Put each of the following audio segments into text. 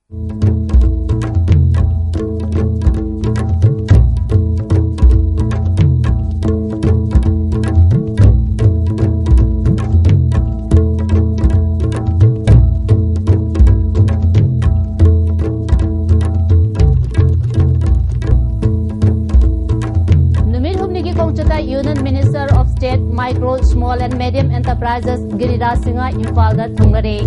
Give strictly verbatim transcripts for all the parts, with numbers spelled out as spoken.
ꯅꯨꯃꯤꯠ ꯍꯨꯝꯅꯤꯒꯤ ꯈꯣꯡꯆꯠꯇ Union Minister of State Micro, Small and Medium Enterprises ꯒꯤꯔꯤꯔꯥꯖ Singh ꯏꯝꯐꯥꯜꯗ ꯊꯨꯡꯂꯔꯦ꯫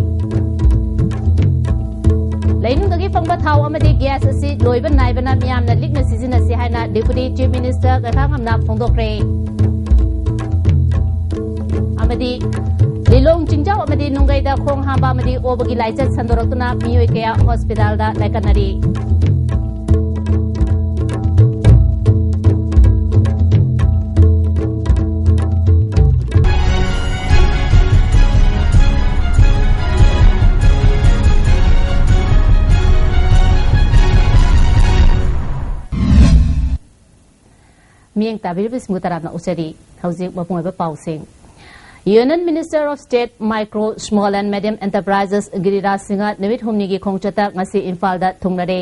ꯂꯩꯅꯨꯡꯗꯒꯤ ꯐꯪꯕ ꯊꯥꯎ ꯑꯃꯗꯤ gas ꯑꯁꯤ ꯂꯣꯏꯕ ꯅꯥꯏꯕꯅ ꯃꯤꯌꯥꯝꯅ ꯂꯤꯛꯅ ꯁꯤꯖꯤꯟꯅꯁꯤ ꯍꯥꯏꯅ Deputy Chief Minister ꯀꯩꯈꯥ ꯉꯝꯅ ꯐꯣꯡꯗꯣꯛꯈ꯭ꯔꯦ꯫ ꯑꯃꯗꯤ ꯂꯤꯂꯣꯡ ꯆꯤꯡꯖꯥꯎ ꯑꯃꯗꯤ ꯅꯨꯡꯒꯩꯗ ꯈꯣꯡ ꯍꯥꯝꯕ ꯑꯃꯗꯤ ꯑꯣꯕꯒꯤ ꯂꯥꯏꯆꯠ ꯁꯟꯗꯣꯔꯛꯇꯨꯅ ꯃꯤꯑꯣꯏ ꯀꯌꯥ hospitalꯗ ꯂꯥꯏꯀꯠꯅꯔꯤ꯫ ꯃꯤꯠꯌꯦꯡ ꯇꯥꯕꯤꯔꯤꯕꯁꯤꯡꯕꯨ ꯇꯔꯥꯝꯅ ꯑꯣꯛꯆꯔꯤ꯫ ꯍꯧꯖꯤꯛ ꯃꯄꯨꯡ ꯑꯣꯏꯕ ꯄꯥꯎꯁꯤꯡ꯫ Union Minister of State Micro, Small and Medium Enterprises ꯒꯤꯔꯤꯔꯥꯖ Singh ꯅꯨꯃꯤꯠ ꯍꯨꯝꯅꯤꯒꯤ ꯈꯣꯡꯆꯠꯇ ꯉꯁꯤ ꯏꯝꯐꯥꯜꯗ ꯊꯨꯡꯂꯔꯦ꯫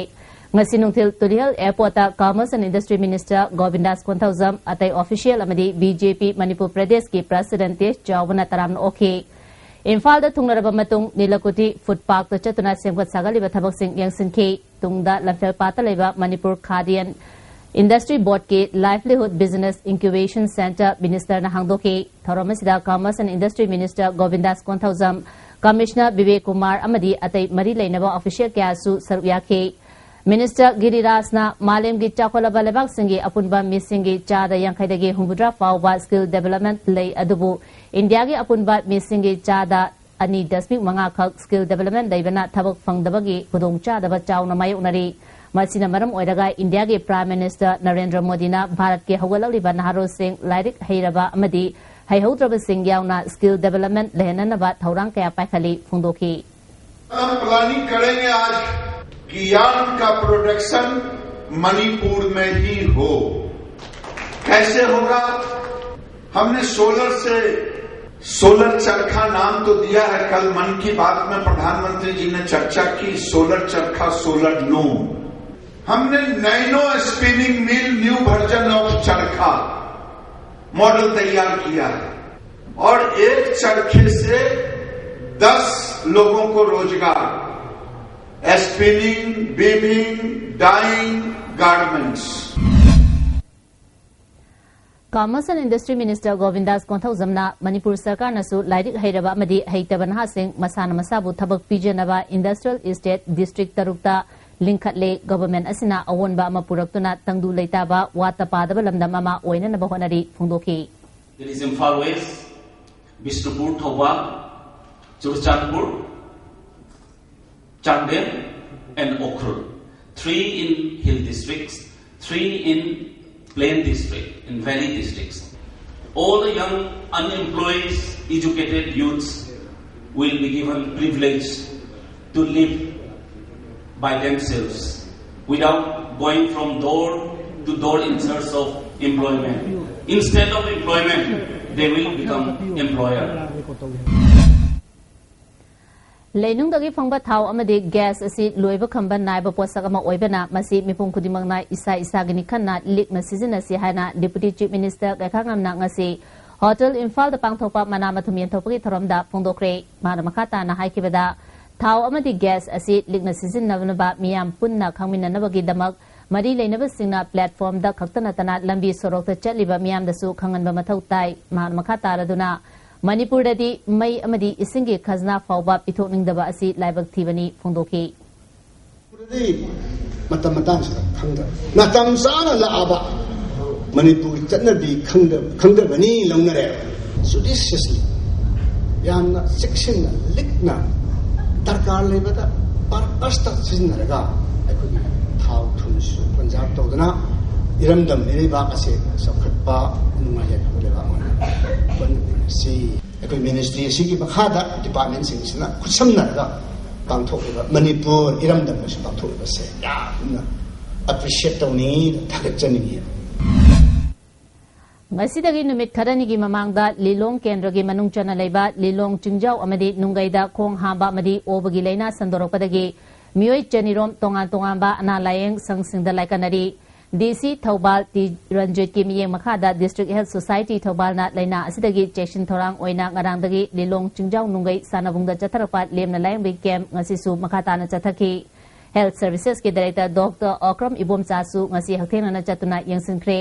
ꯉꯁꯤ ꯅꯨꯡꯊꯤꯜ Tulihal airportꯇ Commerce and Industry Minister ꯒꯣꯕꯤꯟꯗꯥꯁ Konthoujam, ꯑꯇꯩ official ꯑꯃꯗꯤ BJP ꯃꯅꯤꯄꯨꯔ ꯄ꯭ꯔꯗꯦꯁꯀꯤ President ꯇꯦꯖ ꯆꯥꯎꯕꯅ ꯇꯔꯥꯝꯅ ꯑꯣꯛꯈꯤ꯫ ꯏꯝꯐꯥꯜꯗ ꯊꯨꯡꯂꯔꯕ ꯃꯇꯨꯡ ꯅꯤꯂꯀꯨꯊꯤ food parkꯇ ꯆꯠꯇꯨꯅ ꯁꯦꯝꯒꯠ ꯁꯥꯒꯠꯂꯤꯕ ꯊꯕꯛꯁꯤꯡ ꯌꯦꯡꯁꯤꯟꯈꯤ꯫ ꯇꯨꯡꯗ ꯂꯝꯐꯦꯜꯄꯥꯠꯇ ꯂꯩꯕ ꯃꯅꯤꯄꯨꯔ ꯈꯥꯗꯤ and Industry Boardꯀꯤ Livelihood Business Incubation Centre Ministerꯅ ꯍꯥꯡꯗꯣꯛꯈꯤ꯫ ꯊꯧꯔꯝ ꯑꯁꯤꯗ Commerce and Industry Minister ꯒꯣꯕꯤꯟꯗꯥꯁ Konthoujam, Commissioner Bibek Kumar ꯑꯃꯗꯤ ꯑꯇꯩ ꯃꯔꯤ ꯂꯩꯅꯕ official ꯀꯌꯥꯁꯨ ꯁꯔꯨꯛ ꯌꯥꯈꯤ꯫ Minister ꯒꯤꯔꯤꯔꯥꯖꯅ ꯃꯥꯂꯦꯝꯒꯤ ꯆꯥꯎꯈꯠꯂꯕ ꯂꯩꯕꯥꯛꯁꯤꯡꯒꯤ ꯑꯄꯨꯟꯕ ꯃꯤꯁꯤꯡꯒꯤ ꯆꯥꯗ ꯌꯥꯡꯈꯩꯗꯒꯤ ꯍꯨꯝꯐꯨꯇꯔꯥ ꯐꯥꯎꯕ skill development ꯂꯩ, ꯑꯗꯨꯕꯨ ꯏꯟꯗꯤꯌꯥꯒꯤ ꯑꯄꯨꯟꯕ ꯃꯤꯁꯤꯡꯒꯤ ꯆꯥꯗ ꯑꯅꯤ ꯗꯁꯃꯤꯛ ꯃꯉꯥ ꯈꯛ skill development ꯂꯩꯕꯅ ꯊꯕꯛ ꯐꯪꯗꯕꯒꯤ ꯈꯨꯗꯣꯡꯆꯥꯗꯕ ꯆꯥꯎꯅ ꯃꯥꯌꯣꯛꯅꯔꯤ꯫ ꯃꯁꯤꯅ ꯃꯔꯝ ꯑꯣꯏꯔꯒ ꯏꯟꯗꯤꯌꯥꯒꯤ Prime Minister ꯅꯔꯦꯟꯗ꯭ꯔ ꯃꯣꯗꯤꯅ ꯚꯥꯔꯠꯀꯤ ꯍꯧꯒꯠꯂꯛꯂꯤꯕ ꯅꯍꯥꯔꯣꯜꯁꯤꯡ ꯂꯥꯏꯔꯤꯛ ꯍꯩꯔꯕ ꯑꯃꯗꯤ ꯍꯩꯍꯧꯗ꯭ꯔꯕꯁꯤꯡ ꯌꯥꯎꯅ skill development ꯂꯩꯍꯟꯅꯅꯕ ꯊꯧꯔꯥꯡ ꯀꯌꯥ ꯄꯥꯏꯈꯠꯂꯤ ꯐꯣꯡꯗꯣꯛꯈꯤ꯫ हम प्लानिंग करेंगे आज कि यार्न का प्रोडक्शन मणिपुर में ही हो। कैसे होगा? हमने सोलर से सोलर चरखा नाम तो दिया है, कल मन की बात में प्रधानमंत्री जी ने चर्चा की, सोलर चरखा, सोलर लूम। हमने nano spinning mill, new version of चरखा मॉडल तैयार किया है और एक चरखे से दस लोगों को रोजगार, spinning, weaving, dyeing, garments. Commerce and Industry Minister Govindas Konthoujamna Manipur ꯁꯔꯀꯥꯔꯅꯁꯨ ꯂꯥꯏꯔꯤꯛ ꯍꯩꯔꯕ ꯑꯃꯗꯤ ꯍꯩꯇꯕ ꯅꯍꯥꯁꯤꯡ ꯃꯁꯥꯅ ꯃꯁꯥꯕꯨ ꯊꯕꯛ ꯄꯤꯖꯅꯕ industrial estate district ꯇꯔꯨꯛꯇ ꯂꯤꯡꯈꯠꯂꯦ꯫ Government ꯑꯁꯤꯅ ꯑꯑꯣꯟꯕ ꯑꯃ ꯄꯨꯔꯛꯇꯨꯅ ꯇꯪꯗꯨ ꯂꯩꯇꯥꯕ, ꯋꯥꯠꯇ ꯄꯥꯗꯕ ꯂꯝꯗꯝ ꯑꯃ ꯑꯣꯏꯅꯅꯕ ꯍꯣꯠꯅꯔꯤ ꯐꯣꯡꯗꯣꯛꯈꯤ꯫ That is Imphal West, Bishnupur, Thoubal, Churachandpur, Chandel and Ukhrul, three in hill districts, three in plain district, in valley districts. All the young unemployed, educated youths will be given privilege to live by themselves without going from door to door in search of employment. Instead of employment, they will become employer. ꯂꯩꯅꯨꯡꯗꯒꯤ ꯐꯪꯕ ꯊꯥꯎ ꯑꯃꯗꯤ gas ꯑꯁꯤ ꯂꯣꯏꯕ ꯈꯝꯕ ꯅꯥꯏꯕ ꯄꯣꯠꯁꯛ ꯑꯃ ꯑꯣꯏꯕꯅ ꯃꯁꯤ ꯃꯤꯄꯨꯝ ꯈꯨꯗꯤꯡꯃꯛꯅ ꯏꯁꯥ ꯏꯁꯥꯒꯤꯅꯤ ꯈꯟꯅ ꯂꯤꯛꯅ ꯁꯤꯖꯤꯟꯅꯁꯤ ꯍꯥꯏꯅ Deputy Chief Minister ꯒꯩꯈꯥꯉꯝꯅ ꯉꯁꯤ Hotel Imphalꯗ ꯄꯥꯡꯊꯣꯛꯄ ꯃꯅꯥ ꯃꯊꯨꯝ ꯌꯦꯟꯊꯣꯛꯄꯒꯤ ꯊꯧꯔꯝꯗ ꯐꯣꯡꯗꯣꯛꯈ꯭ꯔꯦ꯫ ꯃꯥꯅ ꯃꯈꯥ ꯇꯥꯅ ꯍꯥꯏꯈꯤꯕꯗ, ꯊꯥꯎ ꯑꯃꯗꯤ gas ꯑꯁꯤ ꯂꯤꯛꯅ ꯁꯤꯖꯤꯟꯅꯅꯕ ꯃꯤꯌꯥꯝ ꯄꯨꯟꯅ ꯈꯪꯃꯤꯟꯅꯅꯕꯒꯤꯗꯃꯛ ꯃꯔꯤ ꯂꯩꯅꯕꯁꯤꯡꯅ platformꯗ ꯈꯛꯇ ꯅꯠꯇꯅ ꯂꯝꯕꯤ ꯁꯣꯔꯣꯛꯇ ꯆꯠꯂꯤꯕ ꯃꯤꯌꯥꯝꯗꯁꯨ ꯈꯪꯍꯟꯕ ꯃꯊꯧ ꯇꯥꯏ꯫ ꯃꯍꯥꯛꯅ ꯃꯈꯥ ꯇꯥꯔꯗꯨꯅ, ꯃꯅꯤꯄꯨꯔꯗꯗꯤ ꯃꯩ ꯑꯃꯗꯤ ꯏꯁꯤꯡꯒꯤ ꯈꯖꯅꯥ ꯐꯥꯎꯕ ꯄꯤꯊꯣꯛꯅꯤꯡꯗꯕ ꯑꯁꯤ ꯂꯥꯏꯕꯛ ꯊꯤꯕꯅꯤ ꯐꯣꯡꯗꯣꯛꯈꯤ꯫ ꯃꯇꯝ ꯃꯇꯥꯡꯁꯤꯗ ꯈꯪꯗꯕ, ꯃꯇꯝ ꯆꯥꯅ ꯂꯥꯛꯑꯕ ꯃꯅꯤꯄꯨꯔꯒꯤ ꯆꯠꯅꯕꯤ ꯈꯪꯗꯕꯅꯤ ꯂꯧꯅꯔꯦꯕ꯫ Judiciously, ꯌꯥꯝꯅ ꯆꯦꯛꯁꯤꯟꯅ ꯂꯤꯛꯅ ꯗꯔꯀꯥꯔ ꯂꯩꯕꯗ purposeꯇ ꯁꯤꯖꯤꯟꯅꯔꯒ ꯑꯩꯈꯣꯏꯒꯤ ꯊꯥꯎ ꯊꯨꯝꯁꯤꯁꯨ conserve ꯇꯧꯗꯅ ꯏꯔꯝꯗꯝ ꯏꯔꯩꯕꯥꯛ ꯑꯁꯦ ꯆꯥꯎꯈꯠꯄ ꯅꯨꯡꯉꯥꯏ ꯌꯥꯏꯐꯕ ꯂꯩꯕꯥꯛ ꯑꯣꯏꯅ ꯍꯣꯠꯅꯃꯤꯟꯅꯁꯤ꯫ ꯑꯩꯈꯣꯏ ministry ꯑꯁꯤꯒꯤ ꯃꯈꯥꯗ departmentꯁꯤꯡꯁꯤꯅ ꯈꯨꯠꯁꯝꯅꯔꯒ ꯄꯥꯡꯊꯣꯛꯂꯤꯕ ꯃꯅꯤꯄꯨꯔ ꯏꯔꯝꯗꯝ ꯑꯁꯤ ꯄꯥꯡꯊꯣꯛꯂꯤꯕꯁꯦ ꯌꯥꯝꯅ appreciate ꯇꯧꯅꯤꯡꯉꯤ, ꯊꯥꯒꯠꯆꯅꯤꯡꯉꯤ꯫ ꯉꯁꯤꯗꯒꯤ ꯅꯨꯃꯤꯠ ꯈꯔꯅꯤꯒꯤ ꯃꯃꯥꯡꯗ ꯂꯤꯂꯣꯡ ꯀꯦꯟꯗ꯭ꯔꯒꯤ ꯃꯅꯨꯡ ꯆꯟꯅ ꯂꯩꯕ ꯂꯤꯂꯣꯡ ꯆꯤꯡꯖꯥꯎ ꯑꯃꯗꯤ ꯅꯨꯡꯒꯩꯗ ꯈꯣꯡ ꯍꯥꯝꯕ ꯑꯃꯗꯤ ꯑꯣꯕꯒꯤ ꯂꯥꯏꯅꯥ ꯁꯟꯗꯣꯔꯛꯄꯗꯒꯤ ꯃꯤꯑꯣꯏ ꯆꯅꯤꯔꯣꯝ ꯇꯣꯉꯥꯟ ꯇꯣꯉꯥꯟꯕ ꯑꯅꯥ ꯂꯥꯌꯦꯡ ꯁꯪꯁꯤꯡꯗ ꯂꯥꯏꯀꯠꯅꯔꯤ꯫ ꯗꯤ ꯁꯤ ꯊꯧꯕꯥꯜ ꯇꯤ ꯔꯟꯖꯤꯠꯀꯤ ꯃꯤꯠꯌꯦꯡ ꯃꯈꯥꯗ District Health Society ꯊꯧꯕꯥꯜꯅ ꯂꯥꯏꯅꯥ ꯑꯁꯤꯗꯒꯤ ꯆꯦꯛꯁꯤꯟ ꯊꯧꯔꯥꯡ ꯑꯣꯏꯅ ꯉꯔꯥꯡꯗꯒꯤ ꯂꯤꯂꯣꯡ ꯆꯤꯡꯖꯥꯎ ꯅꯨꯡꯒꯩ ꯁꯥꯟꯅꯕꯨꯡꯗ ꯆꯠꯊꯔꯛꯄ ꯂꯦꯝꯅ ꯂꯥꯌꯦꯡꯕꯒꯤ ꯀꯦꯝꯞ ꯉꯁꯤꯁꯨ ꯃꯈꯥ ꯇꯥꯅ ꯆꯠꯊꯈꯤ꯫ Health Servicesꯀꯤ Director Doctor ꯑꯣꯀ꯭ꯔꯝ ꯏꯕꯣꯝꯆꯥꯁꯨ ꯉꯁꯤ ꯍꯛꯊꯦꯡꯅꯅ ꯆꯠꯇꯨꯅ ꯌꯦꯡꯁꯤꯟꯈ꯭ꯔꯦ꯫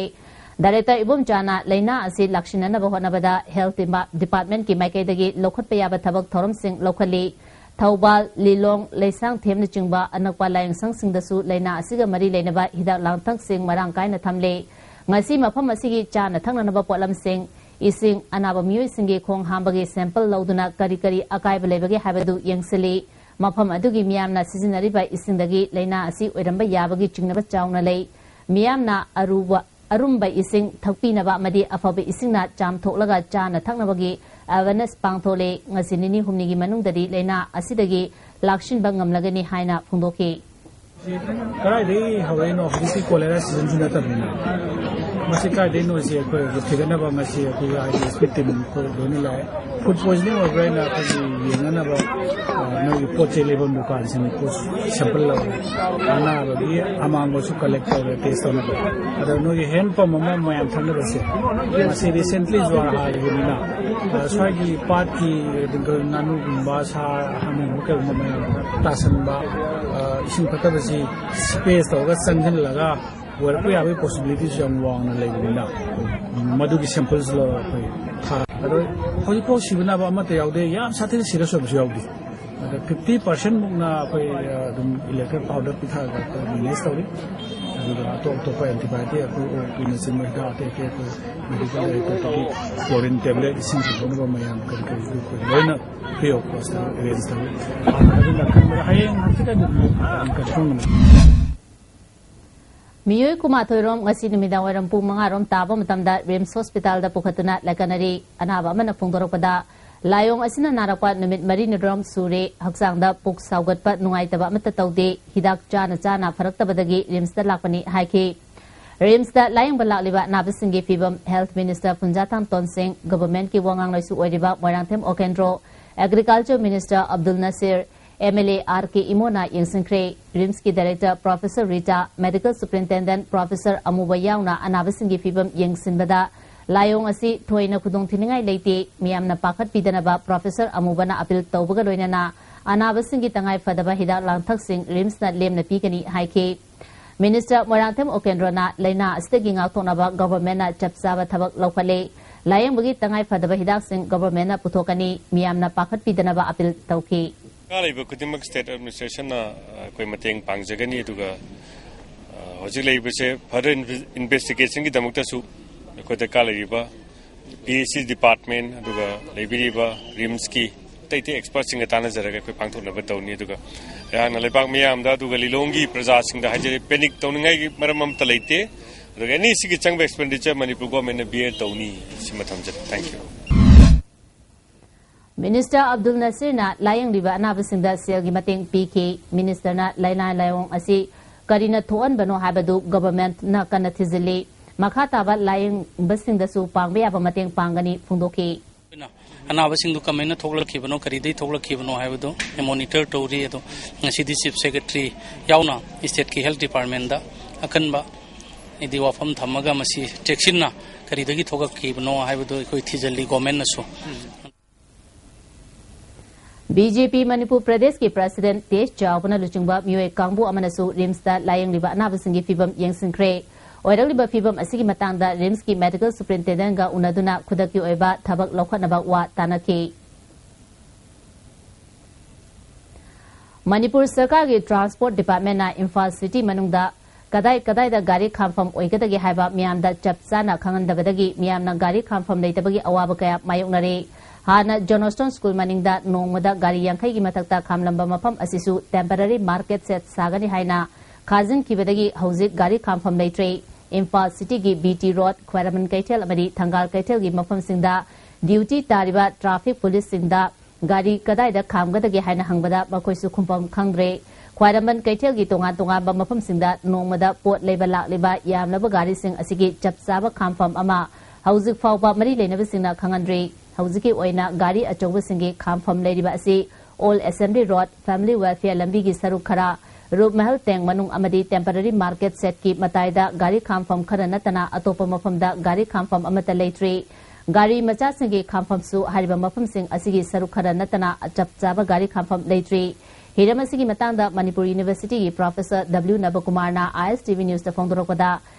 Director ꯏꯕꯣꯝꯆꯥꯅ ꯂꯥꯏꯅꯥ ꯑꯁꯤ ꯂꯥꯛꯁꯤꯟꯅꯅꯕ ꯍꯣꯠꯅꯕꯗ Health Departmentꯀꯤ ꯃꯥꯏꯀꯩꯗꯒꯤ ꯂꯧꯈꯠꯄ ꯌꯥꯕ ꯊꯕꯛ ꯊꯧꯔꯝꯁꯤꯡ ꯂꯧꯈꯠꯂꯤ꯫ ꯊꯧꯕꯥꯜ, ꯂꯤꯂꯣꯡ, ꯂꯩꯁꯥꯡꯊꯦꯝꯅꯆꯤꯡꯕ ꯑꯅꯛꯄ ꯂꯥꯏꯌꯦꯡꯁꯪꯁꯤꯡꯗꯁꯨ ꯂꯥꯏꯅꯥ ꯑꯁꯤꯒ ꯃꯔꯤ ꯂꯩꯅꯕ ꯍꯤꯗꯥꯛ ꯂꯥꯡꯊꯛꯁꯤꯡ ꯃꯔꯥꯡ ꯀꯥꯏꯅ ꯊꯝꯂꯦ꯫ ꯉꯁꯤ ꯃꯐꯝ ꯑꯁꯤꯒꯤ ꯆꯥꯅ ꯊꯛꯅꯅꯕ ꯄꯣꯠꯂꯝꯁꯤꯡ, ꯏꯁꯤꯡ, ꯑꯅꯥꯕ ꯃꯤꯑꯣꯏꯁꯤꯡꯒꯤ ꯈꯣꯡ ꯍꯥꯝꯕꯒꯤ sample ꯂꯧꯗꯨꯅ ꯀꯔꯤ ꯀꯔꯤ ꯑꯀꯥꯏꯕ ꯂꯩꯕꯒꯦ ꯍꯥꯏꯕꯗꯨ ꯌꯦꯡꯁꯤꯜꯂꯤ꯫ ꯃꯐꯝ ꯑꯗꯨꯒꯤ ꯃꯤꯌꯥꯝꯅ ꯁꯤꯖꯤꯟꯅꯔꯤꯕ ꯏꯁꯤꯡꯗꯒꯤ ꯂꯥꯏꯅꯥ ꯑꯁꯤ ꯑꯣꯏꯔꯝꯕ ꯌꯥꯕꯒꯤ ꯆꯤꯡꯅꯕ ꯆꯥꯎꯅ ꯂꯩ꯫ ꯃꯤꯌꯥꯝꯅ ꯑꯔꯨꯕ, ꯑꯔꯨꯝꯕ ꯏꯁꯤꯡ ꯊꯛꯄꯤꯅꯕ ꯑꯃꯗꯤ ꯑꯐꯕ ꯏꯁꯤꯡꯅ ꯆꯥꯝꯊꯣꯛꯂꯒ ꯆꯥꯅ ꯊꯛꯅꯕꯒꯤ awareness ꯄꯥꯡꯊꯣꯛꯂꯦ꯫ ꯉꯁꯤ ꯅꯤꯅꯤ ꯍꯨꯝꯅꯤꯒꯤ ꯃꯅꯨꯡꯗꯗꯤ ꯂꯥꯏꯅꯥ ꯑꯁꯤꯗꯒꯤ ꯂꯥꯛꯁꯤꯟꯕ ꯉꯝꯂꯒꯅꯤ ꯍꯥꯏꯅ ꯐꯣꯡꯗꯣꯛꯈꯤ꯫ ꯀꯗꯥꯏꯗꯒꯤ ꯍꯧꯔꯛꯏꯅꯣ? ꯍꯧꯖꯤꯛꯇꯤ cholera seasonꯁꯨ ꯅꯠꯇꯕꯅꯤꯅ꯫ ꯃꯁꯤ ꯀꯗꯥꯏꯗꯒꯤꯅꯣꯁꯤ ꯑꯩꯈꯣꯏ ꯍꯧꯖꯤꯛ ꯊꯤꯒꯠꯅꯕ ꯉꯁꯤ ꯑꯩꯈꯣꯏꯒꯤ IDSP team ꯑꯩꯈꯣꯏ ꯂꯣꯏꯅ ꯂꯥꯛꯑꯦ꯫ Food poisoning ꯑꯣꯏꯕ꯭ꯔꯥ ꯍꯥꯏꯅ ꯑꯩꯈꯣꯏꯒꯤ ꯌꯦꯡꯅꯅꯕ, ꯑ, ꯅꯣꯏꯒꯤ ꯄꯣꯠ ꯆꯩ ꯂꯩꯐꯝ ꯗꯨꯀꯥꯟꯁꯤꯡꯒꯤ ꯄꯣꯠ sample ꯂꯧꯔꯦ꯫ ꯑꯅꯥꯕꯒꯤ ꯑꯃꯥꯡꯕꯁꯨ collect ꯇꯧꯔꯦ test ꯇꯧꯅꯕ꯫ ꯑꯗꯣ ꯅꯣꯏꯒꯤ hand pump ꯑꯃ ꯃꯌꯥꯝ ꯊꯛꯅꯕꯁꯦ, ꯃꯁꯤ recently ꯖ꯭ꯋꯥꯔ ꯍꯥꯈꯤꯕꯅꯤꯅ, ꯑ, ꯁ꯭ꯋꯥꯏꯒꯤ ꯄꯥꯠꯀꯤ ꯉꯥꯅꯨꯒꯨꯝꯕ, ꯁꯥ, ꯍꯥꯃꯦꯡꯒꯨꯝꯕ ꯀꯩꯒꯨꯝꯕ ꯃꯌꯥꯝ ꯇꯥꯁꯟꯕ, ꯑ, ꯏꯁꯤꯡ ꯐꯠꯇꯕꯁꯤ space ꯇꯧꯔꯒ ꯆꯪꯁꯤꯜꯂꯒ ꯑꯣꯏꯔꯛꯄ ꯌꯥꯕꯒꯤ possibilityꯁꯨ ꯌꯥꯝ ꯋꯥꯡꯅ ꯂꯩꯕꯅꯤꯅ, ꯃꯗꯨꯒꯤ sampleꯁꯨ ꯂꯧꯔꯒ ꯑꯩꯈꯣꯏ ꯊꯥ-, ꯑꯗꯣ ꯍꯧꯖꯤꯛꯐꯥꯎ ꯁꯤꯕ ꯅꯥꯕ ꯑꯃꯠꯇ ꯌꯥꯎꯗꯦ꯫ ꯌꯥꯝ ꯁꯥꯊꯤꯅ serious ꯑꯣꯏꯕꯁꯨ ꯌꯥꯎꯗꯦ꯫ ꯑꯗ fifty percent ꯃꯨꯛꯅ ꯑꯩꯈꯣꯏ, ꯑ, ꯑꯗꯨꯝ electric powder ꯄꯤꯊꯔꯒ ꯑꯩꯈꯣꯏ manage ꯇꯧꯔꯤ꯫ ꯑꯗꯨꯒ ꯑꯇꯣꯞ ꯑꯇꯣꯞꯄ antibiotic ꯑꯩꯈꯣꯏ ꯑꯣ ꯄꯤꯅꯆꯤꯡꯕ ꯍꯤꯗꯥꯛ ꯑꯇꯩ ꯑꯇꯩ ꯑꯩꯈꯣꯏ medical directorꯗꯒꯤ chlorine tablet, ꯏꯁꯤꯡ ꯁꯤꯖꯤꯟꯅꯕ ꯃꯌꯥꯝ ꯀꯔꯤ ꯀꯔꯤꯁꯨ ꯑꯩꯈꯣꯏ ꯂꯣꯏꯅ free of cost arrange ꯇꯧꯔꯤ꯫ ꯑꯗꯨꯅ ꯈꯟꯕꯗ ꯍꯌꯦꯡ ꯍꯪꯆꯤꯠ ꯑꯗꯨꯝ ꯀꯟꯐꯥꯔꯝ ꯃꯤꯑꯣꯏ ꯀꯨꯟꯃꯥꯊꯣꯏ ꯔꯣꯝ ꯉꯁꯤ ꯅꯨꯃꯤꯗꯥꯡ ꯋꯥꯏꯔꯝ ꯄꯨꯡ ꯃꯉꯥ ꯔꯣꯝ ꯇꯥꯕ ꯃꯇꯝꯗ ꯔꯤꯝꯁ ꯍꯣꯁꯄꯤꯇꯥꯜꯗ ꯄꯨꯈꯠꯇꯨꯅ ꯂꯥꯏꯀꯠꯅꯔꯤ꯫ ꯑꯅꯥꯕ ꯑꯃꯅ ꯐꯣꯡꯗꯣꯔꯛꯄꯗ, ꯂꯥꯏꯑꯣꯡ ꯑꯁꯤꯅ ꯅꯥꯔꯛꯄ ꯅꯨꯃꯤꯠ ꯃꯔꯤꯅꯤ ꯔꯣꯝ ꯁꯨꯔꯦ꯫ ꯍꯛꯆꯥꯡꯗ ꯄꯨꯛ ꯁꯥꯎꯒꯠꯄ ꯅꯨꯡꯉꯥꯏꯇꯕ ꯑꯃꯠꯇ ꯇꯧꯗꯦ꯫ ꯍꯤꯗꯥꯛ ꯆꯥꯅ ꯆꯥꯅ ꯐꯔꯛꯇꯕꯗꯒꯤ ꯔꯤꯝꯁꯇ ꯂꯥꯛꯄꯅꯤ ꯍꯥꯏꯈꯤ꯫ ꯔꯤꯝꯁꯇ ꯂꯥꯌꯦꯡꯕ ꯂꯥꯛꯂꯤꯕ ꯑꯅꯥꯕꯁꯤꯡꯒꯤ ꯐꯤꯕꯝ Health Minister ꯐꯨꯟꯖꯥꯊꯥꯝ ꯇꯣꯟꯁꯤꯡ, Governmentꯀꯤ ꯋꯥ ꯉꯥꯡꯂꯣꯏꯁꯨ ꯑꯣꯏꯔꯤꯕ ꯃꯣꯏꯔꯥꯡꯊꯦꯝ ꯑꯣꯀꯦꯟꯗ꯭ꯔꯣ, Agriculture Minister ꯑꯕꯗꯨꯜ ꯅꯁꯤꯔ, MLA R K ꯏꯃꯣꯅ ꯌꯦꯡꯁꯤꯟꯈ꯭ꯔꯦ꯫ ꯔꯤꯝꯁꯀꯤ Director Professor Rita, Medical Superintendent Professor ꯑꯃꯨꯕ ꯌꯥꯎꯅ ꯑꯅꯥꯕꯁꯤꯡꯒꯤ ꯐꯤꯕꯝ ꯌꯦꯡꯁꯤꯟꯕꯗ ꯂꯥꯏꯑꯣꯡ ꯑꯁꯤ ꯊꯣꯏꯅ ꯈꯨꯗꯣꯡꯊꯤꯅꯤꯡꯉꯥꯏ ꯂꯩꯇꯦ, ꯃꯤꯌꯥꯝꯅ ꯄꯥꯈꯠꯄꯤꯗꯅꯕ Professor ꯑꯃꯨꯕꯅ appeal ꯇꯧꯕꯒ ꯂꯣꯏꯅꯅ ꯑꯅꯥꯕꯁꯤꯡꯒꯤ ꯇꯉꯥꯏ ꯐꯗꯕ ꯍꯤꯗꯥꯛ ꯂꯥꯡꯊꯛꯁꯤꯡ ꯔꯤꯝꯁꯅ ꯂꯦꯝꯅ ꯄꯤꯒꯅꯤ ꯍꯥꯏꯈꯤ꯫ Minister ꯃꯣꯏꯔꯥꯡꯊꯦꯝ ꯑꯣꯀꯦꯟꯗ꯭ꯔꯣꯅ ꯂꯥꯏꯅꯥ ꯑꯁꯤꯗꯒꯤ ꯉꯥꯛꯊꯣꯛꯅꯕ Governmentꯅ ꯆꯞ ꯆꯥꯕ ꯊꯕꯛ ꯂꯧꯈꯠꯂꯦ꯫ ꯂꯥꯌꯦꯡꯕꯒꯤ ꯇꯉꯥꯏ ꯐꯗꯕ ꯍꯤꯗꯥꯛꯁꯤꯡ Governmentꯅ ꯄꯨꯊꯣꯛꯀꯅꯤ, ꯃꯤꯌꯥꯝꯅ ꯄꯥꯈꯠꯄꯤꯗꯅꯕ appeal ꯇꯧꯈꯤ꯫ ꯗꯔꯀꯥꯔ ꯂꯩꯕ ꯈꯨꯗꯤꯡꯃꯛ State Administrationꯅ, ꯑ, ꯑꯩꯈꯣꯏ ꯃꯇꯦꯡ ꯄꯥꯡꯖꯒꯅꯤ꯫ ꯑꯗꯨꯒ, ꯑ, ꯍꯧꯖꯤꯛ ꯂꯩꯔꯤꯕꯁꯦ further inve-, investigationꯒꯤꯗꯃꯛꯇꯁꯨ ꯑꯩꯈꯣꯏ ꯗꯔꯀꯥꯔ ꯂꯩꯔꯤꯕ P H C Department ꯑꯗꯨꯒ ꯂꯩꯕꯤꯔꯤꯕ ꯔꯤꯝꯁꯀꯤ ꯑꯇꯩ ꯑꯇꯩ expertꯁꯤꯡꯒ ꯇꯥꯟꯅꯖꯔꯒ ꯑꯩꯈꯣꯏ ꯄꯥꯡꯊꯣꯛꯅꯕ ꯇꯧꯅꯤ꯫ ꯑꯗꯨꯒ ꯑꯩꯍꯥꯛꯅ ꯂꯩꯕꯥꯛ ꯃꯤꯌꯥꯝꯗ ꯑꯗꯨꯒ ꯂꯤꯂꯣꯡꯒꯤ ꯄ꯭ꯔꯖꯥꯁꯤꯡꯗ ꯍꯥꯏꯖꯔꯤ, panic ꯇꯧꯅꯤꯡꯉꯥꯏꯒꯤ ꯃꯔꯝ ꯑꯃꯠꯇ ꯂꯩꯇꯦ꯫ ꯑꯗꯨꯒ any ꯁꯤꯒꯤ ꯆꯪꯕ expenditure Manipur Governmentꯅ bear ꯇꯧꯅꯤ꯫ ꯁꯤꯃ ꯊꯝꯖꯔꯦ꯫ Thank you꯫ Minister ꯑꯕꯗꯨꯜ ꯅꯁꯤꯔꯅ ꯂꯥꯌꯦꯡꯂꯤꯕ ꯑꯅꯥꯕꯁꯤꯡꯗ ꯁꯦꯜꯒꯤ ꯃꯇꯦꯡ ꯄꯤꯈꯤ꯫ Ministerꯅ ꯂꯥꯏꯅꯥ ꯂꯥꯏꯑꯣꯡ ꯑꯁꯤ ꯀꯔꯤꯅ ꯊꯣꯛꯍꯟꯕꯅꯣ ꯍꯥꯏꯕꯗꯨ Governmentꯅ ꯀꯟꯅ ꯊꯤꯖꯤꯜꯂꯤ꯫ ꯃꯈꯥ ꯇꯥꯕ ꯂꯥꯌꯦꯡꯕꯁꯤꯡꯗꯁꯨ ꯄꯥꯡꯕ ꯌꯥꯕ ꯃꯇꯦꯡ ꯄꯥꯡꯒꯅꯤ ꯐꯣꯡꯗꯣꯛꯈꯤ꯫ ꯑꯅꯥꯕꯁꯤꯡꯗꯨ ꯀꯃꯥꯏꯅ ꯊꯣꯛꯂꯛꯈꯤꯕꯅꯣ, ꯀꯔꯤꯗꯩ ꯊꯣꯛꯂꯛꯈꯤꯕꯅꯣ ꯍꯥꯏꯕꯗꯨ monitor ꯇꯧꯔꯤ꯫ ꯑꯗꯣ ꯉꯁꯤꯗꯤ Chief Secretary ꯌꯥꯎꯅ stateꯀꯤ Health Departmentꯗ ꯑꯀꯟꯕ ꯍꯥꯏꯗꯤ ꯋꯥꯐꯝ ꯊꯝꯃꯒ ꯃꯁꯤ ꯆꯦꯛꯁꯤꯟꯅ ꯀꯔꯤꯗꯒꯤ ꯊꯣꯛꯂꯛꯈꯤꯕꯅꯣ ꯍꯥꯏꯕꯗꯨ ꯑꯩꯈꯣꯏ ꯊꯤꯖꯤꯜꯂꯤ Governmentꯅꯁꯨ꯫ BJP ꯃꯅꯤꯄꯨꯔ ꯄ꯭ꯔꯗꯦꯁꯀꯤ President ꯇꯦꯖ ꯆꯥꯎꯕꯅ ꯂꯨꯆꯤꯡꯕ ꯃꯤꯑꯣꯏ ꯀꯥꯡꯕꯨ ꯑꯃꯅꯁꯨ ꯔꯤꯝꯁꯇ ꯂꯥꯌꯦꯡꯂꯤꯕ ꯑꯅꯥꯕꯁꯤꯡꯒꯤ ꯐꯤꯕꯝ ꯌꯦꯡꯁꯤꯟꯈ꯭ꯔꯦ꯫ ꯑꯣꯏꯔꯛꯂꯤꯕ ꯐꯤꯕꯝ ꯑꯁꯤꯒꯤ ꯃꯇꯥꯡꯗ ꯔꯤꯝꯁꯀꯤ Medical Superintendentꯒ ꯎꯅꯗꯨꯅ ꯈꯨꯗꯛꯀꯤ ꯑꯣꯏꯕ ꯊꯕꯛ ꯂꯧꯈꯠꯅꯕ ꯋꯥ ꯇꯥꯅꯈꯤ꯫ ꯃꯅꯤꯄꯨꯔ ꯁꯔꯀꯥꯔꯒꯤ Transport Departmentꯅ ꯏꯝꯐꯥꯜ city ꯃꯅꯨꯡꯗ ꯀꯗꯥꯏ ꯀꯗꯥꯏꯗ ꯒꯥꯔꯤ ꯈꯥꯝꯐꯝ ꯑꯣꯏꯒꯗꯒꯦ ꯍꯥꯏꯕ ꯃꯤꯌꯥꯝꯗ ꯆꯞ ꯆꯥꯅ ꯈꯪꯍꯟꯗꯕꯗꯒꯤ ꯃꯤꯌꯥꯝꯅ ꯒꯥꯔꯤ ꯈꯥꯝꯐꯝ ꯂꯩꯇꯕꯒꯤ ꯑꯋꯥꯕ ꯀꯌꯥ ꯃꯥꯌꯣꯛꯅꯔꯦ꯫ ꯍꯥꯟꯅ Johnston School ꯃꯅꯤꯡꯗ ꯅꯣꯡꯃꯗ ꯒꯥꯔꯤ ꯌꯥꯡꯈꯩꯒꯤ ꯃꯊꯛꯇ ꯈꯥꯝꯂꯝꯕ ꯃꯐꯝ ꯑꯁꯤꯁꯨ temporary market shed ꯁꯥꯒꯅꯤ ꯍꯥꯏꯅ ꯈꯥꯖꯤꯟꯈꯤꯕꯗꯒꯤ ꯍꯧꯖꯤꯛ ꯒꯥꯔꯤ ꯈꯥꯝꯐꯝ ꯂꯩꯇ꯭ꯔꯦ꯫ ꯏꯝꯐꯥꯜ cityꯒꯤ BT Road, ꯈ꯭ꯋꯥꯏꯔꯝꯕꯟ ꯀꯩꯊꯦꯜ ꯑꯃꯗꯤ ꯊꯪꯒꯥꯜ ꯀꯩꯊꯦꯜꯒꯤ ꯃꯐꯝꯁꯤꯡꯗ duty ꯇꯥꯔꯤꯕ traffic policeꯁꯤꯡꯗ ꯒꯥꯔꯤ ꯀꯗꯥꯏꯗ ꯈꯥꯝꯒꯗꯒꯦ ꯍꯥꯏꯅ ꯍꯪꯕꯗ ꯃꯈꯣꯏꯁꯨ ꯈꯨꯝꯐꯝ ꯈꯪꯗ꯭ꯔꯦ꯫ ꯈ꯭ꯋꯥꯏꯔꯝꯕꯟ ꯀꯩꯊꯦꯜꯒꯤ ꯇꯣꯉꯥꯟ ꯇꯣꯉꯥꯟꯕ ꯃꯐꯝꯁꯤꯡꯗ ꯅꯣꯡꯃꯗ ꯄꯣꯠ ꯂꯩꯕ ꯂꯥꯛꯂꯤꯕ ꯌꯥꯝꯂꯕ ꯒꯥꯔꯤꯁꯤꯡ ꯑꯁꯤꯒꯤ ꯆꯞ ꯆꯥꯕ ꯈꯥꯝꯐꯝ ꯑꯃ ꯍꯧꯖꯤꯛ ꯐꯥꯎꯕ ꯃꯔꯤ ꯂꯩꯅꯕꯁꯤꯡꯅ ꯈꯪꯍꯟꯗ꯭ꯔꯤ꯫ ꯍꯧꯖꯤꯛꯀꯤ ꯑꯣꯏꯅ ꯒꯥꯔꯤ ꯑꯆꯧꯕꯁꯤꯡꯒꯤ ꯈꯥꯝꯐꯝ ꯂꯩꯔꯤꯕ ꯑꯁꯤ all assembly road, family welfare ꯂꯝꯕꯤꯒꯤ ꯁꯔꯨꯛ ꯈꯔ, ꯔꯨꯞꯃꯍꯜ ꯇꯦꯡ ꯃꯅꯨꯡ ꯑꯃꯗꯤ ꯇꯦꯝꯄꯔꯔꯤ ꯃꯥꯔꯀꯦꯠ ꯁꯦꯠꯀꯤ ꯃꯇꯥꯏꯗ ꯒꯥꯔꯤ ꯈꯥꯝꯐꯝ ꯈꯔ ꯅꯠꯇꯅ ꯑꯇꯣꯞꯄ ꯃꯐꯝꯗ ꯒꯥꯔꯤ ꯈꯥꯝꯐꯝ ꯑꯃꯠꯇ ꯂꯩꯇ꯭ꯔꯤ꯫ ꯒꯥꯔꯤ ꯃꯆꯥꯁꯤꯡꯒꯤ ꯈꯥꯝꯐꯝꯁꯨ ꯍꯥꯏꯔꯤꯕ ꯃꯐꯝꯁꯤꯡ ꯑꯁꯤꯒꯤ ꯁꯔꯨꯛ ꯈꯔ ꯅꯠꯇꯅ ꯆꯞ ꯆꯥꯕ ꯒꯥꯔꯤ ꯈꯥꯝꯐꯝ ꯂꯩꯇ꯭ꯔꯤ꯫ ꯍꯤꯔꯝ ꯑꯁꯤꯒꯤ ꯃꯇꯥꯡꯗ ꯃꯅꯤꯄꯨꯔ ꯌꯨꯅꯤꯚꯔꯁꯤꯇꯤꯒꯤ ꯄ꯭ꯔꯣꯐꯦꯁꯔ ꯗꯕ꯭ꯂꯤꯎ ꯅꯕꯀꯨꯃꯥꯔꯅ ꯑꯥꯏ ꯑꯦꯁ ꯇꯤ ꯚꯤ ꯅ꯭ꯌꯨꯁꯇ ꯐꯣꯡꯗꯣꯔꯛꯄꯗ,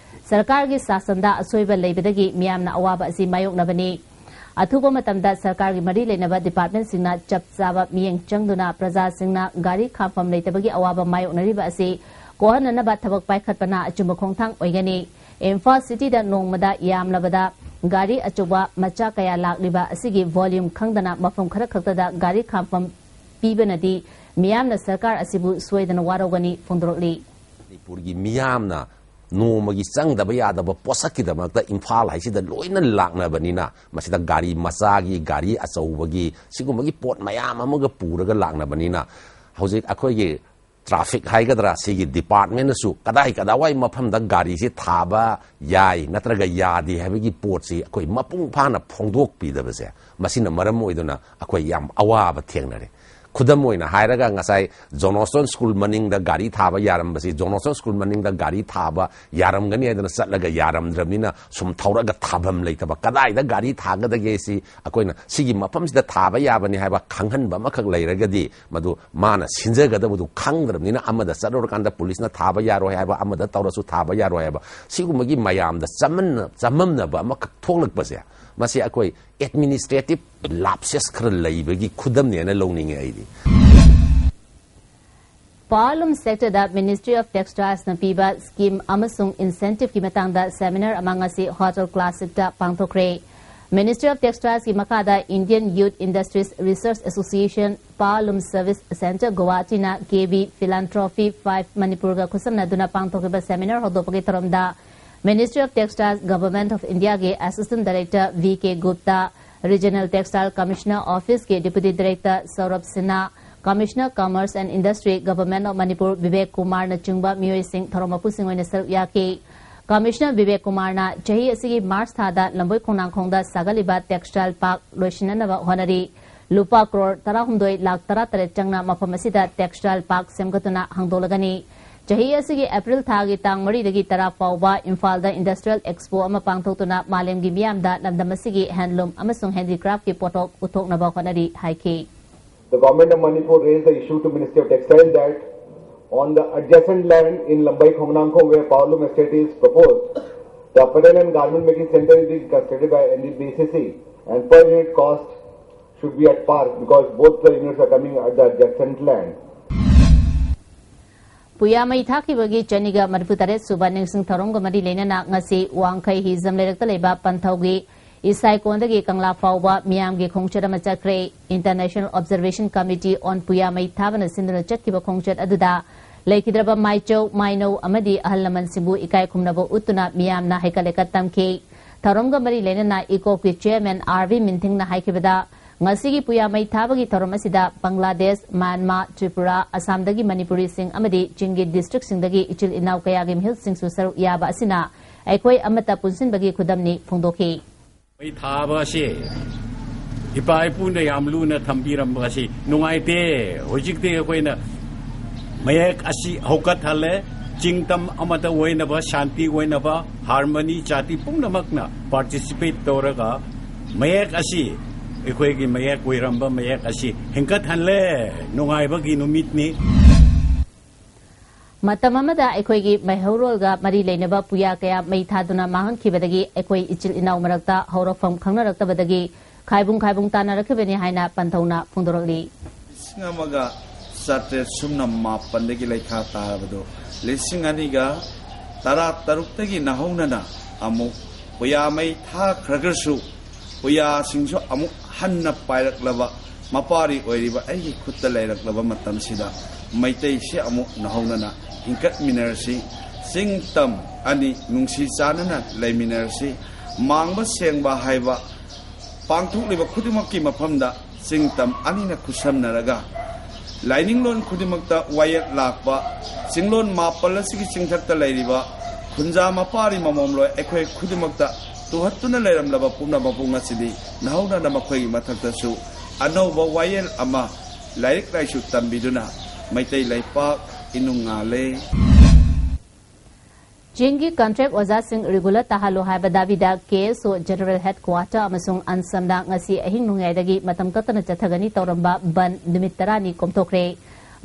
ꯁꯔꯀꯥꯔꯒꯤ ꯁꯥꯁꯟꯗ ꯑꯁꯣꯏꯕ ꯂꯩꯕꯗꯒꯤ ꯃꯤꯌꯥꯝꯅ ꯑꯋꯥꯕ ꯑꯁꯤ ꯃꯥꯌꯣꯛꯅꯕꯅꯤ꯫ ꯑꯊꯨꯕ ꯃꯇꯝꯗ ꯁꯔꯀꯥꯔꯒꯤ ꯃꯔꯤ ꯂꯩꯅꯕ ꯗꯤꯄꯥꯔꯠꯃꯦꯟꯁꯤꯡꯅ ꯆꯞ ꯆꯥꯕ ꯃꯤꯠꯌꯦꯡ ꯆꯪꯗꯨꯅ ꯄ꯭ꯔꯖꯥꯁꯤꯡꯅ ꯒꯥꯔꯤ ꯈꯥꯝꯐꯝ ꯂꯩꯇꯕꯒꯤ ꯑꯋꯥꯕ ꯃꯥꯌꯣꯛꯅꯔꯤꯕ ꯑꯁꯤ ꯀꯣꯛꯍꯟꯅꯅꯕ ꯊꯕꯛ ꯄꯥꯏꯈꯠꯄꯅ ꯑꯆꯨꯝꯕ ꯈꯣꯡꯊꯥꯡ ꯑꯣꯏꯒꯅꯤ꯫ ꯏꯝꯐꯥꯜ ꯁꯤꯇꯤꯗ ꯅꯣꯡꯃꯗ ꯌꯥꯝꯂꯕꯗ ꯒꯥꯔꯤ ꯑꯆꯧꯕ, ꯃꯆꯥ ꯀꯌꯥ ꯂꯥꯛꯂꯤꯕ ꯑꯁꯤꯒꯤ volume ꯈꯪꯗꯅ ꯃꯐꯝ ꯈꯔ ꯈꯛꯇꯗ ꯒꯥꯔꯤ ꯈꯥꯝꯐꯝ ꯄꯤꯕꯅꯗꯤ ꯃꯤꯌꯥꯝꯅ ꯁꯔꯀꯥꯔ ꯑꯁꯤꯕꯨ ꯁꯣꯏꯗꯅ ꯋꯥꯔꯧꯒꯅꯤ ꯐꯣꯡꯗꯣꯔꯛꯂꯤ꯫ ꯃꯅꯤꯄꯨꯔꯒꯤ ꯃꯤꯌꯥꯝꯅ ꯅꯣꯡꯃꯒꯤ ꯆꯪꯗꯕ ꯌꯥꯗꯕ ꯄꯣꯠꯁꯛꯀꯤꯗꯃꯛꯇ ꯏꯝꯐꯥꯜ ꯍꯥꯏꯁꯤꯗ ꯂꯣꯏꯅ ꯂꯥꯛꯅꯕꯅꯤꯅ, ꯃꯁꯤꯗ ꯒꯥꯔꯤ ꯃꯆꯥꯒꯤ, ꯒꯥꯔꯤ ꯑꯆꯧꯕꯒꯤ, ꯁꯤꯒꯨꯝꯕꯒꯤ ꯄꯣꯠ ꯃꯌꯥꯝ ꯑꯃꯒ ꯄꯨꯔꯒ ꯂꯥꯛꯅꯕꯅꯤꯅ, ꯍꯧꯖꯤꯛ ꯑꯩꯈꯣꯏꯒꯤ ꯇ꯭ꯔꯥꯐꯤꯛ ꯍꯥꯏꯒꯗ꯭ꯔꯥ, ꯁꯤꯒꯤ ꯗꯤꯄꯥꯔꯠꯃꯦꯟꯅꯁꯨ ꯀꯗꯥꯏ ꯀꯗꯥꯏꯋꯥꯏ ꯃꯐꯝꯗ ꯒꯥꯔꯤꯁꯤ ꯊꯥꯕ ꯌꯥꯏ ꯅꯠꯇ꯭ꯔꯒ ꯌꯥꯗꯦ ꯍꯥꯏꯕꯒꯤ ꯄꯣꯠꯁꯤ ꯑꯩꯈꯣꯏ ꯃꯄꯨꯡ ꯐꯥꯅ ꯐꯣꯡꯗꯣꯛꯄꯤꯗꯕꯁꯦ, ꯃꯁꯤꯅ ꯃꯔꯝ ꯑꯣꯏꯗꯨꯅ ꯑꯩꯈꯣꯏ ꯌꯥꯝ ꯑꯋꯥꯕ ꯊꯦꯡꯅꯔꯦ꯫ ꯈꯨꯗꯝ ꯑꯣꯏꯅ ꯍꯥꯏꯔꯒ, ꯉꯁꯥꯏ ꯖꯣꯟ ꯍꯣꯁꯇꯟ ꯁ꯭ꯀꯨꯜ ꯃꯅꯤꯡꯗ ꯒꯥꯔꯤ ꯊꯥꯕ ꯌꯥꯔꯝꯕꯁꯤ, ꯖꯣꯟ ꯍꯣꯁꯇꯟ ꯁ꯭ꯀꯨꯜ ꯃꯅꯤꯡꯗ ꯒꯥꯔꯤ ꯊꯥꯕ ꯌꯥꯔꯝꯒꯅꯤ ꯍꯥꯏꯗꯅ ꯆꯠꯂꯒ ꯌꯥꯔꯝꯗ꯭ꯔꯕꯅꯤꯅ, ꯁꯨꯝ ꯊꯧꯔꯒ ꯊꯥꯐꯝ ꯂꯩꯇꯕ, ꯀꯗꯥꯏꯗ ꯒꯥꯔꯤ ꯊꯥꯒꯗꯒꯦ ꯁꯤ ꯑꯩꯈꯣꯏꯅ ꯁꯤꯒꯤ ꯃꯐꯝꯁꯤꯗ ꯊꯥꯕ ꯌꯥꯕꯅꯤ ꯍꯥꯏꯕ ꯈꯪꯍꯟꯕ ꯑꯃꯈꯛ ꯂꯩꯔꯒꯗꯤ, ꯃꯗꯨ ꯃꯥꯅ ꯁꯤꯟꯖꯒꯗꯕꯗꯨ ꯈꯪꯗ꯭ꯔꯕꯅꯤꯅ, ꯑꯃꯗ ꯆꯠꯂꯨꯔꯀꯥꯟꯗ ꯄꯨꯂꯤꯁꯅ ꯊꯥꯕ ꯌꯥꯔꯣꯏ ꯍꯥꯏꯕ, ꯑꯃꯗ ꯇꯧꯔꯁꯨ ꯊꯥꯕ ꯌꯥꯔꯣꯏ ꯍꯥꯏꯕ, ꯁꯤꯒꯨꯝꯕꯒꯤ ꯃꯌꯥꯝꯗ ꯆꯃꯝꯅ-, ꯆꯃꯝꯅꯕ ꯑꯃꯈꯛ ꯊꯣꯛꯂꯛꯄꯁꯦ, ꯃꯁꯤ ꯑꯩꯈꯣꯏ ꯑꯦꯗꯃꯤꯅꯤꯁꯇ꯭ꯔꯦꯇꯤꯚ ꯂꯥꯞꯁꯦꯁ ꯈꯔ ꯂꯩꯕꯒꯤ ꯈꯨꯗꯝꯅꯦꯅ ꯂꯧꯅꯤꯡꯉꯦ ꯑꯩꯗꯤ꯫ ꯄꯥꯋꯔꯂꯨꯝ ꯁꯦꯛꯇꯔꯗ Ministry of Textilesꯅ ꯄꯤꯕ ꯁ꯭ꯀꯤꯝ ꯑꯃꯁꯨꯡ ꯏꯟꯁꯦꯟꯇꯤꯚꯀꯤ ꯃꯇꯥꯡꯗ ꯁꯦꯃꯤꯅꯥꯔ ꯑꯃ ꯉꯁꯤ ꯍꯣꯇꯦꯜ ꯀ꯭ꯂꯥꯁꯤꯛꯇ ꯄꯥꯡꯊꯣꯛꯈ꯭ꯔꯦ꯫ Ministry of Textilesꯀꯤ ꯃꯈꯥꯗ Indian Youth Industries Research Association, Powerloom Service Centre Guwahatiꯅ ꯀꯦ ꯕꯤ Philanthropy five ꯃꯅꯤꯄꯨꯔꯒ ꯈꯨꯠꯁꯝꯅꯗꯨꯅ ꯄꯥꯡꯊꯣꯛꯈꯤꯕ ꯁꯦꯃꯤꯅꯥꯔ ꯍꯧꯗꯣꯛꯄꯒꯤ ꯊꯧꯔꯝꯗ Ministry of Textiles, Government of Indiaꯒꯤ Assistant Director V K Gupta, Regional Textile Commissioner Officeꯀꯤ Deputy Director Saurav Sinha, Commissioner Commerce and Industry, Government of Manipur, Bibek ꯀꯨꯃꯥꯔꯅꯆꯤꯡꯕ ꯃꯤꯑꯣꯏꯁꯤꯡ ꯊꯧꯔꯝ ꯃꯄꯨꯁꯤꯡ ꯑꯣꯏꯅ ꯁꯔꯨꯛ ꯌꯥꯈꯤ꯫ Commissioner ꯕꯤꯕꯦꯛ ꯀꯨꯃꯥꯔꯅ ꯆꯍꯤ ꯑꯁꯤꯒꯤ ꯃꯥꯔꯆ ꯊꯥꯗ ꯂꯝꯕꯣꯏ ꯈꯣꯡꯅꯥꯡꯈꯣꯡꯗ ꯁꯥꯒꯠꯂꯤꯕ textile park ꯂꯣꯏꯁꯤꯟꯅꯅꯕ ꯍꯣꯠꯅꯔꯤ꯫ ꯂꯨꯄꯥ ꯀ꯭ꯔꯣꯔ ꯇꯔꯥꯍꯨꯝꯗꯣꯏ ꯂꯥꯈ ꯇꯔꯥꯇꯔꯦꯠ ꯆꯪꯅ ꯃꯐꯝ ꯑꯁꯤꯗ textile park ꯁꯦꯝꯒꯠꯇꯨꯅ ꯍꯥꯡꯗꯣꯛꯂꯒꯅꯤ꯫ ꯆꯍꯤ ꯑꯁꯤꯒꯤ ꯑꯦꯄ꯭ꯔꯤꯜ ꯊꯥꯒꯤ ꯇꯥꯡ ꯃꯔꯤꯗꯒꯤ ꯇꯔꯥ ꯐꯥꯎꯕ ꯏꯝꯐꯥꯜꯗ Industrial Expo ꯑꯃ ꯄꯥꯡꯊꯣꯛꯇꯨꯅ ꯃꯥꯂꯦꯝꯒꯤ ꯃꯤꯌꯥꯝꯗ ꯂꯝꯗꯝ ꯑꯁꯤꯒꯤ handloom ꯑꯃꯁꯨꯡ handicraftꯀꯤ ꯄꯣꯠꯊꯣꯛ ꯎꯠꯊꯣꯛꯅꯕ ꯍꯣꯠꯅꯔꯤ ꯍꯥꯏꯈꯤ꯫ The Government of Manipur raised the issue to Ministry of Textile that on the adjacent land in Lambai Khongnangkhong, where Powerloom Estate is proposed, the apparel and garment making center is being constructed by N D B C C, and per unit cost should be at par because both the units are coming at the adjacent land. ꯄꯨꯌꯥ ꯃꯩ ꯊꯥꯈꯤꯕꯒꯤ ꯆꯅꯤꯒ ꯃꯔꯤꯐꯨ ꯇꯔꯦꯠ ꯁꯨꯕ ꯅꯤꯡꯁꯤꯡ ꯊꯧꯔꯝꯒ ꯃꯔꯤ ꯂꯩꯅꯅ ꯉꯁꯤ ꯋꯥꯡꯈꯩ ꯍꯤꯖꯝ ꯂꯩꯔꯛꯇ ꯂꯩꯕ ꯄꯟꯊꯧꯒꯤ ꯏꯁꯥꯏꯀꯣꯟꯗꯒꯤ ꯀꯪꯂꯥ ꯐꯥꯎꯕ ꯃꯤꯌꯥꯝꯒꯤ ꯈꯣꯡꯆꯠ ꯑꯃ ꯆꯠꯈ꯭ꯔꯦ꯫ International Observation Committee on ꯄꯨꯌꯥ ꯃꯩ ꯊꯥꯕꯅ ꯁꯤꯟꯗꯨꯅ ꯆꯠꯈꯤꯕ ꯈꯣꯡꯆꯠ ꯑꯗꯨꯗ ꯂꯩꯈꯤꯗ꯭ꯔꯕ ꯃꯥꯏꯆꯧ, ꯃꯥꯏꯅꯧ ꯑꯃꯗꯤ ꯑꯍꯜ ꯂꯃꯟꯁꯤꯡꯕꯨ ꯏꯀꯥꯏ ꯈꯨꯝꯅꯕ ꯎꯠꯇꯨꯅ ꯃꯤꯌꯥꯝꯅ ꯍꯩꯀꯠ ꯂꯩꯀꯠ ꯇꯝꯈꯤ꯫ ꯊꯧꯔꯝꯒ ꯃꯔꯤ ꯂꯩꯅꯅ ꯏꯀꯣꯞꯀꯤ chairman R V ꯃꯤꯟꯊꯤꯡꯅ ꯍꯥꯏꯈꯤꯕꯗ, ꯉꯁꯤꯒꯤ ꯄꯨꯌꯥ ꯃꯩ ꯊꯥꯕꯒꯤ ꯊꯧꯔꯝ ꯑꯁꯤꯗ ꯕꯪꯒ꯭ꯂꯥꯗꯦꯁ, ꯃ꯭ꯌꯥꯟꯃꯥꯔ, ꯇ꯭ꯔꯤꯄꯨꯔꯥ, ꯑꯁꯥꯝꯗꯒꯤ ꯃꯅꯤꯄꯨꯔꯤꯁꯤꯡ ꯑꯃꯗꯤ ꯆꯤꯡꯒꯤ districtꯁꯤꯡꯗꯒꯤ ꯏꯆꯤꯜ ꯏꯅꯥꯎ ꯀꯌꯥꯒꯤ ꯃꯤꯍꯨꯠꯁꯤꯡꯁꯨ ꯁꯔꯨꯛ ꯌꯥꯕ ꯑꯁꯤꯅ ꯑꯩꯈꯣꯏ ꯑꯃꯠꯇ ꯄꯨꯟꯁꯤꯟꯕꯒꯤ ꯈꯨꯗꯝꯅꯤ ꯐꯣꯡꯗꯣꯛꯈꯤ꯫ ꯃꯩ ꯊꯥꯕ ꯑꯁꯤ ꯏꯄꯥ ꯏꯄꯨꯅ ꯌꯥꯝ ꯂꯨꯅ ꯊꯝꯕꯤꯔꯝꯕ ꯑꯁꯤ ꯅꯨꯡꯉꯥꯏꯇꯦ꯫ ꯍꯧꯖꯤꯛꯇꯤ ꯑꯩꯈꯣꯏꯅ ꯃꯌꯦꯛ ꯑꯁꯤ ꯍꯧꯒꯠꯍꯜꯂꯦ꯫ ꯆꯤꯡ ꯇꯝ ꯑꯃꯠꯇ ꯑꯣꯏꯅꯕ, ꯁꯥꯟꯇꯤ ꯑꯣꯏꯅꯕ, harmony, ꯖꯥꯇꯤ ꯄꯨꯝꯅꯃꯛꯅ participate ꯇꯧꯔꯒ ꯃꯌꯦꯛ ꯑꯁꯤ, ꯑꯩꯈꯣꯏꯒꯤ ꯃꯌꯦꯛ ꯑꯣꯏꯔꯝꯕ ꯃꯌꯦꯛ ꯑꯁꯤ ꯍꯤꯡꯒꯠꯍꯜꯂꯦ꯫ ꯅꯨꯡꯉꯥꯏꯕꯒꯤ ꯅꯨꯃꯤꯠꯅꯤ꯫ ꯃꯇꯝ ꯑꯃꯗ ꯑꯩꯈꯣꯏꯒꯤ ꯃꯩꯍꯧꯔꯣꯜꯒ ꯃꯔꯤ ꯂꯩꯅꯕ ꯄꯨꯌꯥ ꯀꯌꯥ ꯃꯩ ꯊꯥꯗꯨꯅ ꯃꯥꯡꯍꯟꯈꯤꯕꯗꯒꯤ ꯑꯩꯈꯣꯏ ꯏꯆꯤꯜ ꯏꯅꯥꯎ ꯃꯔꯛꯇ ꯍꯧꯔꯛꯐꯝ ꯈꯪꯅꯔꯛꯇꯕꯗꯒꯤ ꯈꯥꯏꯕꯨꯡ ꯈꯥꯏꯕꯨꯡ ꯇꯥꯅꯔꯛꯈꯤꯕꯅꯤ ꯍꯥꯏꯅ ꯄꯟꯊꯧꯅ ꯐꯣꯡꯗꯣꯔꯛꯂꯤ꯫ ꯂꯤꯁꯤꯡ ꯑꯃꯒ ꯆꯥꯇ꯭ꯔꯦꯠ ꯁꯨꯞꯅ ꯃꯥꯄꯟꯗꯒꯤ ꯂꯩꯈꯥ ꯇꯥꯔꯕꯗꯨ ꯂꯤꯁꯤꯡ ꯑꯅꯤꯒ ꯇꯔꯥ ꯇꯔꯨꯛꯇꯒꯤ ꯅꯍꯧꯅꯅ ꯑꯃꯨꯛ ꯄꯨꯌꯥ ꯃꯩ ꯊꯥꯈ꯭ꯔꯒꯁꯨ ꯄꯨꯌꯥꯁꯤꯡꯁꯨ ꯑꯃꯨꯛ ꯍꯟꯅ ꯄꯥꯏꯔꯛꯂꯕ, ꯃꯄꯥꯔꯤ ꯑꯣꯏꯔꯤꯕ ꯑꯩꯒꯤ ꯈꯨꯠꯇ ꯂꯩꯔꯛꯂꯕ ꯃꯇꯝꯁꯤꯗ ꯃꯩꯇꯩꯁꯤ ꯑꯃꯨꯛ ꯅꯧꯍꯧꯅꯅ ꯍꯤꯡꯀꯠꯃꯤꯟꯅꯔꯁꯤ, ꯆꯤꯡ ꯇꯝ ꯑꯅꯤ ꯅꯨꯡꯁꯤ ꯆꯥꯟꯅꯅ ꯂꯩꯃꯤꯟꯅꯔꯁꯤ, ꯃꯥꯡꯕ ꯁꯦꯡꯕ ꯍꯥꯏꯕ ꯄꯥꯡꯊꯣꯛꯂꯤꯕ ꯈꯨꯗꯤꯡꯃꯛꯀꯤ ꯃꯐꯝꯗ ꯆꯤꯡ ꯇꯝ ꯑꯅꯤꯅ ꯈꯨꯠꯁꯝꯅꯔꯒ ꯂꯥꯏꯅꯤꯡꯂꯣꯟ ꯈꯨꯗꯤꯡꯃꯛꯇ ꯋꯥꯌꯦꯜ ꯂꯥꯛꯄ ꯆꯤꯡꯂꯣꯟ ꯃꯥꯄꯜ ꯑꯁꯤꯒꯤ ꯆꯤꯡꯊꯛꯇ ꯂꯩꯔꯤꯕ ꯈꯨꯟꯖꯥ ꯃꯄꯥꯔꯤ ꯃꯃꯣꯝꯂꯣꯏ ꯑꯩꯈꯣꯏ ꯈꯨꯗꯤꯡꯃꯛꯇ ꯇꯨꯍꯠꯇꯨꯅ ꯂꯩꯔꯝꯂꯕ ꯄꯨꯝꯅꯃꯛꯄꯨ ꯉꯁꯤꯗꯤ ꯅꯍꯧꯅꯅ ꯃꯈꯣꯏꯒꯤ ꯃꯊꯛꯇꯁꯨ ꯑꯅꯧꯕ ꯋꯥꯌꯦꯜ ꯑꯃ ꯂꯥꯏꯔꯤꯛ ꯂꯥꯏꯁꯨ ꯇꯝꯕꯤꯗꯨꯅ ꯃꯩꯇꯩ ꯂꯩꯄꯥꯛ ꯏꯅꯨꯡ ꯉꯥꯜꯂꯦ꯫ ꯆꯤꯡꯒꯤ ꯀꯟꯇ꯭ꯔꯦꯛ ꯑꯣꯖꯥꯁꯤꯡ ꯔꯤꯒꯨꯂꯔ ꯇꯥꯍꯜꯂꯨ ꯍꯥꯏꯕ ꯗꯥꯕꯤꯗ ꯀꯦ ꯑꯦꯁ ꯑꯣ ꯖꯦꯅꯔꯦꯜ ꯍꯦꯗꯀ꯭ꯋꯥꯇꯔ ꯑꯃꯁꯨꯡ ꯑꯟꯁꯝꯗ ꯉꯁꯤ ꯑꯍꯤꯡ ꯅꯣꯡꯌꯥꯏꯗꯒꯤ ꯃꯇꯝ ꯀꯛꯇꯅ ꯆꯠꯊꯒꯅꯤ ꯇꯧꯔꯝꯕ ꯕꯟ ꯅꯨꯃꯤꯠ ꯇꯔꯥꯅꯤ ꯀꯣꯝꯊꯣꯛꯈ꯭ꯔꯦ꯫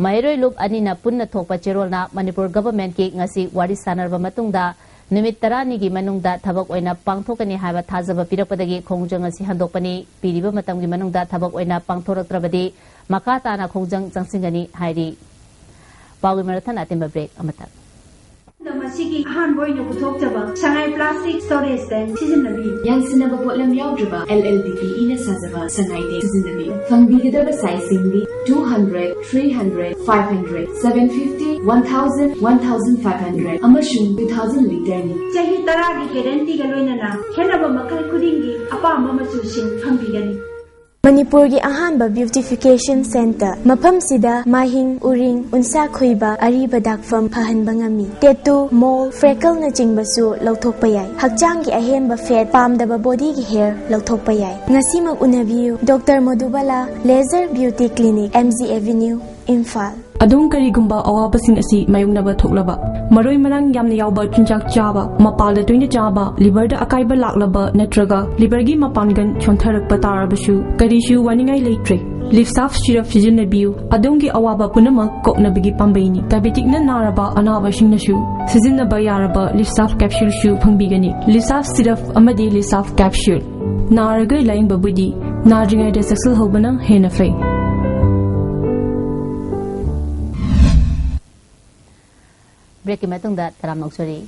ꯃꯍꯩꯔꯣꯏ ꯂꯨꯞ ꯑꯅꯤꯅ ꯄꯨꯟꯅ ꯊꯣꯛꯄ ꯆꯦꯔꯣꯜꯅ ꯃꯅꯤꯄꯨꯔ ꯒꯚꯔꯟꯃꯦꯟꯠꯀꯤ ꯉꯁꯤ ꯋꯥꯔꯤ ꯁꯥꯟꯅꯔꯕ ꯃꯇꯨꯡꯗ ꯅꯨꯃꯤꯠ ꯇꯔꯥꯅꯤꯒꯤ ꯃꯅꯨꯡꯗ ꯊꯕꯛ ꯑꯣꯏꯅ ꯄꯥꯡꯊꯣꯛꯀꯅꯤ ꯍꯥꯏꯕ ꯊꯥꯖꯕ ꯄꯤꯔꯛꯄꯗꯒꯤ ꯈꯣꯡꯖꯪ ꯑꯁꯤ ꯍꯟꯗꯣꯛꯄꯅꯤ꯫ ꯄꯤꯔꯤꯕ ꯃꯇꯝꯒꯤ ꯃꯅꯨꯡꯗ ꯊꯕꯛ ꯑꯣꯏꯅ ꯄꯥꯡꯊꯣꯔꯛꯇ꯭ꯔꯕꯗꯤ ꯃꯈꯥ ꯇꯥꯅ ꯈꯣꯡꯖꯪ ꯆꯪꯁꯤꯟꯒꯅꯤ ꯍꯥꯏꯔꯤ꯫ ꯄꯥꯎꯒꯤ ꯃꯔꯛ ꯊꯠꯅ ꯑꯇꯦꯟꯕ ꯕ꯭ꯔꯦꯛ ꯑꯃꯇꯪ꯫ ꯃꯁꯤꯒꯤ ꯑꯍꯥꯟꯕ ꯑꯣꯏꯅ ꯄꯨꯊꯣꯛꯆꯕ ꯁꯉꯥꯏ ꯄ꯭ꯂꯥꯁꯇꯤꯛ ꯁ꯭ꯇꯣꯔꯦꯖ ꯇꯦꯡ ꯁꯤꯖꯤꯟꯅꯕꯤꯌꯨ꯫ ꯌꯥꯟꯁꯤꯟꯅꯕ ꯄꯣꯠꯂꯝ ꯌꯥꯎꯗ꯭ꯔꯕ ꯑꯦꯜ ꯑꯦꯜ ꯗꯤ ꯄꯤ ꯏꯅ ꯁꯥꯖꯕ ꯁꯉꯥꯏ ꯇꯦꯡ ꯁꯤꯖꯤꯟꯅꯕꯤꯌꯨ꯫ ꯐꯪꯕꯤꯒꯗꯕ ꯁꯥꯏꯖꯁꯤꯡꯗꯤ two hundred, three hundred, five hundred, seven fifty, one thousand, one thousand five hundred ꯑꯃꯁꯨꯡ two thousand ꯂꯤꯇꯔꯅꯤ꯫ ꯆꯍꯤ ꯇꯔꯥꯒꯤ ꯒꯦꯔꯦꯟꯇꯤꯒ ꯂꯣꯏꯅꯅ ꯈꯦꯠꯅꯕ ꯃꯈꯜ ꯈꯨꯗꯤꯡꯒꯤ ꯑꯄꯥꯝꯕ ꯃꯆꯨꯁꯤꯡ ꯐꯪꯕꯤꯒꯅꯤ꯫ ꯃꯅꯤꯄꯨꯔꯒꯤ ꯑꯍꯥꯟꯕ ꯕ꯭ꯌꯨꯇꯤꯐꯤꯀꯦꯁꯟ ꯁꯦꯟꯇꯔ꯫ ꯃꯐꯝꯁꯤꯗ ꯃꯥꯍꯤꯡ, ꯎꯔꯤꯡ, ꯎꯟꯁꯥ ꯈꯣꯏꯕ, ꯑꯔꯤꯕ ꯗꯥꯛꯐꯝ ꯐꯍꯟꯕ ꯉꯝꯃꯤ꯫ ꯇꯦꯇꯨ, ꯃꯣꯜ, ꯐ꯭ꯔꯦꯀꯜꯅꯆꯤꯡꯕꯁꯨ ꯂꯧꯊꯣꯛꯄ ꯌꯥꯏ꯫ ꯍꯛꯆꯥꯡꯒꯤ ꯑꯍꯦꯟꯕ ꯐꯦꯠ, ꯄꯥꯝꯗꯕ ꯕꯣꯗꯤꯒꯤ ꯍꯦꯌꯔ ꯂꯧꯊꯣꯛꯄ ꯌꯥꯏ꯫ ꯉꯁꯤꯃꯛ ꯎꯅꯕꯤꯌꯨ꯫ Doctor Madhubala, laser beauty clinic, M G avenue, Imphal. ꯑꯗꯣꯝ ꯀꯔꯤꯒꯨꯝꯕ ꯑꯋꯥꯕꯁꯤꯡ ꯑꯁꯤ ꯃꯥꯌꯣꯛꯅꯕ ꯊꯣꯛꯂꯕ, ꯃꯔꯣꯏ ꯃꯔꯥꯡ ꯌꯥꯝꯅ ꯌꯥꯎꯕ ꯆꯤꯟꯖꯥꯛ ꯆꯥꯕ, ꯃꯄꯥꯜꯗ ꯇꯣꯏꯅ ꯆꯥꯕ, ꯂꯤꯚꯔꯗ ꯑꯀꯥꯏꯕ ꯂꯥꯛꯂꯕ ꯅꯠꯇ꯭ꯔꯒ ꯂꯤꯚꯔꯒꯤ ꯃꯄꯥꯡꯒꯜ ꯁꯣꯟꯊꯔꯛꯄ ꯇꯥꯔꯕꯁꯨ ꯀꯔꯤꯁꯨ ꯋꯥꯅꯤꯡꯉꯥꯏ ꯂꯩꯇ꯭ꯔꯦ꯫ ꯂꯤꯞꯁꯥꯐ ꯁꯤꯔꯞ ꯁꯤꯖꯤꯟꯅꯕꯤꯌꯨ꯫ ꯑꯗꯣꯝꯒꯤ ꯑꯋꯥꯕ ꯄꯨꯝꯅꯃꯛ ꯀꯣꯛꯅꯕꯒꯤ ꯄꯥꯝꯕꯩꯅꯤ꯫ ꯗꯥꯏꯕꯦꯇꯤꯛꯅ ꯅꯥꯔꯕ ꯑꯅꯥꯕꯁꯤꯡꯅꯁꯨ ꯁꯤꯖꯤꯟꯅꯕ ꯌꯥꯔꯕ ꯂꯤꯞꯁꯥꯐ ꯀꯦꯞꯁꯨꯜꯁꯨ ꯐꯪꯕꯤꯒꯅꯤ꯫ ꯂꯤꯞꯁꯥꯐ ꯁꯤꯔꯞ ꯑꯃꯗꯤ ꯂꯤꯞꯁꯥꯐ ꯀꯦꯞꯁꯨꯜ꯫ ꯅꯥꯔꯒ ꯂꯥꯌꯦꯡꯕꯕꯨꯗꯤ ꯅꯥꯗ꯭ꯔꯤꯉꯩꯗ ꯆꯦꯛꯁꯤꯜꯍꯧꯕꯅ ꯍꯦꯟꯅ ꯐꯩ꯫ ꯕ꯭ꯔꯦꯛꯀꯤ ꯃꯇꯨꯡꯗ ꯇꯔꯥꯝꯅ ꯑꯣꯛꯆꯔꯤ꯫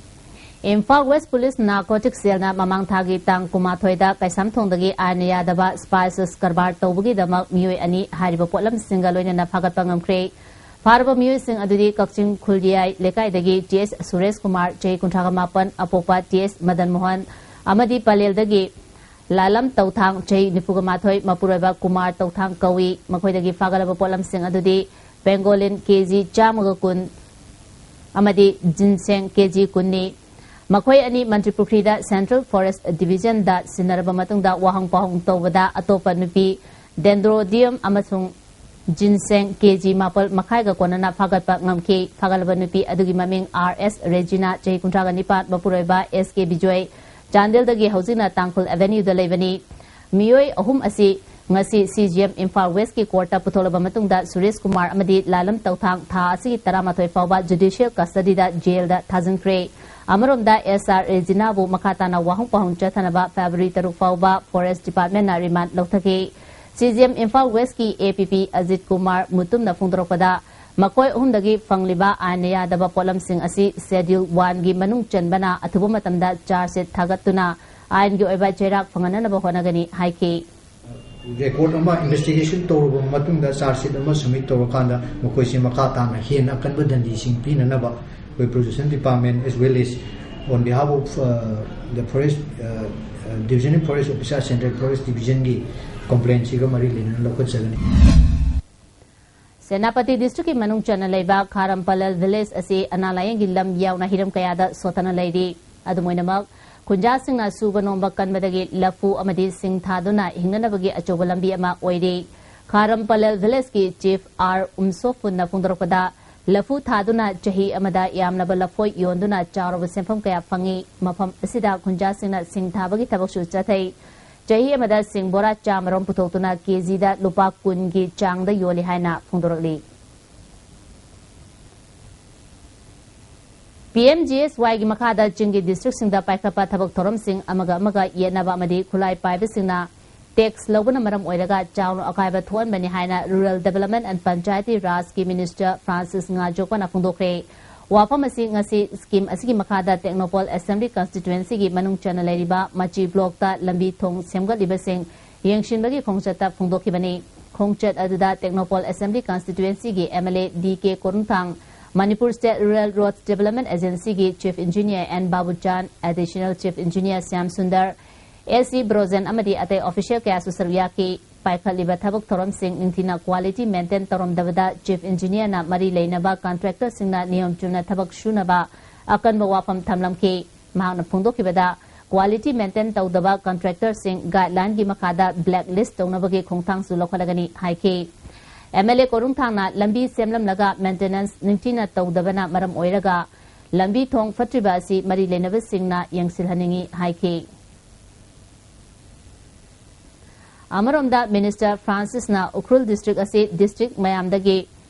ꯏꯝꯐꯥꯜ ꯋꯦꯁ ꯄꯨꯂꯤꯁ ꯅꯥꯔꯀꯣꯇꯤꯛ ꯁꯦꯜꯅ ꯃꯃꯥꯡ ꯊꯥꯒꯤ ꯇꯥꯡ ꯀꯨꯟꯃꯥꯊꯣꯏꯗ ꯀꯩꯁꯥꯝꯊꯣꯡꯗꯒꯤ ꯑꯥꯏꯟꯅ ꯌꯥꯗꯕ ꯁ꯭ꯄꯥꯏꯁꯦꯁ ꯀꯔꯕꯥꯔ ꯇꯧꯕꯒꯤꯗꯃꯛ ꯃꯤꯑꯣꯏ ꯑꯅꯤ ꯍꯥꯏꯔꯤꯕ ꯄꯣꯠꯂꯝꯁꯤꯡꯒ ꯂꯣꯏꯅꯅ ꯐꯥꯒꯠꯄ ꯉꯝꯈ꯭ꯔꯦ꯫ ꯐꯥꯔꯕ ꯃꯤꯑꯣꯏꯁꯤꯡ ꯑꯗꯨꯗꯤ ꯀꯛꯆꯤꯡ ꯈꯨꯜꯌꯥꯏ ꯂꯩꯀꯥꯏꯗꯒꯤ ꯇꯤ ꯑꯦꯁ ꯁꯨꯔꯦꯁ ꯀꯨꯃꯥꯔ, ꯆꯍꯤ ꯀꯨꯟꯊ꯭ꯔꯥꯒ ꯃꯥꯄꯟ, ꯑꯄꯣꯛꯄ ꯇꯤ ꯑꯦꯁ ꯃꯗꯟ ꯃꯣꯍꯟ, ꯑꯃꯗꯤ ꯄꯂꯦꯜꯗꯒꯤ ꯂꯥꯂꯝ ꯇꯧꯊꯥꯡ, ꯆꯍꯤ ꯅꯤꯐꯨꯒ ꯃꯥꯊꯣꯏ, ꯃꯄꯨꯔꯣꯏꯕ ꯀꯨꯃꯥꯔ ꯇꯧꯊꯥꯡ ꯀꯧꯏ꯫ ꯃꯈꯣꯏꯗꯒꯤ ꯐꯥꯒꯠꯂꯕ ꯄꯣꯠꯂꯝꯁꯤꯡ ꯑꯗꯨꯗꯤ ꯄꯦꯡꯒꯣꯂꯤꯟ ꯀꯦꯖꯤ ꯆꯥꯝꯃꯒ ꯀꯨꯟ ꯑꯃꯗꯤ ꯖꯤꯟꯁꯦꯡ ꯀꯦꯖꯤ ꯀꯨꯟꯅꯤ꯫ ꯃꯈꯣꯏ ꯑꯅꯤ ꯃꯟꯇ꯭ꯔꯤ ꯄꯨꯈ꯭ꯔꯤꯗ Central Forest Divisionꯗ ꯁꯤꯟꯅꯔꯕ ꯃꯇꯨꯡꯗ ꯋꯥꯍꯪ ꯄꯥꯎꯍꯪ ꯇꯧꯕꯗ ꯑꯇꯣꯞꯄ ꯅꯨꯄꯤ ꯗꯦꯟꯗ꯭ꯔꯣꯗꯤꯌꯝ ꯑꯃꯁꯨꯡ ꯖꯤꯟꯁꯦꯡ ꯀꯦꯖꯤ ꯃꯥꯄꯜ ꯃꯈꯥꯏꯒ ꯀꯣꯟꯅꯅ ꯐꯥꯒꯠꯄ ꯉꯝꯈꯤ꯫ ꯐꯥꯒꯠꯂꯕ ꯅꯨꯄꯤ ꯑꯗꯨꯒꯤ ꯃꯃꯤꯡ ꯑꯥꯔ ꯑꯦꯁ ꯔꯦꯖꯤꯅꯥ, ꯆꯍꯤ ꯀꯨꯟꯊ꯭ꯔꯥꯒ ꯅꯤꯄꯥꯟ, ꯃꯄꯨꯔꯣꯏꯕ ꯑꯦꯁ ꯀꯦ ꯕꯤꯖꯣꯏ, ꯆꯥꯟꯗꯦꯜꯗꯒꯤ ꯍꯧꯖꯤꯛꯅ ꯇꯥꯡꯈꯨꯜ ꯑꯦꯚꯦꯅ꯭ꯌꯨꯗ ꯂꯩꯕꯅꯤ꯫ ꯃꯤꯑꯣꯏ ꯑꯍꯨꯝ ꯑꯁꯤ ꯉꯁꯤ ꯁꯤ ꯖꯤ ꯑꯦꯝ ꯏꯝꯐꯥꯜ ꯋꯦꯁꯀꯤ ꯀꯣꯔꯠꯇ ꯄꯨꯊꯣꯛꯂꯕ ꯃꯇꯨꯡꯗ ꯁꯨꯔꯦꯁ ꯀꯨꯃꯥꯔ ꯑꯃꯗꯤ ꯂꯥꯂꯝ ꯇꯧꯊꯥꯡ ꯊꯥ ꯑꯁꯤꯒꯤ ꯇꯔꯥꯃꯥꯊꯣꯏ ꯐꯥꯎꯕ ꯖꯨꯗꯤꯁꯤꯌꯦꯜ ꯀꯁꯇꯗꯤꯗ ꯖꯦꯜꯗ ꯊꯥꯖꯤꯟꯈ꯭ꯔꯦ꯫ ꯑꯃꯔꯣꯝꯗ, ꯑꯦꯁ ꯑꯥꯔ ꯔꯦꯖꯤꯅꯥꯕꯨ ꯃꯈꯥ ꯇꯥꯅ ꯋꯥꯍꯪ ꯄꯥꯎꯍꯪ ꯆꯠꯊꯅꯕ ꯐꯦꯕ꯭ꯔꯨꯋꯥꯔꯤ ꯇꯔꯨꯛ ꯐꯥꯎꯕ forest ꯗꯤꯄꯥꯔꯠꯃꯦꯟꯅ ꯔꯤꯃꯥꯟꯗ ꯂꯧꯊꯈꯤ꯫ C G M Imphal ꯋꯦꯁꯀꯤ ꯑꯦ ꯄꯤ ꯄꯤ ꯑꯖꯤꯠ ꯀꯨꯃꯥꯔ ꯃꯨꯇꯨꯝꯅ ꯐꯣꯡꯗꯣꯔꯛꯄꯗ, ꯃꯈꯣꯏ ꯑꯍꯨꯝꯗꯒꯤ ꯐꯪꯂꯤꯕ ꯑꯥꯏꯟꯅ ꯌꯥꯗꯕ ꯄꯣꯠꯂꯝꯁꯤꯡ ꯑꯁꯤ ꯁꯦꯗ꯭ꯌꯨꯜ ꯋꯥꯟꯒꯤ ꯃꯅꯨꯡ ꯆꯟꯕꯅ ꯑꯊꯨꯕ ꯃꯇꯝꯗ ꯆꯥꯔꯖ ꯁꯤꯠ ꯊꯥꯒꯠꯇꯨꯅ ꯑꯥꯏꯟꯒꯤ ꯑꯣꯏꯕ ꯆꯩꯔꯥꯛ ꯐꯪꯍꯟꯅꯅꯕ ꯍꯣꯠꯅꯒꯅꯤ ꯍꯥꯏꯈꯤ꯫ ꯔꯦꯀꯣꯔꯠ ꯑꯃ ꯏꯟꯚꯦꯁꯇꯤꯒꯦꯁꯟ ꯇꯧꯔꯕ ꯃꯇꯨꯡꯗ ꯆꯥꯔꯖ ꯁꯤꯠ ꯑꯃ ꯁꯕꯃꯤꯠ ꯇꯧꯔꯀꯥꯟꯗ ꯃꯈꯣꯏꯁꯦ ꯃꯈꯥ ꯇꯥꯅ ꯍꯦꯟꯅ ꯑꯀꯟꯕ ꯗꯟꯗꯤꯁꯤꯡ ꯄꯤꯅꯅꯕ ꯑꯩꯈꯣꯏ Production Department as well as on behalf of the forest division, forest officer, Central Forest Divisionꯒꯤ complaintꯁꯤꯒ ꯃꯔꯤ ꯂꯩꯅꯅ ꯂꯧꯈꯠꯆꯒꯅꯤ꯫ ꯁꯦꯅꯥꯄꯇꯤ ꯗꯤꯁꯇ꯭ꯔꯤꯛꯀꯤ ꯃꯅꯨꯡ ꯆꯟꯅ ꯂꯩꯕ ꯈꯥꯔꯝꯄꯂꯦꯜ ꯚꯤꯂꯦꯖ ꯑꯁꯤ ꯑꯅꯥ ꯂꯥꯌꯦꯡꯒꯤ ꯂꯝ ꯌꯥꯎꯅ ꯍꯤꯔꯝ ꯀꯌꯥꯗ ꯁꯣꯠꯊꯅ ꯂꯩꯔꯤ꯫ ꯑꯗꯨꯝ ꯑꯣꯏꯅꯃꯛ, ꯈꯨꯟꯖꯥꯁꯤꯡꯅ ꯁꯨꯕ ꯅꯣꯝꯕ ꯀꯟꯕꯗꯒꯤ ꯂꯐꯨ ꯑꯃꯗꯤ ꯁꯤꯡ ꯊꯥꯗꯨꯅ ꯍꯤꯡꯅꯅꯕꯒꯤ ꯑꯆꯧꯕ ꯂꯝꯕꯤ ꯑꯃ ꯑꯣꯏꯔꯤ꯫ ꯈꯥꯔꯝꯄꯂꯦꯜ ꯚꯤꯂꯦꯖꯀꯤ ꯆꯤꯐ ꯑꯥꯔ ꯎꯝꯁꯣꯐꯨꯟꯅ ꯐꯣꯡꯗꯣꯔꯛꯄꯗ, ꯂꯐꯨ ꯊꯥꯗꯨꯅ ꯆꯍꯤ ꯑꯃꯗ ꯌꯥꯝꯂꯕ ꯂꯐꯣꯏ ꯌꯣꯟꯗꯨꯅ ꯆꯥꯎꯔꯕ ꯁꯦꯟꯐꯝ ꯀꯌꯥ ꯐꯪꯏ꯫ ꯃꯐꯝ ꯑꯁꯤꯗ ꯈꯨꯟꯖꯥꯁꯤꯡꯅ ꯁꯤꯡ ꯊꯥꯕꯒꯤ ꯊꯕꯛꯁꯨ ꯆꯠꯊꯩ꯫ ꯆꯍꯤ ꯑꯃꯗ ꯁꯤꯡ ꯕꯣꯔꯥ ꯆꯥꯝꯃꯔꯣꯝ ꯄꯨꯊꯣꯛꯇꯨꯅ ꯀꯦꯖꯤꯗ ꯂꯨꯄꯥ ꯀꯨꯟꯒꯤ ꯆꯥꯡꯗ ꯌꯣꯜꯂꯤ ꯍꯥꯏꯅ ꯐꯣꯡꯗꯣꯔꯛꯂꯤ꯫ ꯄꯤ ꯑꯦꯝ ꯖꯤ ꯑꯦꯁ ꯋꯥꯏꯒꯤ ꯃꯈꯥꯗ ꯆꯤꯡꯒꯤ ꯗꯤꯁꯇ꯭ꯔꯤꯛꯁꯤꯡꯗ ꯄꯥꯏꯈꯠꯄ ꯊꯕꯛ ꯊꯧꯔꯝꯁꯤꯡ ꯑꯃꯒ ꯑꯃꯒ ꯌꯦꯠꯅꯕ ꯑꯃꯗꯤ ꯈꯨꯠꯂꯥꯏ ꯄꯥꯏꯕꯁꯤꯡꯅ ꯇꯦꯛꯁ ꯂꯧꯕꯅ ꯃꯔꯝ ꯑꯣꯏꯔꯒ ꯆꯥꯎꯅ ꯑꯀꯥꯏꯕ ꯊꯣꯛꯍꯟꯕꯅꯤ ꯍꯥꯏꯅ Rural Development and Panchayati Rajꯀꯤ Minister Francis ꯉꯥꯖꯣꯛꯄꯅ ꯐꯣꯡꯗꯣꯛꯈ꯭ꯔꯦ꯫ ꯋꯥꯐꯝ ꯑꯁꯤ ꯉꯁꯤ ꯁ꯭ꯀꯤꯝ ꯑꯁꯤꯒꯤ ꯃꯈꯥꯗ ꯇꯦꯡꯅꯧꯄꯜ Assembly Constituencyꯒꯤ ꯃꯅꯨꯡ ꯆꯟꯅ ꯂꯩꯔꯤꯕ ꯃꯆꯤ ꯕ꯭ꯂꯣꯛꯇ ꯂꯝꯕꯤ ꯊꯣꯡ ꯁꯦꯝꯒꯠꯂꯤꯕꯁꯤꯡ ꯌꯦꯡꯁꯤꯟꯕꯒꯤ ꯈꯣꯡꯆꯠꯇ ꯐꯣꯡꯗꯣꯛꯈꯤꯕꯅꯤ꯫ ꯈꯣꯡꯆꯠ ꯑꯗꯨꯗ Tengnoupal Assembly Constituencyꯒꯤ M L A D K ꯀꯣꯔꯨꯡꯊꯥꯡ, Manipur State Rural Roads Development Agencyꯒꯤ Chief Engineer N ꯕꯥꯕꯨꯆꯥꯟ, Additional Chief Engineer Shyam Sundar, A C Brojen ꯑꯃꯗꯤ ꯑꯇꯩ official ꯀꯌꯥꯁꯨ ꯁꯔꯨꯛ ꯌꯥꯈꯤ꯫ ꯄꯥꯏꯈꯠꯂꯤꯕ ꯊꯕꯛ ꯊꯧꯔꯝꯁꯤꯡ ꯅꯤꯡꯊꯤꯅ quality maintain ꯇꯧꯔꯝꯗꯕꯗ Chief Engineerꯅ ꯃꯔꯤ ꯂꯩꯅꯕ contractorꯁꯤꯡꯅ ꯅꯤꯌꯣꯝ ꯆꯨꯝꯅ ꯊꯕꯛ ꯁꯨꯅꯕ ꯑꯀꯟꯕ ꯋꯥꯐꯝ ꯊꯝꯂꯝꯈꯤ꯫ ꯃꯍꯥꯛꯅ ꯐꯣꯡꯗꯣꯛꯈꯤꯕꯗ, quality maintain ꯇꯧꯗꯕ contractorꯁꯤꯡ guidelineꯒꯤ ꯃꯈꯥꯗ blacklist ꯇꯧꯅꯕꯒꯤ ꯈꯣꯡꯊꯥꯡꯁꯨ ꯂꯧꯈꯠꯂꯒꯅꯤ ꯍꯥꯏꯈꯤ꯫ MLA ꯀꯣꯔꯨꯡꯊꯥꯡꯅ ꯂꯝꯕꯤ ꯁꯦꯝꯂꯝꯂꯒ maintenance ꯅꯤꯡꯊꯤꯅ ꯇꯧꯗꯕꯅ ꯃꯔꯝ ꯑꯣꯏꯔꯒ ꯂꯝꯕꯤ ꯊꯣꯡ ꯐꯠꯇ꯭ꯔꯤꯕ ꯑꯁꯤ ꯃꯔꯤ ꯂꯩꯅꯕꯁꯤꯡꯅ ꯌꯦꯡꯁꯤꯜꯍꯟꯅꯤꯡꯏ ꯍꯥꯏꯈꯤ꯫ ꯑꯃꯔꯣꯝꯗ Minister Francisꯅ ꯎꯈ꯭ꯔꯨꯜ district ꯑꯁꯤ district ꯃꯌꯥꯝꯗꯒꯤ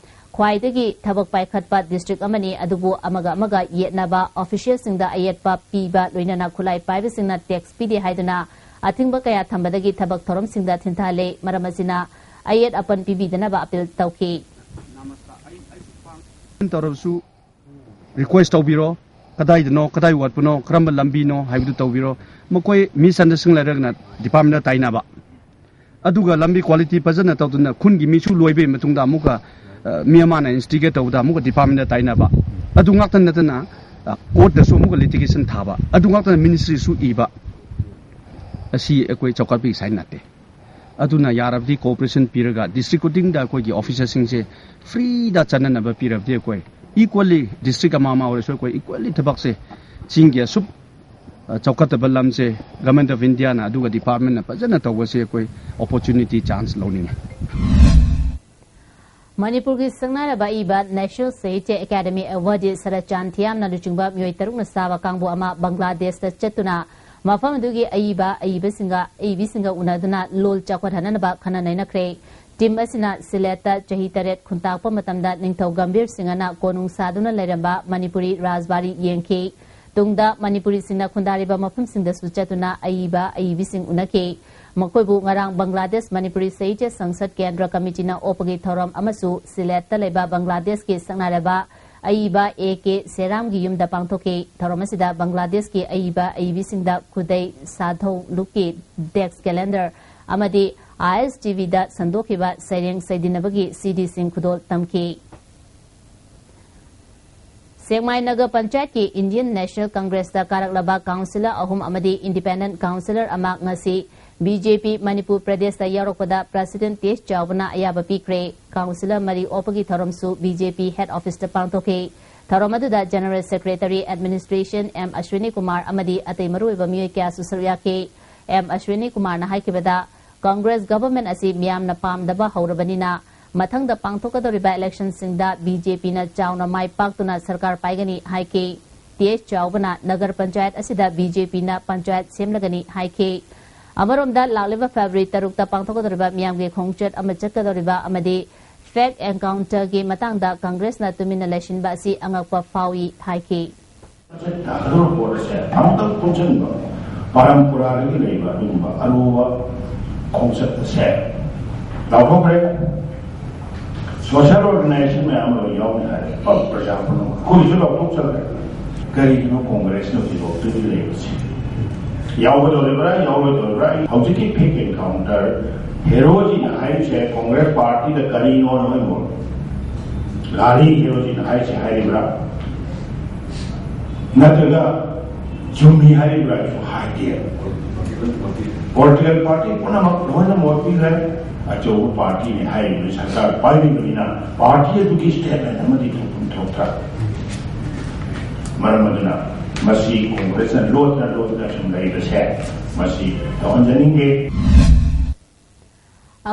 ꯈ꯭ꯋꯥꯏꯗꯒꯤ ꯊꯕꯛ ꯄꯥꯏꯈꯠꯄ district ꯑꯃꯅꯤ, ꯑꯗꯨꯕꯨ ꯑꯃꯒ ꯑꯃꯒ ꯌꯦꯠꯅꯕ, officialꯁꯤꯡꯗ ꯑꯌꯦꯠꯄ ꯄꯤꯕ, ꯂꯣꯏꯅꯅ ꯈꯨꯠꯂꯥꯏ ꯄꯥꯏꯕꯁꯤꯡꯅ tax ꯄꯤꯗꯦ ꯍꯥꯏꯗꯨꯅ ꯑꯊꯤꯡꯕ ꯀꯌꯥ ꯊꯝꯕꯗꯒꯤ ꯊꯕꯛ ꯊꯧꯔꯝꯁꯤꯡꯗ ꯊꯤꯟꯊꯍꯜꯂꯦ꯫ ꯃꯔꯝ ꯑꯁꯤꯅ ꯑꯌꯦꯠ ꯑꯄꯟ ꯄꯤꯕꯤꯗꯅꯕ appeal ꯇꯧꯈꯤ꯫ ꯇꯧꯔꯕꯁꯨ request ꯇꯧꯕꯤꯔꯣ, ꯀꯗꯥꯏꯗꯅꯣ, ꯀꯗꯥꯏ ꯋꯥꯠꯄꯅꯣ, ꯀꯔꯝꯕ ꯂꯝꯕꯤꯅꯣ ꯍꯥꯏꯕꯗꯨ ꯇꯧꯕꯤꯔꯣ꯫ ꯃꯈꯣꯏ misunderstanding ꯂꯩꯔꯒꯅ departmentꯗ ꯇꯥꯏꯅꯕ, ꯑꯗꯨꯒ ꯂꯝꯕꯤ quality ꯐꯖꯅ ꯇꯧꯗꯅ ꯈꯨꯟꯒꯤ ꯃꯤꯁꯨ ꯂꯣꯏꯕꯒꯤ ꯃꯇꯨꯡꯗ ꯑꯃꯨꯛꯀ, ꯑ, ꯃꯤ ꯑꯃꯅ instigate ꯇꯧꯕꯗ ꯑꯃꯨꯛꯀ departmentꯗ ꯇꯥꯏꯅꯕ, ꯑꯗꯨ ꯉꯥꯛꯇ ꯅꯠꯇꯅ, ꯑ, courtꯇꯁꯨ ꯑꯃꯨꯛꯀ litigation ꯊꯥꯕ, ꯑꯗꯨ ꯉꯥꯛꯇꯅ ministryꯁꯨ ꯏꯕ꯫ ꯑꯁꯤ ꯑꯩꯈꯣꯏ ꯆꯥꯎꯈꯠꯄꯒꯤ sign ꯅꯠꯇꯦ꯫ ꯑꯗꯨꯅ ꯌꯥꯔꯕꯗꯤ cooperation ꯄꯤꯔꯒ district ꯈꯨꯗꯤꯡꯗ ꯑꯩꯈꯣꯏꯒꯤ officerꯁꯤꯡꯁꯦ freeꯗ ꯆꯠꯅꯅꯕ ꯄꯤꯔꯕꯗꯤ ꯑꯩꯈꯣꯏ equally district ꯑꯃ ꯑꯃ ꯑꯣꯏꯔꯁꯨ ꯑꯩꯈꯣꯏ equally ꯊꯕꯛꯁꯦ ꯆꯤꯡꯒꯤ ꯑꯁꯨꯛ, ꯑ, ꯆꯥꯎꯈꯠꯇꯕ ꯂꯝꯁꯦ Government of Indiaꯅ ꯑꯗꯨꯒ departmentꯅ ꯐꯖꯅ ꯇꯧꯕꯁꯦ ꯑꯩꯈꯣꯏ opportunity chance ꯂꯧꯅꯤꯡꯉꯤ꯫ ꯃꯅꯤꯄꯨꯔꯒꯤ ꯁꯛꯅꯥꯏꯔꯕ ꯑꯏꯕ National Sahitya Academy Award ꯁꯔꯠꯆꯥꯟ ꯊꯤꯌꯥꯝꯅ ꯂꯨꯆꯤꯡꯕ ꯃꯤꯑꯣꯏ ꯇꯔꯨꯛꯅ ꯁꯥꯕ ꯀꯥꯡꯕꯨ ꯑꯃ ꯕꯪꯒ꯭ꯂꯥꯗꯦꯁꯇ ꯆꯠꯇꯨꯅ ꯃꯐꯝ ꯑꯗꯨꯒꯤ ꯑꯏꯕ, ꯑꯏꯕꯁꯤꯡꯒ, ꯑꯏꯕꯤꯁꯤꯡꯒ ꯎꯅꯗꯨꯅ ꯂꯣꯜ ꯆꯥꯎꯈꯠꯍꯟꯅꯕ ꯈꯟꯅ ꯅꯩꯅꯈ꯭ꯔꯦ꯫ Team ꯑꯁꯤꯅ ꯁꯤꯂꯦꯠꯇ ꯆꯍꯤ ꯇꯔꯦꯠ ꯈꯨꯟꯇꯥꯛꯄ ꯃꯇꯝꯗ ꯅꯤꯡꯊꯧ ꯒꯝꯚꯤꯔ ꯁꯤꯡꯍꯅ ꯀꯣꯅꯨꯡ ꯁꯥꯗꯨꯅ ꯂꯩꯔꯝꯕ ꯃꯅꯤꯄꯨꯔꯤ ꯔꯥꯖꯕꯥꯔꯤ ꯌꯦꯡꯈꯤ꯫ ꯇꯨꯡꯗ ꯃꯅꯤꯄꯨꯔꯤꯁꯤꯡꯅ ꯈꯨꯟꯗꯥꯔꯤꯕ ꯃꯐꯝꯁꯤꯡꯗꯁꯨ ꯆꯠꯇꯨꯅ ꯑꯏꯕ, ꯑꯏꯕꯤꯁꯤꯡ ꯎꯅꯈꯤ꯫ ꯃꯈꯣꯏꯕꯨ ꯉꯔꯥꯡ ꯕꯪꯒ꯭ꯂꯥꯗꯦꯁ ꯃꯅꯤꯄꯨꯔꯤ ꯁꯥꯍꯤꯇ꯭ꯌ ꯁꯪꯁꯠ ꯀꯦꯟꯗ꯭ꯔ ꯀꯃꯤꯇꯤꯅ ꯑꯣꯛꯄꯒꯤ ꯊꯧꯔꯝ ꯑꯃꯁꯨ ꯁꯤꯂꯦꯠꯇ ꯂꯩꯕ ꯕꯪꯒ꯭ꯂꯥꯗꯦꯁꯀꯤ ꯁꯛꯅꯥꯏꯔꯕ ꯑꯏꯕ A K ꯁꯦꯔꯥꯝꯒꯤ ꯌꯨꯝꯗ ꯄꯥꯡꯊꯣꯛꯈꯤ꯫ ꯊꯧꯔꯝ ꯑꯁꯤꯗ ꯕꯪꯒ꯭ꯂꯥꯗꯦꯁꯀꯤ ꯑꯏꯕ ꯑꯏꯕꯤꯁꯤꯡꯗ ꯈꯨꯗꯩ, ꯁꯥꯙꯧ ꯂꯨꯞꯀꯤ desk calendar ꯑꯃꯗꯤ ISTVꯗ ꯁꯟꯗꯣꯛꯈꯤꯕ ꯁꯩꯔꯦꯡ ꯁꯩꯗꯤꯟꯅꯕꯒꯤ CDꯁꯤꯡ ꯈꯨꯗꯣꯜ ꯇꯝꯈꯤ꯫ ꯁꯦꯛꯃꯥꯏ ꯅꯒꯔ ꯄꯟꯆꯥꯌꯠꯀꯤ Indian National Congressꯇ ꯀꯥꯔꯛꯂꯕ councillor ꯑꯍꯨꯝ ꯑꯃꯗꯤ independent councillor ꯑꯃ ꯉꯁꯤ BJP ꯃꯅꯤꯄꯨꯔ ꯄ꯭ꯔꯗꯦꯁꯇ ꯌꯥꯎꯔꯛꯄꯗ President ꯇꯦꯖ ꯆꯥꯎꯕꯅ ꯑꯌꯥꯕ ꯄꯤꯈ꯭ꯔꯦ꯫ Councillor ꯃꯔꯤ ꯑꯣꯛꯄꯒꯤ ꯊꯧꯔꯝꯁꯨ BJP head officeꯇ ꯄꯥꯡꯊꯣꯛꯈꯤ꯫ ꯊꯧꯔꯝ ꯑꯗꯨꯗ General Secretary Administration M Aswini Kumar ꯑꯃꯗꯤ ꯑꯇꯩ ꯃꯔꯨꯑꯣꯏꯕ ꯃꯤꯑꯣꯏ ꯀꯌꯥꯁꯨ ꯁꯔꯨꯛ ꯌꯥꯈꯤ꯫ M ꯑꯁ꯭ꯋꯤꯅꯤ ꯀꯨꯃꯥꯔꯅ ꯍꯥꯏꯈꯤꯕꯗ, Congress government ꯑꯁꯤ ꯃꯤꯌꯥꯝꯅ ꯄꯥꯝꯗꯕ ꯍꯧꯔꯕꯅꯤꯅ, ꯃꯊꯪꯗ ꯄꯥꯡꯊꯣꯛꯀꯗꯧꯔꯤꯕ electionꯁꯤꯡꯗ BJPꯅ ꯆꯥꯎꯅ ꯃꯥꯏ ꯄꯥꯛꯇꯨꯅ ꯁꯔꯀꯥꯔ ꯄꯥꯏꯒꯅꯤ ꯍꯥꯏꯈꯤ꯫ ꯇꯦꯖ ꯆꯥꯎꯕꯅ ꯅꯒꯔ ꯄꯟꯆꯥꯌꯠ ꯑꯁꯤꯗ BJPꯅ ꯄꯟꯆꯥꯌꯠ ꯁꯦꯝꯂꯒꯅꯤ ꯍꯥꯏꯈꯤ꯫ ꯑꯃꯔꯣꯝꯗ, ꯂꯥꯛꯂꯤꯕ February ꯇꯔꯨꯛꯇ ꯄꯥꯡꯊꯣꯛꯀꯗꯧꯔꯤꯕ ꯃꯤꯌꯥꯝꯒꯤ ꯈꯣꯡꯆꯠ ꯑꯃ ꯆꯠꯀꯗꯧꯔꯤꯕ ꯑꯃꯗꯤ fake encounterꯒꯤ ꯃꯇꯥꯡꯗ Congressꯅ ꯇꯨꯃꯤꯟꯅ ꯂꯩꯁꯤꯟꯕ ꯑꯁꯤ ꯑꯉꯛꯄ ꯐꯥꯎꯏ ꯍꯥꯏꯈꯤ꯫ ꯇꯥꯒꯗꯧꯔꯕ ꯄꯣꯠ ꯑꯁꯦ ꯑꯃꯨꯛꯇꯪ ꯄꯨꯟꯁꯤꯟꯕ ꯄꯔꯝꯄꯔꯥꯗꯒꯤ ꯂꯩꯕ ꯑꯗꯨꯒꯨꯝꯕ ꯑꯔꯨꯕ ꯈꯣꯡꯆꯠ ꯑꯁꯦ ꯂꯥꯎꯊꯣꯛꯈ꯭ꯔꯦ꯫ Social organization ꯃꯌꯥꯝ ꯑꯃ ꯂꯣꯏ ꯌꯥꯎꯅꯤ ꯍꯥꯏꯔꯦ, ꯄ-, ꯄ꯭ꯔꯖꯥ ꯄꯨꯝꯅꯃꯛ꯫ ꯑꯩꯈꯣꯏꯒꯤꯁꯨ ꯂꯥꯎꯊꯣꯛꯆꯈ꯭ꯔꯦ꯫ ꯀꯔꯤꯒꯤꯅꯣ Congressꯅ ꯍꯧꯖꯤꯛꯐꯥꯎ ꯇꯨꯃꯤꯟ ꯂꯩꯔꯤꯁꯤ? ꯌꯥꯎꯒꯗꯧꯔꯤꯕ꯭ꯔꯥ, ꯌꯥꯎꯔꯣꯏꯗꯧꯔꯤꯕ꯭ꯔꯥ? ꯍꯧꯖꯤꯛꯀꯤ fake encounter, ꯍꯦꯔꯣꯖꯤꯅ ꯍꯥꯏꯔꯤꯁꯦ Congress partyꯗ ꯀꯔꯤꯅꯣ ꯅꯣꯏꯕꯨ? ꯂꯥꯂꯤ ꯍꯦꯔꯣꯖꯤꯅ ꯍꯥꯏꯔꯤꯁꯦ ꯍꯥꯏꯔꯤꯕ꯭ꯔꯥ? ꯅꯠꯇ꯭ꯔꯒ ꯆꯨꯝꯃꯤ ꯍꯥꯏꯔꯤꯕ꯭ꯔꯥ ꯍꯥꯏꯁꯨ ꯍꯥꯏꯗꯦ꯫ Political party ꯄꯨꯝꯅꯃꯛ ꯂꯣꯏꯅ ꯃꯣꯠꯄꯤꯈ꯭ꯔꯦ꯫ ꯑꯆꯧꯕ partyꯅꯤ ꯍꯥꯏꯔꯤꯕꯅꯤ, ꯁꯔꯀꯥꯔ ꯄꯥꯏꯔꯤꯕꯅꯤꯅ party ꯑꯗꯨꯒꯤ statement ꯑꯃꯗꯤ ꯊꯣꯛꯐꯝ ꯊꯣꯛꯇ꯭ꯔꯥ? ꯃꯔꯝ ꯑꯗꯨꯅ ꯃꯁꯤ Congressꯅ ꯂꯣꯠꯅ ꯂꯣꯠꯅ ꯁꯨꯝ ꯂꯩꯕꯁꯦ ꯃꯁꯤ ꯇꯧꯍꯟꯖꯅꯤꯡꯗꯦ꯫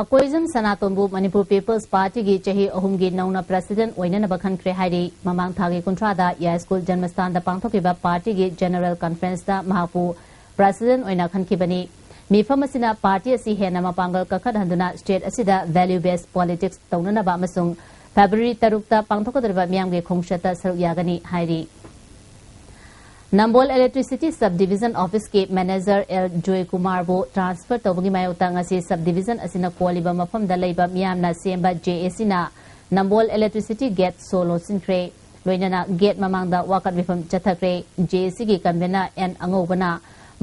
ꯑꯀꯣꯏꯖꯝ ꯁꯅꯥꯇꯣꯟꯕꯨ Manipur People's Partyꯒꯤ ꯆꯍꯤ ꯑꯍꯨꯝꯒꯤ ꯅꯧꯅ President ꯑꯣꯏꯅꯅꯕ ꯈꯟꯈ꯭ꯔꯦ ꯍꯥꯏꯔꯤ꯫ ꯃꯃꯥꯡ ꯊꯥꯒꯤ ꯀꯨꯟꯊ꯭ꯔꯥꯗ ꯌꯥꯏꯁ꯭ꯀꯨꯜ ꯖꯟꯃꯁꯊꯥꯟꯗ ꯄꯥꯡꯊꯣꯛꯈꯤꯕ partyꯒꯤ General Conferenceꯇ ꯃꯍꯥꯛꯄꯨ President ꯑꯣꯏꯅ ꯈꯟꯈꯤꯕꯅꯤ꯫ ꯃꯤꯐꯝ ꯑꯁꯤꯅ party ꯑꯁꯤ ꯍꯦꯟꯅ ꯃꯄꯥꯡꯒꯜ ꯀꯟꯈꯠꯍꯟꯗꯨꯅ state ꯑꯁꯤꯗ value based politics ꯇꯧꯅꯅꯕ ꯑꯃꯁꯨꯡ February ꯇꯔꯨꯛꯇ ꯄꯥꯡꯊꯣꯛꯀꯗꯧꯔꯤꯕ ꯃꯤꯌꯥꯝꯒꯤ ꯈꯣꯡꯆꯠꯇ ꯁꯔꯨꯛ ꯌꯥꯒꯅꯤ ꯍꯥꯏꯔꯤ꯫ ꯅꯝꯕꯣꯜ Electricity Sub Division Officeꯀꯤ manager L ꯖꯣꯏꯀꯨꯃꯥꯔꯕꯨ transfer ꯇꯧꯕꯒꯤ ꯃꯥꯌꯣꯛꯇ ꯉꯁꯤ sub division ꯑꯁꯤꯅ ꯀꯣꯜꯂꯤꯕ ꯃꯐꯝꯗ ꯂꯩꯕ ꯃꯤꯌꯥꯝꯅ ꯁꯦꯝꯕ JACꯅ ꯅꯝꯕꯣꯜ Electricity Gate show ꯂꯣꯟꯁꯤꯟꯈ꯭ꯔꯦ꯫ ꯂꯣꯏꯅꯅ gate ꯃꯃꯥꯡꯗ ꯋꯥꯀꯠ ꯃꯤꯐꯝ ꯆꯠꯊꯈ꯭ꯔꯦ꯫ JACꯒꯤ convener N ꯑꯉꯧꯕꯅ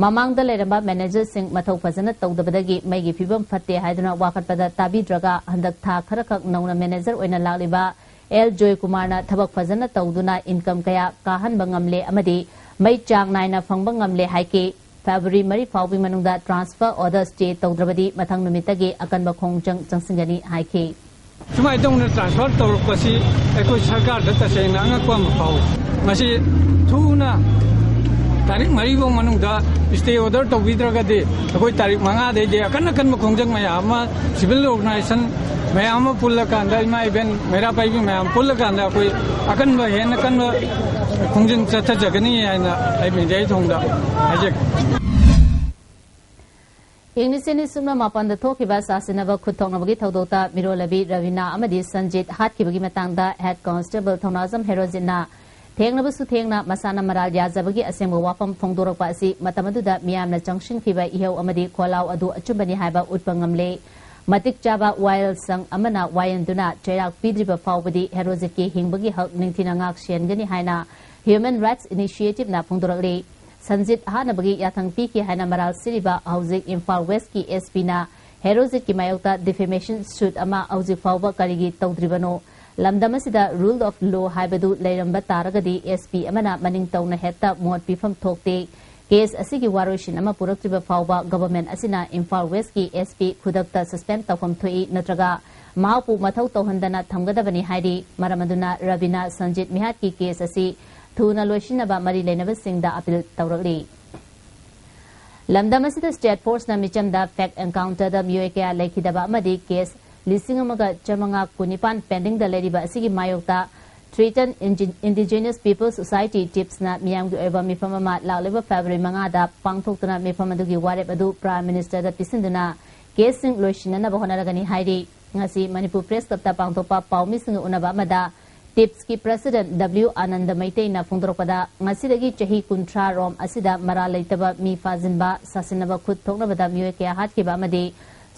ꯃꯃꯥꯡꯗ ꯂꯩꯔꯝꯕ managerꯁꯤꯡ ꯃꯊꯧ ꯐꯖꯅ ꯇꯧꯗꯕꯗꯒꯤ ꯃꯩꯒꯤ ꯐꯤꯕꯝ ꯐꯠꯇꯦ ꯍꯥꯏꯗꯨꯅ ꯋꯥꯀꯠꯄꯗ ꯇꯥꯕꯤꯗ꯭ꯔꯒ ꯍꯟꯗꯛ ꯊꯥ ꯈꯔꯈꯛ ꯅꯧꯅ manager ꯑꯣꯏꯅ ꯂꯥꯛꯂꯤꯕ ꯑꯦꯜ ꯖꯣꯏꯀꯨꯃꯥꯔꯅ ꯊꯕꯛ ꯐꯖꯅ ꯇꯧꯗꯨꯅ ꯏꯟꯀꯝ ꯀꯌꯥ ꯀꯥꯍꯟꯕ ꯉꯝꯂꯦ ꯑꯃꯗꯤ ꯃꯩ ꯆꯥꯡ ꯅꯥꯏꯅ ꯐꯪꯕ ꯉꯝꯂꯦ ꯍꯥꯏꯈꯤ꯫ ꯐꯦꯕ꯭ꯔꯨꯋꯥꯔꯤ ꯃꯔꯤ ꯐꯥꯎꯕꯒꯤ ꯃꯅꯨꯡꯗ ꯇ꯭ꯔꯥꯟꯁꯐꯔ ꯑꯣꯔꯗꯔ ꯁ꯭ꯇꯦ ꯇꯧꯗ꯭ꯔꯕꯗꯤ ꯃꯊꯪ ꯅꯨꯃꯤꯠꯇꯒꯤ ꯑꯀꯟꯕ ꯈꯣꯡꯖꯪ ꯆꯪꯁꯤꯟꯒꯅꯤ ꯍꯥꯏꯈꯤ꯫ ꯁꯨꯃꯥꯏꯅ ꯇꯧꯅ ꯇ꯭ꯔꯥꯟꯁꯐꯔ ꯇꯧꯔꯛꯄꯁꯤ ꯑꯩꯈꯣꯏ ꯁꯔꯀꯥꯔꯗ ꯇꯁꯦꯡꯅ ꯑꯉꯛꯄ ꯑꯃ ꯐꯥꯎꯏ꯫ ꯃꯁꯤ ꯊꯨꯅ ꯇꯥꯔꯤꯛ ꯃꯔꯤꯐꯥꯎ ꯃꯅꯨꯡꯗ ꯁ꯭ꯇꯦ ꯑꯣꯔꯗꯔ ꯇꯧꯕꯤꯗ꯭ꯔꯒꯗꯤ ꯑꯩꯈꯣꯏ ꯇꯥꯔꯤꯛ ꯃꯉꯥꯗꯩꯗꯤ ꯑꯀꯟ ꯑꯀꯟꯕ ꯈꯣꯡꯖꯪ ꯃꯌꯥꯝ ꯑꯃ ꯁꯤꯚꯤꯜ ꯑꯣꯔꯒꯅꯥꯏꯖꯦꯁꯟ ꯃꯌꯥꯝ ꯑꯃ ꯄꯨꯜꯂꯀꯥꯟꯗ, ꯏꯃꯥ ꯏꯕꯦꯟ ꯃꯩꯔꯥ ꯄꯥꯏꯕꯤ ꯃꯌꯥꯝ ꯄꯨꯜꯂꯀꯥꯟꯗ ꯑꯩꯈꯣꯏ ꯑꯀꯟꯕ, ꯍꯦꯟꯅ ꯀꯟꯕ ꯈꯣꯡꯖꯪ ꯆꯠꯊꯖꯒꯅꯤ ꯍꯥꯏꯅ ꯑꯩ ꯃꯤꯗꯤꯌꯥꯒꯤ ꯊꯣꯡꯗ ꯍꯥꯏꯖꯒꯦ꯫ ꯏꯪ ꯂꯤꯁꯤꯡ ꯑꯅꯤ ꯁꯨꯞꯅ ꯃꯥꯄꯟꯗ ꯊꯣꯛꯈꯤꯕ ꯆꯥꯁꯤꯟꯅꯕ ꯈꯨꯠ ꯊꯣꯛꯅꯕꯒꯤ ꯊꯧꯗꯣꯛꯇ ꯃꯤꯔꯣꯜꯂꯕꯤ ꯔꯕꯤꯅꯥ ꯑꯃꯗꯤ ꯁꯟꯖꯤꯠ ꯍꯥꯠꯈꯤꯕꯒꯤ ꯃꯇꯥꯡꯗ ꯍꯦꯗ ꯀꯣꯟꯁꯇꯦꯕꯜ ꯊꯧꯅꯥꯖꯝ ꯍꯦꯔꯣꯖꯤꯠꯅ ꯊꯦꯡꯅꯕꯁꯨ ꯊꯦꯡꯅ ꯃꯁꯥꯅ ꯃꯔꯥꯜ ꯌꯥꯖꯕꯒꯤ ꯑꯁꯦꯡꯕ ꯋꯥꯐꯝ ꯐꯣꯡꯗꯣꯔꯛꯄ ꯑꯁꯤ ꯃꯇꯝ ꯑꯗꯨꯗ ꯃꯤꯌꯥꯝꯅ ꯆꯪꯁꯤꯟꯈꯤꯕ ꯏꯍꯧ ꯑꯃꯗꯤ ꯈꯣꯜꯂꯥꯎ ꯑꯗꯨ ꯑꯆꯨꯝꯕꯅꯤ ꯍꯥꯏꯕ ꯎꯠꯄ ꯉꯝꯂꯦ꯫ ꯃꯇꯤꯛ ꯆꯥꯕ ꯋꯥꯌꯦꯜꯁꯪ ꯑꯃꯅ ꯋꯥꯌꯦꯟꯗꯨꯅ ꯆꯩꯔꯥꯛ ꯄꯤꯗ꯭ꯔꯤꯕ ꯐꯥꯎꯕꯗꯤ ꯍꯦꯔꯣꯖꯤꯠꯀꯤ ꯍꯤꯡꯕꯒꯤ ꯍꯛ ꯅꯤꯡꯊꯤꯅ ꯉꯥꯛ ꯁꯦꯟꯒꯅꯤ ꯍꯥꯏꯅ ꯍ꯭ꯌꯨꯃꯦꯟ ꯔꯥꯏꯠꯁ ꯏꯅꯤꯁꯤꯌꯦꯇꯤꯚꯅ ꯐꯣꯡꯗꯣꯔꯛꯂꯤ꯫ ꯁꯟꯖꯤꯠ ꯍꯥꯠꯅꯕꯒꯤ ꯌꯥꯊꯪ ꯄꯤꯈꯤ ꯍꯥꯏꯅ ꯃꯔꯥꯜ ꯁꯤꯔꯤꯕ ꯍꯧꯖꯤꯛ ꯏꯝꯐꯥꯜ ꯋꯦꯁꯀꯤ ꯑꯦꯁ ꯄꯤꯅ ꯍꯦꯔꯣꯖꯤꯠꯀꯤ ꯃꯥꯌꯣꯛꯇ ꯗꯤꯐꯦꯃꯦꯁꯟ ꯁꯨꯠ ꯑꯃ ꯍꯧꯖꯤꯛ ꯐꯥꯎꯕ ꯀꯔꯤꯒꯤ ꯇꯧꯗ꯭ꯔꯤꯕꯅꯣ? ꯂꯝꯗꯝ ꯑꯁꯤꯗ ꯔꯨꯜ ꯑꯣꯐ ꯂꯣ ꯍꯥꯏꯕꯗꯨ ꯂꯩꯔꯝꯕ ꯇꯥꯔꯒꯗꯤ ꯑꯦꯁ ꯄꯤ ꯑꯃꯅ ꯃꯅꯤꯡ ꯇꯧꯅ ꯍꯦꯛꯇ ꯃꯣꯠ ꯄꯤꯐꯝ ꯊꯣꯛꯇꯦ꯫ ꯀꯦꯁ ꯑꯁꯤꯒꯤ ꯋꯥꯔꯣꯏꯁꯤꯟ ꯑꯃ ꯄꯨꯔꯛꯇ꯭ꯔꯤꯕ ꯐꯥꯎꯕ ꯒꯚꯔꯟꯃꯦꯟꯠ ꯑꯁꯤꯅ ꯏꯝꯐꯥꯜ ꯋꯦꯁꯀꯤ ꯑꯦꯁ ꯄꯤ ꯈꯨꯗꯛꯇ ꯁꯁꯄꯦꯟ ꯇꯧꯐꯝ ꯊꯣꯛꯏ, ꯅꯠꯇ꯭ꯔꯒ ꯃꯍꯥꯛꯄꯨ ꯃꯊꯧ ꯇꯧꯍꯟꯗꯅ ꯊꯝꯒꯗꯕꯅꯤ ꯍꯥꯏꯔꯤ꯫ ꯃꯔꯝ ꯑꯗꯨꯅ ꯔꯕꯤꯅꯥ ꯁꯟꯖꯤꯠ ꯃꯤꯍꯥꯠꯀꯤ ꯀꯦꯁ ꯑꯁꯤ ꯊꯨꯅ ꯂꯣꯏꯁꯤꯟꯅꯕ ꯃꯔꯤ ꯂꯩꯅꯕꯁꯤꯡꯗ ꯑꯄꯤꯜ ꯇꯧꯔꯛꯂꯤ꯫ ꯂꯝꯗꯝ ꯑꯁꯤꯗ ꯁ꯭ꯇꯦꯠ ꯐꯣꯔꯁꯅ ꯃꯤꯆꯝꯗ ꯐꯦꯛ ꯑꯦꯟꯀꯥꯎꯟꯇꯔꯗ ꯃꯤꯑꯣꯏ ꯀꯌꯥ ꯂꯩꯈꯤꯗꯕ ꯑꯃꯗꯤ ꯀꯦꯁ ꯂꯤꯁꯤꯡ ꯑꯃꯒ ꯆꯥꯃꯉꯥ ꯀꯨꯟꯅꯤꯄꯥꯟ ꯄꯦꯟꯗꯤꯡꯗ ꯂꯩꯔꯤꯕ ꯑꯁꯤꯒꯤ ꯃꯥꯌꯣꯛꯇ ꯊ꯭ꯔꯤꯇꯟ ꯏꯟꯗꯤ-, ꯏꯟꯗꯤꯖꯤꯅꯁ ꯄꯤꯄꯜꯁ ꯁꯣꯁꯥꯏꯇꯤ, ꯇꯤꯞꯁꯅ ꯃꯤꯌꯥꯝꯒꯤ ꯑꯣꯏꯕ ꯃꯤꯐꯝ ꯑꯃ ꯂꯥꯛꯂꯤꯕ ꯐꯦꯕ꯭ꯔꯨꯋꯥꯔꯤ ꯃꯉꯥꯗ ꯄꯥꯡꯊꯣꯛꯇꯨꯅ ꯃꯤꯐꯝ ꯑꯗꯨꯒꯤ ꯋꯥꯔꯦꯞ ꯑꯗꯨ ꯄ꯭ꯔꯥꯏꯝ ꯃꯤꯅꯤꯁꯇꯔꯗ ꯄꯤꯁꯤꯟꯗꯨꯅ ꯀꯦꯁꯁꯤꯡ ꯂꯣꯏꯁꯤꯟꯅꯅꯕ ꯍꯣꯠꯅꯔꯒꯅꯤ ꯍꯥꯏꯔꯤ꯫ ꯉꯁꯤ ꯃꯅꯤꯄꯨꯔ ꯄ꯭ꯔꯦꯁ ꯀ꯭ꯂꯕꯇ ꯄꯥꯡꯊꯣꯛꯄ ꯄꯥꯎꯃꯤꯁꯤꯡꯒ ꯎꯅꯕ ꯑꯃꯗ ꯇꯤꯞꯁꯀꯤ ꯄ꯭ꯔꯦꯁꯤꯗꯦꯟꯠ ꯗꯕ꯭ꯂꯤꯎ ꯑꯥꯅꯟꯗ ꯃꯩꯇꯩꯅ ꯐꯣꯡꯗꯣꯔꯛꯄꯗ, ꯉꯁꯤꯗꯒꯤ ꯆꯍꯤ ꯀꯨꯟꯊ꯭ꯔꯥ ꯔꯣꯝ ꯑꯁꯤꯗ ꯃꯔꯥꯜ ꯂꯩꯇꯕ ꯃꯤ ꯐꯥꯖꯤꯟꯕ, ꯁꯥꯁꯤꯟꯅꯕ ꯈꯨꯠ ꯊꯣꯛꯅꯕꯗ ꯃꯤꯑꯣꯏ ꯀꯌꯥ ꯍꯥꯠꯈꯤꯕ ꯑꯃꯗꯤ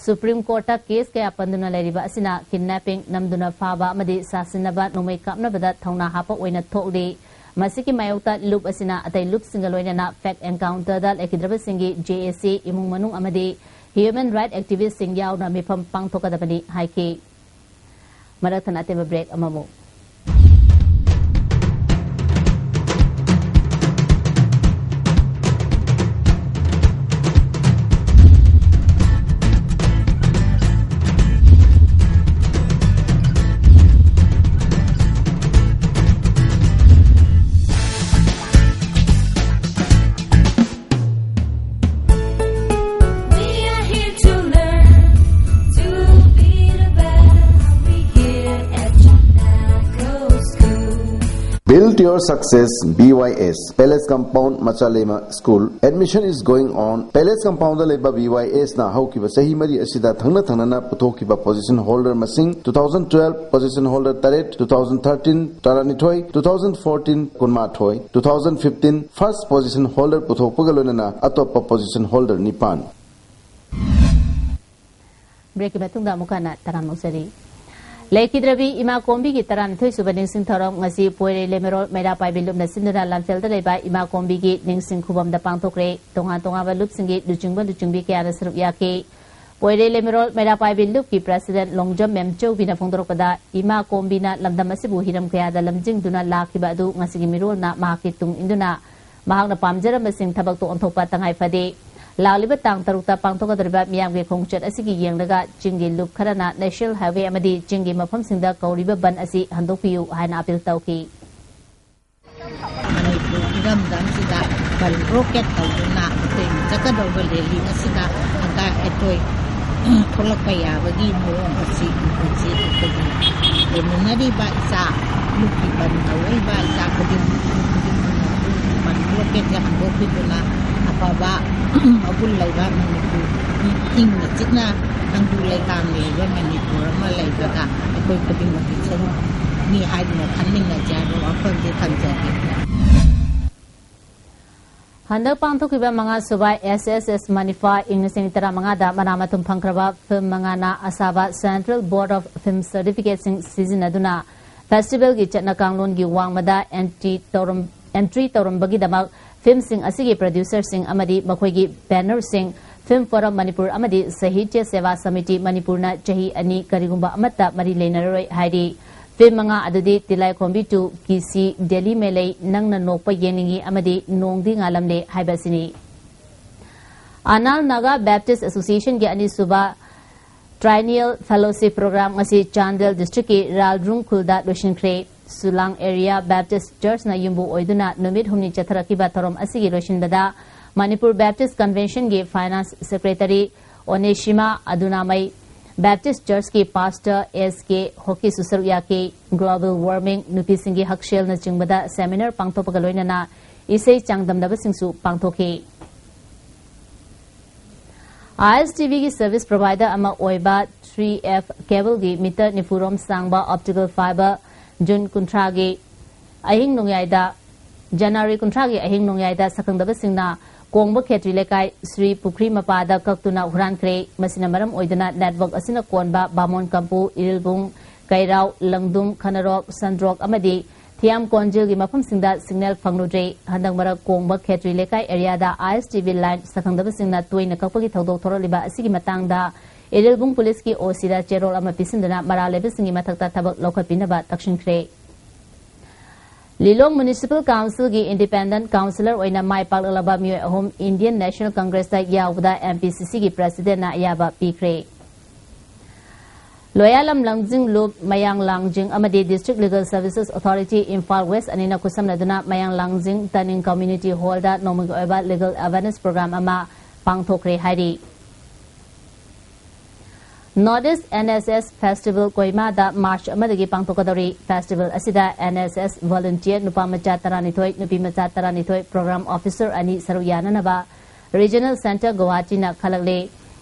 ꯁꯨꯄ꯭ꯔꯤꯝ ꯀꯣꯔꯠꯇ ꯀꯦꯁ ꯀꯌꯥ ꯄꯟꯗꯨꯅ ꯂꯩꯔꯤꯕ ꯑꯁꯤꯅ ꯀꯤꯗꯅꯦꯄꯤꯡ, ꯅꯝꯗꯨꯅ ꯐꯥꯕ ꯑꯃꯗꯤ ꯁꯥꯁꯤꯟꯅꯕ, ꯅꯣꯡꯃꯩ ꯀꯥꯞꯅꯕꯗ ꯊꯧꯅꯥ ꯍꯥꯞꯄ ꯑꯣꯏꯅ ꯊꯣꯛꯂꯤ꯫ ꯃꯁꯤꯒꯤ ꯃꯥꯌꯣꯛꯇ ꯂꯨꯞ ꯑꯁꯤꯅ ꯑꯇꯩ ꯂꯨꯞꯁꯤꯡꯒ ꯂꯣꯏꯅꯅ ꯐꯦꯛ ꯑꯦꯟꯀꯥꯎꯟꯇꯔꯗ ꯂꯩꯈꯤꯗ꯭ꯔꯕꯁꯤꯡꯒꯤ ꯖꯦ ꯑꯦ ꯁꯤ ꯏꯃꯨꯡ ꯃꯅꯨꯡ ꯑꯃꯗꯤ ꯍ꯭ꯌꯨꯃꯦꯟ ꯔꯥꯏꯠ ꯑꯦꯛꯇꯤꯚꯤꯁ꯭ꯠꯁꯤꯡ ꯌꯥꯎꯅ ꯃꯤꯐꯝ ꯄꯥꯡꯊꯣꯛꯀꯗꯕꯅꯤ ꯍꯥꯏꯈꯤ꯫ ꯃꯔꯛ ꯊꯠꯅ ꯑꯇꯦꯟꯕ ꯕ꯭ꯔꯦꯛ ꯑꯃꯃꯨꯛ꯫ We are here to learn to be the best. We here at Chanago School. Build your success, B Y S. Palace Compound, Machalema School. Admission is going on. Palace Compound ꯗ ꯂꯩꯕ B Y S ꯅ ꯍꯧꯈꯤꯕ ꯆꯍꯤ ꯃꯔꯤ ꯑꯁꯤꯗ ꯊꯪꯅ ꯊꯪꯅꯅ ꯄꯨꯊꯣꯛꯈꯤꯕ position holder ꯃꯁꯤꯡ, two thousand twelve position holder ꯇꯔꯦꯠ, two thousand thirteen ꯇꯔꯥꯅꯤꯊꯣꯏ, two thousand fourteen ꯀꯨꯟꯃꯥꯊꯣꯏ, two thousand fifteen first position holder ꯄꯨꯊꯣꯛꯄꯒ ꯂꯣꯏꯅꯅ ꯑꯇꯣꯞꯄ position holder ꯅꯤꯄꯥꯟ꯫ ꯕ꯭ꯔꯦꯛꯀꯤ ꯃꯇꯨꯡꯗ ꯑꯃꯨꯛ ꯍꯟꯅ ꯇꯔꯥꯝꯅ ꯑꯣꯛꯆꯔꯤ꯫ ꯂꯩꯈꯤꯗ꯭ꯔꯕꯤ ꯏꯃꯥ ꯀꯣꯝꯕꯤꯒꯤ ꯇꯔꯥꯅꯤꯊꯣꯏ ꯁꯨꯕ ꯅꯤꯡꯁꯤꯡ ꯊꯧꯔꯝ ꯉꯁꯤ ꯄꯣꯏꯔꯩ ꯂꯩꯃꯔꯣꯜ ꯃꯩꯔꯥ ꯄꯥꯏꯕꯤ ꯂꯨꯞꯅ ꯁꯤꯟꯗꯨꯅ ꯂꯝꯐꯦꯜꯗ ꯂꯩꯕ ꯏꯃꯥ ꯀꯣꯝꯕꯤꯒꯤ ꯅꯤꯡꯁꯤꯡ ꯈꯨꯕꯝꯗ ꯄꯥꯡꯊꯣꯛꯈ꯭ꯔꯦ꯫ ꯇꯣꯉꯥꯟ ꯇꯣꯉꯥꯟꯕ ꯂꯨꯞꯁꯤꯡꯒꯤ ꯂꯨꯆꯤꯡꯕ ꯂꯨꯆꯤꯡꯕꯤ ꯀꯌꯥꯅ ꯁꯔꯨꯛ ꯌꯥꯈꯤ꯫ ꯄꯣꯏꯔꯩ ꯂꯩꯃꯔꯣꯜ ꯃꯩꯔꯥ ꯄꯥꯏꯕꯤ ꯂꯨꯞꯀꯤ president ꯂꯣꯡꯖꯝ ꯃꯦꯝꯆꯧꯕꯤꯅ ꯐꯣꯡꯗꯣꯔꯛꯄꯗ, ꯏꯃꯥ ꯀꯣꯝꯕꯤꯅ ꯂꯝꯗꯝ ꯑꯁꯤꯕꯨ ꯍꯤꯔꯝ ꯀꯌꯥꯗ ꯂꯝꯖꯤꯡꯗꯨꯅ ꯂꯥꯛꯈꯤꯕ ꯑꯗꯨ ꯉꯁꯤꯒꯤ ꯃꯤꯔꯣꯜꯅ ꯃꯍꯥꯛꯀꯤ ꯇꯨꯡ ꯏꯟꯗꯨꯅ ꯃꯍꯥꯛꯅ ꯄꯥꯝꯖꯔꯝꯕꯁꯤꯡ ꯊꯕꯛꯇ ꯑꯣꯟꯊꯣꯛꯄ ꯇꯉꯥꯏ ꯐꯗꯦ꯫ ꯂꯥꯛꯂꯤꯕ ꯇꯥꯡ ꯇꯔꯨꯛꯇ ꯄꯥꯡꯊꯣꯛꯀꯗꯧꯔꯤꯕ ꯃꯤꯌꯥꯝꯒꯤ ꯈꯣꯡꯆꯠ ꯑꯁꯤꯒꯤ ꯌꯦꯡꯂꯒ ꯆꯤꯡꯒꯤ ꯂꯨꯞ ꯈꯔꯅ National Highway ꯑꯃꯗꯤ ꯆꯤꯡꯒꯤ ꯃꯐꯝꯁꯤꯡꯗ ꯀꯧꯔꯤꯕ ꯕꯟ ꯑꯁꯤ ꯍꯟꯗꯣꯛꯄꯤꯌꯨ ꯍꯥꯏꯅ appeal ꯇꯧꯈꯤ꯫ ꯃꯅꯤꯄꯨꯔ ꯏꯔꯝꯗꯝꯁꯤꯗ ꯕꯟ blockade ꯇꯧꯗꯨꯅ ꯑꯩꯈꯣꯏꯅ ꯆꯠꯀꯗꯧꯕ rally ꯑꯁꯤꯗ ꯑꯀꯥꯏ ꯑꯇꯣꯏ ꯊꯣꯛꯂꯛꯄ ꯌꯥꯕꯒꯤ ꯃꯑꯣꯡ ꯑꯁꯤ ꯍꯧꯖꯤꯛ ꯑꯩꯈꯣꯏꯒꯤ ꯂꯩꯃꯤꯟꯅꯔꯤꯕ ꯏꯆꯥ, ꯂꯨꯞꯀꯤ ꯕꯟ ꯇꯧꯔꯛꯏꯕ ꯏꯆꯥ ꯈꯨꯗꯤꯡꯃꯛ, ꯈꯨꯗꯤꯡꯃꯛꯅ ꯕꯟ blockade ꯁꯦ ꯍꯟꯗꯣꯛꯄꯤꯗꯨꯅ ꯑꯐꯕ ꯃꯒꯨꯟ ꯂꯩꯕ ꯃꯅꯤꯄꯨꯔ, ꯏꯪꯅ ꯆꯤꯛꯅ ꯇꯪꯗꯨ ꯂꯩꯇꯥꯡꯅ ꯂꯩꯕ ꯃꯅꯤꯄꯨꯔ ꯑꯃ ꯂꯩꯕꯗ ꯑꯩꯈꯣꯏ ꯈꯨꯗꯤꯡꯃꯛꯀꯤ ꯁꯔꯨꯛꯅꯤ ꯍꯥꯏꯗꯨꯅ ꯈꯟꯃꯤꯟꯅꯁꯦ ꯍꯥꯏꯕ ꯋꯥꯐꯝꯁꯤ ꯊꯝꯖꯒꯦ꯫ ꯍꯟꯗꯛ ꯄꯥꯡꯊꯣꯛꯈꯤꯕ ꯃꯉꯥ ꯁꯨꯕ S S S ꯃꯅꯤꯐꯥ ꯏꯪ ꯂꯤꯁꯤꯡ ꯇꯔꯥꯃꯉꯥꯗ ꯃꯅꯥ ꯃꯊꯨꯝ ꯐꯪꯈ꯭ꯔꯕ film ꯃꯉꯥꯅ ꯑꯁꯥꯕ Central Board of Film Certificateꯁꯤꯡ ꯁꯤꯖꯤꯟꯅꯗꯨꯅ festivalꯒꯤ ꯆꯠꯅ ꯀꯥꯡꯂꯣꯟꯒꯤ ꯋꯥꯡꯃꯗ entry ꯇꯧꯔꯝ-, entry ꯇꯧꯔꯝꯕꯒꯤꯗꯃꯛ filmꯁꯤꯡ ꯑꯁꯤꯒꯤ producerꯁꯤꯡ ꯑꯃꯗꯤ ꯃꯈꯣꯏꯒꯤ bannerꯁꯤꯡ Film Forum Manipur ꯑꯃꯗꯤ ꯁꯥꯍꯤꯇ꯭ꯌ ꯁꯦꯋꯥ ꯁꯃꯤꯇꯤ ꯃꯅꯤꯄꯨꯔꯅ ꯆꯍꯤ ꯑꯅꯤ ꯀꯔꯤꯒꯨꯝꯕ ꯑꯃꯠꯇ ꯃꯔꯤ ꯂꯩꯅꯔꯔꯣꯏ ꯍꯥꯏꯔꯤ꯫ Film ꯃꯉꯥ ꯑꯗꯨꯗꯤ ꯇꯤꯂꯥꯏꯈꯣꯝꯕꯤ two, ꯀꯤꯁꯤ, ꯗꯦꯜꯂꯤ ꯃꯦꯂꯩ, ꯅꯪꯅ ꯅꯣꯛꯄ ꯌꯦꯡꯅꯤꯡꯉꯤ ꯑꯃꯗꯤ ꯅꯣꯡꯗꯤ ꯉꯥꯜꯂꯝꯂꯦ ꯍꯥꯏꯕ ꯑꯁꯤꯅꯤ꯫ Anal Naga Baptist Association ꯒꯤ ꯑꯅꯤꯁꯨꯕ Triennial Fellowship Program ꯉꯁꯤ ꯆꯥꯟꯗꯦꯜ district ꯀꯤ ꯔꯥꯜꯗ꯭ꯔꯨꯡ ꯈꯨꯜꯗ ꯂꯣꯏꯁꯤꯟꯈ꯭ꯔꯦ꯫ ꯁꯨꯂꯥꯡ Area Baptist Church ꯅ ꯌꯨꯝꯕꯨ ꯑꯣꯏꯗꯨꯅ ꯅꯨꯃꯤꯠ ꯍꯨꯝꯅꯤ ꯆꯠꯊꯔꯛꯈꯤꯕ ꯊꯧꯔꯝ ꯑꯁꯤꯒꯤ ꯂꯣꯏꯁꯤꯟꯕꯗ ꯃꯅꯤꯄꯨꯔ Baptist Convention ꯒꯤ Finance Secretary ꯑꯣꯅꯦꯁꯤꯃꯥ ꯑꯗꯨꯅꯥꯃꯩ, Baptist Church ꯀꯤ Pastor S K ꯍꯣꯀꯤꯁꯨ ꯁꯔꯨꯛ ꯌꯥꯈꯤ꯫ Global warming, ꯅꯨꯄꯤꯁꯤꯡꯒꯤ ꯍꯛꯁꯦꯜꯅꯆꯤꯡꯕꯗ seminar ꯄꯥꯡꯊꯣꯛꯄꯒ ꯂꯣꯏꯅꯅ ꯏꯁꯩ ꯆꯥꯡꯗꯝꯅꯕꯁꯤꯡꯁꯨ ꯄꯥꯡꯊꯣꯛꯈꯤ꯫ ISTV ꯒꯤ service provider ꯑꯃ ꯑꯣꯏꯕ three F cable ꯒꯤ meter ꯅꯤꯐꯨ ꯔꯣꯝ ꯁꯥꯡꯕ optical fiber June ꯀꯨꯟꯊ꯭ꯔꯥꯒꯤ ꯑꯍꯤꯡ ꯅꯣꯡꯌꯥꯏꯗ, January ꯀꯨꯟꯊ꯭ꯔꯥꯒꯤ ꯑꯍꯤꯡ ꯅꯣꯡꯌꯥꯏꯗ ꯁꯛꯈꯪꯗꯕꯁꯤꯡꯅ ꯀꯣꯡꯕ ꯈꯦꯇ꯭ꯔꯤ ꯂꯩꯀꯥꯏ ꯁ꯭ꯔꯤ ꯄꯨꯈ꯭ꯔꯤ ꯃꯄꯥꯗ ꯀꯛꯇꯨꯅ ꯍꯨꯔꯥꯟꯈ꯭ꯔꯦ꯫ ꯃꯁꯤꯅ ꯃꯔꯝ ꯑꯣꯏꯗꯨꯅ network ꯑꯁꯤꯅ ꯀꯣꯟꯕ ꯕꯥꯃꯣꯟ ꯀꯝꯄꯨ, ꯏꯔꯤꯜꯕꯨꯡ, ꯀꯩꯔꯥꯎ, ꯂꯪꯗꯨꯝ, ꯈꯅꯔꯣꯛ, ꯁꯟꯗ꯭ꯔꯣꯛ ꯑꯃꯗꯤ ꯊꯤꯌꯥꯝ ꯀꯣꯟꯖꯤꯜꯒꯤ ꯃꯐꯝꯁꯤꯡꯗ signal ꯐꯪꯂꯨꯗ꯭ꯔꯦ꯫ ꯍꯟꯗꯛ ꯃꯔꯛ ꯀꯣꯡꯕ ꯈꯦꯇ꯭ꯔꯤ ꯂꯩꯀꯥꯏ area ꯗ ISTV line ꯁꯛꯈꯪꯗꯕꯁꯤꯡꯅ ꯇꯣꯏꯅ ꯀꯛꯄꯒꯤ ꯊꯧꯗꯣꯛ ꯊꯣꯔꯛꯂꯤꯕ ꯑꯁꯤꯒꯤ ꯃꯇꯥꯡꯗ ꯏꯔꯤꯜꯕꯨꯡ police ꯀꯤ OC ꯗ ꯆꯦꯔꯣꯜ ꯑꯃ ꯄꯤꯁꯤꯟꯗꯨꯅ ꯃꯔꯥꯜ ꯂꯩꯕꯁꯤꯡꯒꯤ ꯃꯊꯛꯇ ꯊꯕꯛ ꯂꯧꯈꯠꯄꯤꯅꯕ ꯇꯛꯁꯤꯟꯈ꯭ꯔꯦ꯫ ꯂꯤꯂꯣꯡ Municipal Council ꯒꯤ independent councillor ꯑꯣꯏꯅ ꯃꯥꯏ ꯄꯥꯛꯂꯛꯂꯕ ꯃꯤꯑꯣꯏ ꯑꯍꯨꯝ Indian National Congress ꯇ ꯌꯥꯎꯕꯗ MPCC ꯒꯤ president ꯅ ꯑꯌꯥꯕ ꯄꯤꯈ꯭ꯔꯦ꯫ ꯂꯣꯌꯥꯂꯝ ꯂꯪꯖꯤꯡ ꯂꯨꯞ, ꯃꯌꯥꯡ ꯂꯥꯡꯖꯤꯡ ꯑꯃꯗꯤ District Legal Services Authority Imphal West ꯑꯅꯤꯅ ꯈꯨꯠꯁꯝꯅꯗꯨꯅ ꯃꯌꯥꯡ ꯂꯥꯡꯖꯤꯡ ꯇꯅꯤꯡ Community Hall ꯗ ꯅꯣꯡꯃꯒꯤ ꯑꯣꯏꯕ legal awareness program ꯑꯃ ꯄꯥꯡꯊꯣꯛꯈ꯭ꯔꯦ ꯍꯥꯏꯔꯤ꯫ North East NSS Festival ꯀꯣꯍꯤꯃꯥꯗ March ꯑꯃꯗꯒꯤ ꯄꯥꯡꯊꯣꯛꯀꯗꯧꯔꯤ꯫ Festival ꯑꯁꯤꯗ NSS volunteer ꯅꯨꯄꯥ ꯃꯆꯥ ꯇꯔꯥꯅꯤꯊꯣꯏ, ꯅꯨꯄꯤ ꯃꯆꯥ ꯇꯔꯥꯅꯤꯊꯣꯏ, program officer ꯑꯅꯤ ꯁꯔꯨꯛ ꯌꯥꯅꯅꯕ Regional Centre ꯒꯨꯋꯥꯍꯥꯇꯤꯅ ꯈꯜꯂꯛꯂꯦ꯫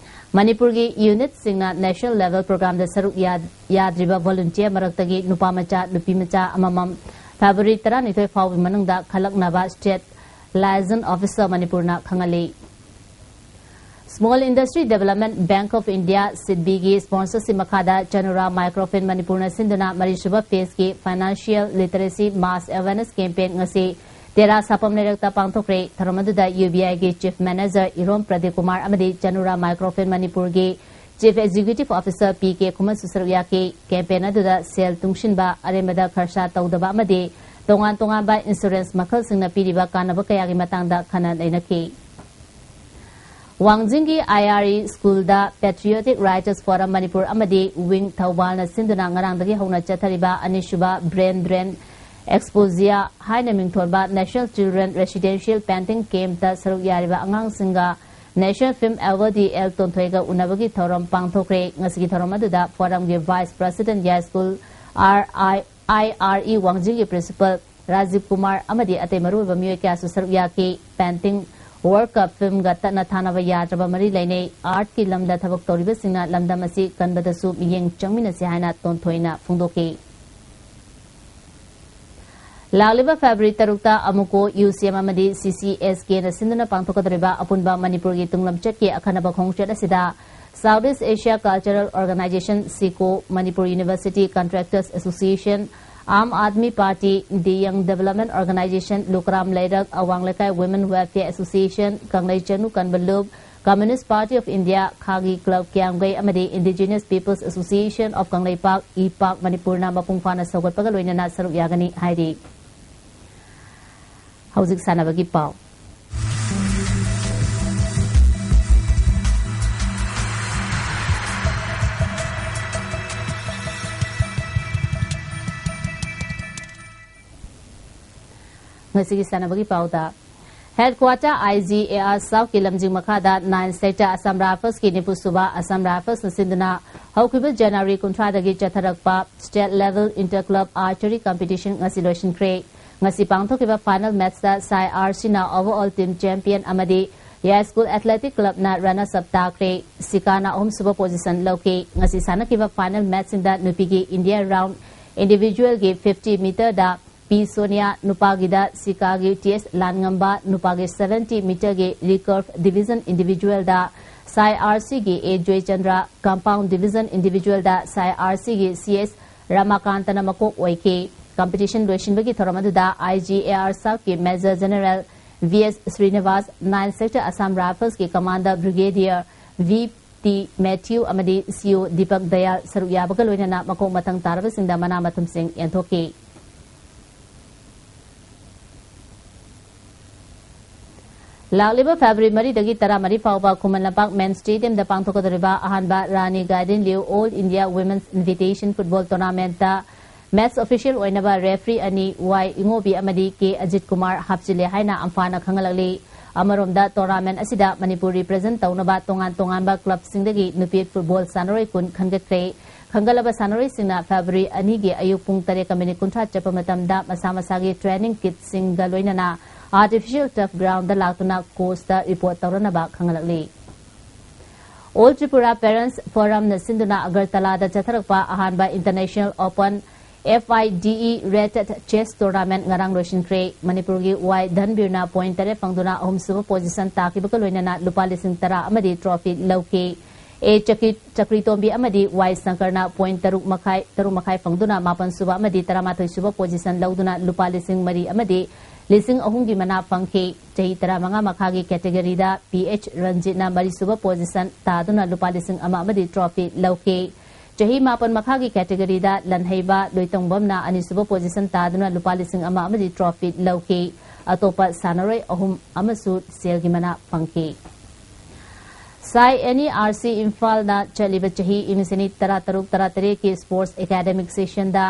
ꯃꯅꯤꯄꯨꯔꯒꯤ unit ꯁꯤꯡꯅ national level program ꯗ ꯁꯔꯨꯛ ꯌꯥ-, ꯌꯥꯗ꯭ꯔꯤꯕ volunteer ꯃꯔꯛꯇꯒꯤ ꯅꯨꯄꯥ ꯃꯆꯥ, ꯅꯨꯄꯤ ꯃꯆꯥ ꯑꯃꯃꯝ February ꯇꯔꯥꯅꯤꯊꯣꯏ ꯐꯥꯎꯕꯒꯤ ꯃꯅꯨꯡꯗ ꯈꯜꯂꯛꯅꯕ State Liaison Officer ꯃꯅꯤꯄꯨꯔꯅ ꯈꯪꯍꯜꯂꯤ꯫ Small Industry Development Bank of India, SIDBI ꯒꯤ sponsorship ꯃꯈꯥꯗ Chanura Microfinance ꯃꯅꯤꯄꯨꯔꯅ ꯁꯤꯟꯗꯨꯅ ꯃꯔꯤꯁꯨꯕ phase ꯀꯤ Financial Literacy Mass Awareness Campaign ꯉꯁꯤ ꯇꯦꯔꯥ ꯁꯥꯄꯝ ꯂꯩꯔꯛꯇ ꯄꯥꯡꯊꯣꯛꯈ꯭ꯔꯦ꯫ ꯊꯧꯔꯝ ꯑꯗꯨꯗ ꯌꯨ ꯕꯤ ꯑꯥꯏꯒꯤ Chief Manager ꯏꯔꯣꯝ ꯄ꯭ꯔꯗꯤꯞ ꯀꯨꯃꯥꯔ ꯑꯃꯗꯤ ꯆꯅꯨꯔꯥ Microfinance ꯃꯅꯤꯄꯨꯔꯒꯤ Chief Executive Officer P K ꯈꯨꯃꯟꯁꯨ ꯁꯔꯨꯛ ꯌꯥꯈꯤ꯫ Campaign ꯑꯗꯨꯗ ꯁꯦꯜ ꯇꯨꯡꯁꯤꯟꯕ, ꯑꯔꯦꯝꯕꯗ ꯈꯔꯁꯥ ꯇꯧꯗꯕ ꯑꯃꯗꯤ ꯇꯣꯉꯥꯟ ꯇꯣꯉꯥꯟꯕ insurance ꯃꯈꯜꯁꯤꯡꯅ ꯄꯤꯔꯤꯕ ꯀꯥꯟꯅꯕ ꯀꯌꯥꯒꯤ ꯃꯇꯥꯡꯗ ꯈꯟꯅ ꯅꯩꯅꯈꯤ꯫ ꯋꯥꯡꯖꯤꯡꯒꯤ ꯑꯥꯏ ꯑꯥꯔ ꯏ ꯁ꯭ꯀꯨꯜꯗ Patriotic Writers Forum ꯃꯅꯤꯄꯨꯔ ꯑꯃꯗꯤ Wing ꯊꯧꯕꯥꯜꯅ ꯁꯤꯟꯗꯨꯅ ꯉꯔꯥꯡꯗꯒꯤ ꯍꯧꯅ ꯆꯠꯊꯔꯤꯕ ꯑꯅꯤꯁꯨꯕ Brain Drain Exposia ꯍꯥꯏꯅ ꯃꯤꯡꯊꯣꯟꯕ National Children Residential Painting Campꯇ ꯁꯔꯨꯛ ꯌꯥꯔꯤꯕ ꯑꯉꯥꯡꯁꯤꯡꯒ National Film Awardee ꯑꯦꯜ ꯇꯣꯟꯊꯣꯏꯒ ꯎꯅꯕꯒꯤ ꯊꯧꯔꯝ ꯄꯥꯡꯊꯣꯛꯈ꯭ꯔꯦ꯫ ꯉꯁꯤꯒꯤ ꯊꯧꯔꯝ ꯑꯗꯨꯗ Forumꯒꯤ Vice President ꯌꯥꯏꯁ꯭ꯀꯨꯜ ꯑꯥꯔ ꯑꯥꯏ ꯑꯥꯏ R E ꯋꯥꯡꯖꯤꯡꯒꯤ Principal Rajiv Kumar ꯑꯃꯗꯤ ꯑꯇꯩ ꯃꯔꯨꯑꯣꯏꯕ ꯃꯤꯑꯣꯏ ꯀꯌꯥꯁꯨ ꯁꯔꯨꯛ ꯌꯥꯈꯤ꯫ Painting workꯀ filmꯒ ꯇꯠꯅ ꯊꯥꯅꯕ ꯌꯥꯗ꯭ꯔꯕ ꯃꯔꯤ ꯂꯩꯅꯩ꯫ Artꯀꯤ ꯂꯝꯗ ꯊꯕꯛ ꯇꯧꯔꯤꯕꯁꯤꯡꯅ ꯂꯝꯗꯝ ꯑꯁꯤ ꯀꯟꯕꯗꯁꯨ ꯃꯤꯠꯌꯦꯡ ꯆꯪꯃꯤꯟꯅꯁꯤ ꯍꯥꯏꯅ ꯇꯣꯟꯊꯣꯏꯅ ꯐꯣꯡꯗꯣꯛꯈꯤ꯫ ꯂꯥꯛꯂꯤꯕ February ꯇꯔꯨꯛꯇ ꯑꯃꯨꯀꯣ, ꯌꯨ ꯁꯤ ꯑꯦꯝ ꯑꯃꯗꯤ ꯁꯤ ꯁꯤ ꯑꯦꯁ ꯀꯦꯅ ꯁꯤꯟꯗꯨꯅ ꯄꯥꯡꯊꯣꯛꯀꯗꯧꯔꯤꯕ ꯑꯄꯨꯟꯕ ꯃꯅꯤꯄꯨꯔꯒꯤ ꯇꯨꯡꯂꯝꯆꯠꯀꯤ ꯑꯈꯟꯅꯕ ꯈꯣꯡꯆꯠ ꯑꯁꯤꯗ South East Asia Cultural Organization, ꯁꯤꯀꯣ, Manipur University Contractors Association, Aam Aadmi Party, The Young Development Organization, ꯂꯨꯀ꯭ꯔꯥꯝ ꯂꯩꯔꯛ ꯑꯋꯥꯡ ꯂꯩꯀꯥꯏ Women Welfare Association, ꯀꯪꯂꯩ ꯆꯅꯨ ꯀꯟꯕ ꯂꯨꯞ, Communist Party of India, ꯈꯥꯒꯤ Club ꯀ꯭ꯌꯥꯝꯒꯩ ꯑꯃꯗꯤ Indigenous Peoples Association of Kangleipak, ꯏꯄꯥꯛ, ꯃꯅꯤꯄꯨꯔꯅ ꯃꯄꯨꯡ ꯐꯥꯅ ꯁꯧꯒꯠꯄꯒ ꯂꯣꯏꯅꯅ ꯁꯔꯨꯛ ꯌꯥꯒꯅꯤ ꯍꯥꯏꯔꯤ꯫ ꯍꯧꯖꯤꯛ ꯁꯥꯟꯅꯕꯒꯤ ꯄꯥꯎ꯫ ꯉꯁꯤꯒꯤ ꯁꯥꯟꯅꯕꯒꯤ ꯄꯥꯎꯗ, Headquarter I G A R Southꯀꯤ ꯂꯝꯖꯤꯡ ꯃꯈꯥꯗ nine stateꯇ Assam Riflesꯀꯤ ꯅꯤꯐꯨ ꯁꯨꯕ Assam Riflesꯅ ꯁꯤꯟꯗꯨꯅ ꯍꯧꯈꯤꯕ January ꯀꯨꯟꯊ꯭ꯔꯥꯗꯒꯤ ꯆꯠꯊꯔꯛꯄ State Level Inter Club Archery Competition ꯉꯁꯤ ꯂꯣꯏꯁꯤꯟꯈ꯭ꯔꯦ꯫ ꯉꯁꯤ ꯄꯥꯡꯊꯣꯛꯈꯤꯕ final matchꯇ ꯁꯥꯏ ꯑꯥꯔ ꯁꯤꯅ overall team champion ꯑꯃꯗꯤ ꯌꯥꯏꯁ꯭ꯀꯨꯜ Athletic Clubꯅ runners up ꯇꯥꯈ꯭ꯔꯦ꯫ ꯁꯤꯀꯥꯅ ꯑꯍꯨꯝꯁꯨꯕ position ꯂꯧꯈꯤ꯫ ꯉꯁꯤ ꯁꯥꯟꯅꯈꯤꯕ final matchꯁꯤꯡꯗ ꯅꯨꯄꯤꯒꯤ India round individualꯒꯤ fifty meterꯗ ꯄꯤ ꯁꯣꯅꯤꯌꯥ, ꯅꯨꯄꯥꯒꯤꯗ ꯁꯤꯀꯥꯒꯤ ꯇꯤ ꯑꯦꯁ ꯂꯥꯟꯉꯝꯕ, ꯅꯨꯄꯥꯒꯤ seventy meterꯒꯤ recurve division individualꯗ ꯁꯥꯏ ꯑꯥꯔ ꯁꯤꯒꯤ ꯑꯦ ꯖꯣꯏꯆꯟꯗ꯭ꯔ, compound division individualꯗ ꯁꯥꯏ ꯑꯥꯔ ꯁꯤꯒꯤ ꯁꯤ ꯑꯦꯁ ꯔꯥꯃꯥꯀꯥꯟꯇꯅ ꯃꯀꯣꯛ ꯑꯣꯏꯈꯤ꯫ Competition ꯂꯣꯏꯁꯤꯟꯕꯒꯤ ꯊꯧꯔꯝ ꯑꯗꯨꯗ I G A R SAFꯀꯤ Major General V S Srinivas, Nine Sector Assam Riflesꯀꯤ Commander Brigadier V T Matthew ꯑꯃꯗꯤ C O Deepak Dayal ꯁꯔꯨꯛ ꯌꯥꯕꯒ ꯂꯣꯏꯅꯅ ꯃꯀꯣꯛ ꯃꯊꯪ ꯇꯥꯔꯕꯁꯤꯡꯗ ꯃꯅꯥ ꯃꯊꯨꯝꯁꯤꯡ ꯌꯦꯟꯊꯣꯛꯈꯤ꯫ ꯂꯥꯛꯂꯤꯕ February ꯃꯔꯤꯗꯒꯤ ꯇꯔꯥꯃꯔꯤ ꯐꯥꯎꯕ ꯈꯨꯃꯟ ꯂꯝꯄꯥꯛ Men Stadiumꯗ ꯄꯥꯡꯊꯣꯛꯀꯗꯧꯔꯤꯕ ꯑꯍꯥꯟꯕ ꯔꯥꯅꯤ ꯒꯥꯏꯗꯤꯟꯂꯤꯌꯨ All India Women's Invitation Football Tournamentꯇ match official ꯑꯣꯏꯅꯕ referee ꯑꯅꯤ Y ꯏꯉꯣꯕꯤ ꯑꯃꯗꯤ K Ajit Kumar ꯍꯥꯞꯆꯤꯜꯂꯦ ꯍꯥꯏꯅ ꯑꯝꯐꯥꯅ ꯈꯪꯍꯜꯂꯛꯂꯤ꯫ ꯑꯃꯔꯣꯝꯗ tournament ꯑꯁꯤꯗ ꯃꯅꯤꯄꯨꯔ represent ꯇꯧꯅꯕ ꯇꯣꯉꯥꯟ ꯇꯣꯉꯥꯟꯕ clubꯁꯤꯡꯗꯒꯤ ꯅꯨꯄꯤ football ꯁꯥꯟꯅꯔꯣꯏ ꯀꯨꯟ ꯈꯟꯒꯠꯈ꯭ꯔꯦ꯫ ꯈꯟꯒꯠꯂꯕ ꯁꯥꯟꯅꯔꯣꯏꯁꯤꯡꯅ February ꯑꯅꯤꯒꯤ ꯑꯌꯨꯛ ꯄꯨꯡ ꯇꯔꯦꯠꯀ minute ꯀꯨꯟꯊ꯭ꯔꯥ ꯆꯠꯄ ꯃꯇꯝꯗ ꯃꯁꯥ ꯃꯁꯥꯒꯤ training kitꯁꯤꯡꯒ ꯂꯣꯏꯅꯅ artificial turf groundꯗ ꯂꯥꯛꯇꯨꯅ coachꯇ report ꯇꯧꯔꯅꯕ ꯈꯪꯍꯜꯂꯛꯂꯤ꯫ All Tripura Parents Forumꯅ ꯁꯤꯟꯗꯨꯅ ꯑꯒꯔꯇꯂꯥꯗ ꯆꯠꯊꯔꯛꯄ ꯑꯍꯥꯟꯕ International Open F I D E rated chess tournament ꯉꯔꯥꯡ ꯂꯣꯏꯁꯤꯟꯈ꯭ꯔꯦ꯫ ꯃꯅꯤꯄꯨꯔꯒꯤ Y ꯙꯟꯕꯤꯔꯅ point ꯇꯔꯦꯠ ꯐꯪꯗꯨꯅ ꯑꯍꯨꯝꯁꯨꯕ position ꯇꯥꯈꯤꯕꯒ ꯂꯣꯏꯅꯅ ꯂꯨꯄꯥ ꯂꯤꯁꯤꯡ ꯇꯔꯥ ꯑꯃꯗꯤ trophy ꯂꯧꯈꯤ꯫ A ꯆꯀ꯭ꯔꯤ, ꯆꯀ꯭ꯔꯤꯇꯣꯝꯕꯤ ꯑꯃꯗꯤ Y ꯁꯪꯀꯔꯅ point ꯇꯔꯨꯛ ꯃꯈꯥꯏ, ꯇꯔꯨꯛ ꯃꯈꯥꯏ ꯐꯪꯗꯨꯅ ꯃꯥꯄꯟꯁꯨꯕ ꯑꯃꯗꯤ ꯇꯔꯥꯃꯥꯊꯣꯏꯁꯨꯕ position ꯂꯧꯗꯨꯅ ꯂꯨꯄꯥ ꯂꯤꯁꯤꯡ ꯃꯔꯤ ꯑꯃꯗꯤ ꯂꯤꯁꯤꯡ ꯑꯍꯨꯝꯒꯤ ꯃꯅꯥ ꯐꯪꯈꯤ꯫ ꯆꯍꯤ ꯇꯔꯥꯃꯉꯥ ꯃꯈꯥꯒꯤ categoryꯗ P H ꯔꯟꯖꯤꯠꯅ ꯃꯔꯤꯁꯨꯕ position ꯇꯥꯗꯨꯅ ꯂꯨꯄꯥ ꯂꯤꯁꯤꯡ ꯑꯃ ꯑꯃꯗꯤ trophy ꯂꯧꯈꯤ꯫ ꯆꯍꯤ ꯃꯥꯄꯟ ꯃꯈꯥꯒꯤ categoryꯗ ꯂꯟꯍꯩꯕ ꯂꯣꯏꯇꯣꯡꯕꯝꯅ ꯑꯅꯤꯁꯨꯕ position ꯇꯥꯗꯨꯅ ꯂꯨꯄꯥ ꯂꯤꯁꯤꯡ ꯑꯃ ꯑꯃꯗꯤ trophy ꯂꯧꯈꯤ꯫ ꯑꯇꯣꯞꯄ ꯁꯥꯟꯅꯔꯣꯏ ꯑꯍꯨꯝ ꯑꯃꯁꯨ ꯁꯦꯜꯒꯤ ꯃꯅꯥ ꯐꯪꯈꯤ꯫ ꯁꯥꯏ N E R C ꯏꯝꯐꯥꯜꯅ ꯆꯠꯂꯤꯕ ꯆꯍꯤ ꯏꯪ ꯂꯤꯁꯤꯡ ꯑꯅꯤ ꯇꯔꯥꯇꯔꯨꯛ ꯇꯔꯥꯇꯔꯦꯠꯀꯤ sports academic sessionꯗ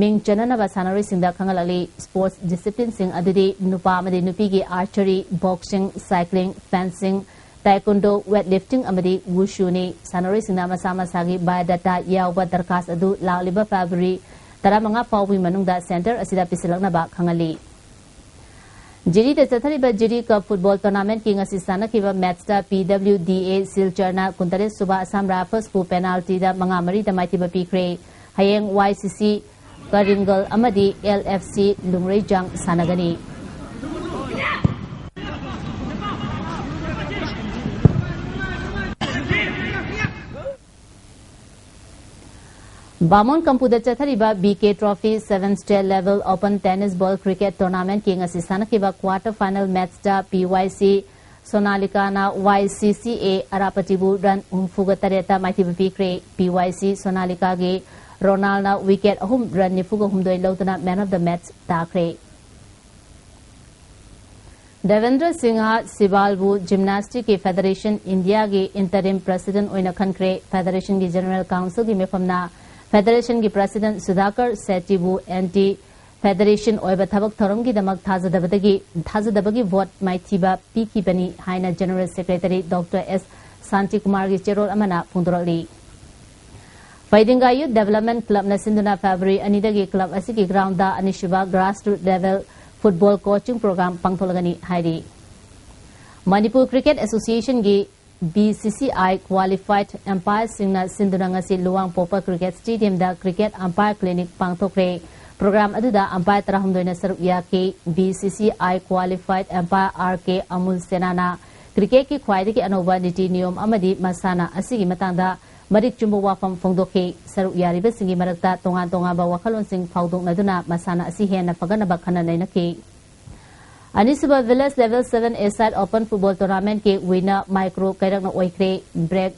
ꯃꯤꯡ ꯆꯟꯅꯅꯕ ꯁꯥꯟꯅꯔꯣꯏꯁꯤꯡꯗ ꯈꯪꯍꯜꯂꯛꯂꯤ꯫ Sports disciplineꯁꯤꯡ ꯑꯗꯨꯗꯤ ꯅꯨꯄꯥ ꯑꯃꯗꯤ ꯅꯨꯄꯤꯒꯤ archery, boxing, cycling, fencing, taekwondo, weightlifting ꯑꯃꯗꯤ wushuꯅꯤ꯫ ꯁꯥꯟꯅꯔꯣꯏꯁꯤꯡꯅ ꯃꯁꯥ ꯃꯁꯥꯒꯤ biodata ꯌꯥꯎꯕ ꯗꯔꯈꯥꯁ ꯑꯗꯨ ꯂꯥꯛꯂꯤꯕ February ꯇꯔꯥꯃꯉꯥ ꯐꯥꯎꯕꯒꯤ ꯃꯅꯨꯡꯗ center ꯑꯁꯤꯗ ꯄꯤꯁꯤꯜꯂꯛꯅꯕ ꯈꯪꯍꯜꯂꯤ꯫ ꯖꯤꯔꯤꯗ ꯆꯠꯊꯔꯤꯕ ꯖꯤꯔꯤ Cup football tournamentꯀꯤ ꯉꯁꯤ ꯁꯥꯟꯅꯈꯤꯕ matchꯇ P W D A ꯁꯤꯜꯆꯔꯅ ꯀꯨꯟꯇꯔꯦꯠ ꯁꯨꯕ Assam Riflesꯄꯨ penaltyꯗ ꯃꯉꯥ ꯃꯔꯤꯗ ꯃꯥꯏꯊꯤꯕ ꯄꯤꯈ꯭ꯔꯦ꯫ ꯍꯌꯦꯡ Y C C ꯀꯔꯤꯡꯒꯜ ꯑꯃꯗꯤ L F C ꯂꯨꯡꯔꯩꯖꯥꯡ ꯁꯥꯟꯅꯒꯅꯤ꯫ ꯕꯥꯃꯣꯟ ꯀꯝꯄꯨꯗ ꯆꯠꯊꯔꯤꯕ B K Trophy Seven State Level Open Tennis Ball Cricket Tournamentꯀꯤ ꯉꯁꯤ ꯁꯥꯟꯅꯈꯤꯕ quarter final matchꯇ P Y C Sonalikana Y C C A Arapatibu run ꯍꯨꯝꯐꯨꯒ ꯇꯔꯦꯠꯇ ꯃꯥꯏꯊꯤꯕ ꯄꯤꯈ꯭ꯔꯦ꯫ P Y C Sonalikaꯒꯤ ꯔꯣꯅꯥꯜꯅ wicket ꯑꯍꯨꯝ, run ꯅꯤꯐꯨꯒ ꯍꯨꯝꯗꯣꯏ ꯂꯧꯗꯨꯅ man of the match ꯇꯥꯈ꯭ꯔꯦ꯫ Debendra Singh ꯁꯤꯕꯥꯜꯕꯨ Gymnasticꯀꯤ Federation Indiaꯒꯤ interim president ꯑꯣꯏꯅ ꯈꯟꯈ꯭ꯔꯦ꯫ Federationꯒꯤ General Councilꯒꯤ ꯃꯤꯐꯝꯅ Federationꯒꯤ President ꯁꯨꯙꯥꯀꯔ ꯁꯦꯇꯤꯕꯨ anti Federation ꯑꯣꯏꯕ ꯊꯕꯛ ꯊꯧꯔꯝꯒꯤꯗꯃꯛ ꯊꯥꯖꯗꯕꯗꯒꯤ, ꯊꯥꯖꯗꯕꯒꯤ vote ꯃꯥꯏꯊꯤꯕ ꯄꯤꯈꯤꯕꯅꯤ ꯍꯥꯏꯅ General Secretary Doctor S ꯁꯥꯟꯇꯤꯀꯨꯃꯥꯔꯒꯤ ꯆꯦꯔꯣꯜ ꯑꯃꯅ ꯐꯣꯡꯗꯣꯔꯛꯂꯤ꯫ ꯐꯩꯗꯤꯡꯒꯥ Youth Development Clubꯅ ꯁꯤꯟꯗꯨꯅ February ꯑꯅꯤꯗꯒꯤ club ꯑꯁꯤꯒꯤ groundꯗ ꯑꯅꯤꯁꯨꯕ grassroots level football coaching program ꯄꯥꯡꯊꯣꯛꯂꯒꯅꯤ ꯍꯥꯏꯔꯤ꯫ Manipur Cricket Associationꯒꯤ B C C I qualified umpireꯁꯤꯡꯅ ꯁꯤꯟꯗꯨꯅ ꯉꯁꯤ ꯂꯨꯋꯥꯡꯄꯣꯛꯄ Cricket Stadiumꯗ cricket umpire clinic ꯄꯥꯡꯊꯣꯛꯈ꯭ꯔꯦ꯫ Program ꯑꯗꯨꯗ umpire ꯇꯔꯥꯍꯨꯝꯗꯣꯏꯅ ꯁꯔꯨꯛ ꯌꯥꯈꯤ꯫ B C C I qualified umpire R K ꯑꯃꯨꯜ ꯁꯦꯅꯥꯅ cricketꯀꯤ ꯈ꯭ꯋꯥꯏꯗꯒꯤ ꯑꯅꯧꯕ ꯅꯤꯇꯤ ꯅꯤꯌꯣꯝ ꯑꯃꯗꯤ ꯃꯁꯥꯟꯅ ꯑꯁꯤꯒꯤ ꯃꯇꯥꯡꯗ ꯃꯔꯤꯛ ꯆꯨꯝꯕ ꯋꯥꯐꯝ ꯐꯣꯡꯗꯣꯛꯈꯤ꯫ ꯁꯔꯨꯛ ꯌꯥꯔꯤꯕꯁꯤꯡꯒꯤ ꯃꯔꯛꯇ ꯇꯣꯉꯥꯟ ꯇꯣꯉꯥꯟꯕ ꯋꯥꯈꯜꯂꯣꯟꯁꯤꯡ ꯐꯥꯎꯗꯣꯛꯅꯗꯨꯅ ꯃꯁꯥꯟꯅ ꯑꯁꯤ ꯍꯦꯟꯅ ꯐꯒꯠꯅꯕ ꯈꯟꯅ ꯅꯩꯅꯈꯤ꯫ ꯑꯅꯤꯁꯨꯕ Village Level Seven A-side Open Football Tournamentꯀꯤ winner ꯃꯥꯏꯀ꯭ꯔꯣ ꯀꯩꯔꯛꯅ ꯑꯣꯏꯈ꯭ꯔꯦ꯫ Brave,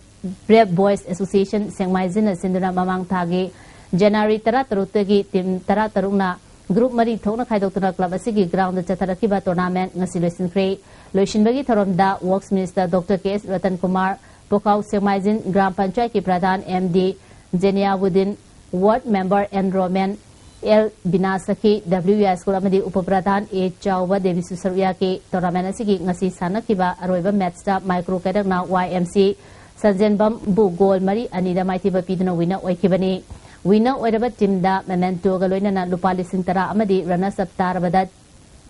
Brave Boys Association ꯁꯦꯡꯃꯥꯏꯖꯤꯟꯅ ꯁꯤꯟꯗꯨꯅ ꯃꯃꯥꯡ ꯊꯥꯒꯤ January ꯇꯔꯥꯇꯔꯨꯛꯇꯒꯤ team ꯇꯔꯥꯇꯔꯨꯛꯅ group ꯃꯔꯤ ꯊꯣꯛꯅ ꯈꯥꯏꯗꯣꯛꯇꯨꯅ club ꯑꯁꯤꯒꯤ groundꯗ ꯆꯠꯊꯔꯛꯈꯤꯕ tournament ꯉꯁꯤ ꯂꯣꯏꯁꯤꯟꯈ꯭ꯔꯦ꯫ ꯂꯣꯏꯁꯤꯟꯕꯒꯤ ꯊꯧꯔꯝꯗ Works Minister Doctor K S Ratan Kumar, Pokhao Sengmaijin gram ꯄꯟꯆꯥꯌꯠꯀꯤ pradhan M D Zeniyabuddin, ward member N Romen, L Binashakhi, W E I school ꯑꯃꯗꯤ ꯎꯄꯄ꯭ꯔꯙꯥꯟ A ꯆꯥꯎꯕ ꯗꯦꯕꯤꯁꯨ ꯁꯔꯨꯛ ꯌꯥꯈꯤ꯫ Tournament ꯑꯁꯤꯒꯤ ꯉꯁꯤ ꯁꯥꯟꯅꯈꯤꯕ ꯑꯔꯣꯏꯕ matchꯇ ꯃꯥꯏꯀ꯭ꯔꯣ ꯀꯩꯔꯛꯅ Y M C ꯁꯟꯖꯦꯟꯕꯝꯕꯨ goal ꯃꯔꯤ ꯑꯅꯤꯗ ꯃꯥꯏꯊꯤꯕ ꯄꯤꯗꯨꯅ winner ꯑꯣꯏꯈꯤꯕꯅꯤ꯫ Winner ꯑꯣꯏꯔꯕ teamꯗ mementoꯒ ꯂꯣꯏꯅꯅ ꯂꯨꯄꯥ ꯂꯤꯁꯤꯡ ꯇꯔꯥ ꯑꯃꯗꯤ runners up ꯇꯥꯔꯕꯗ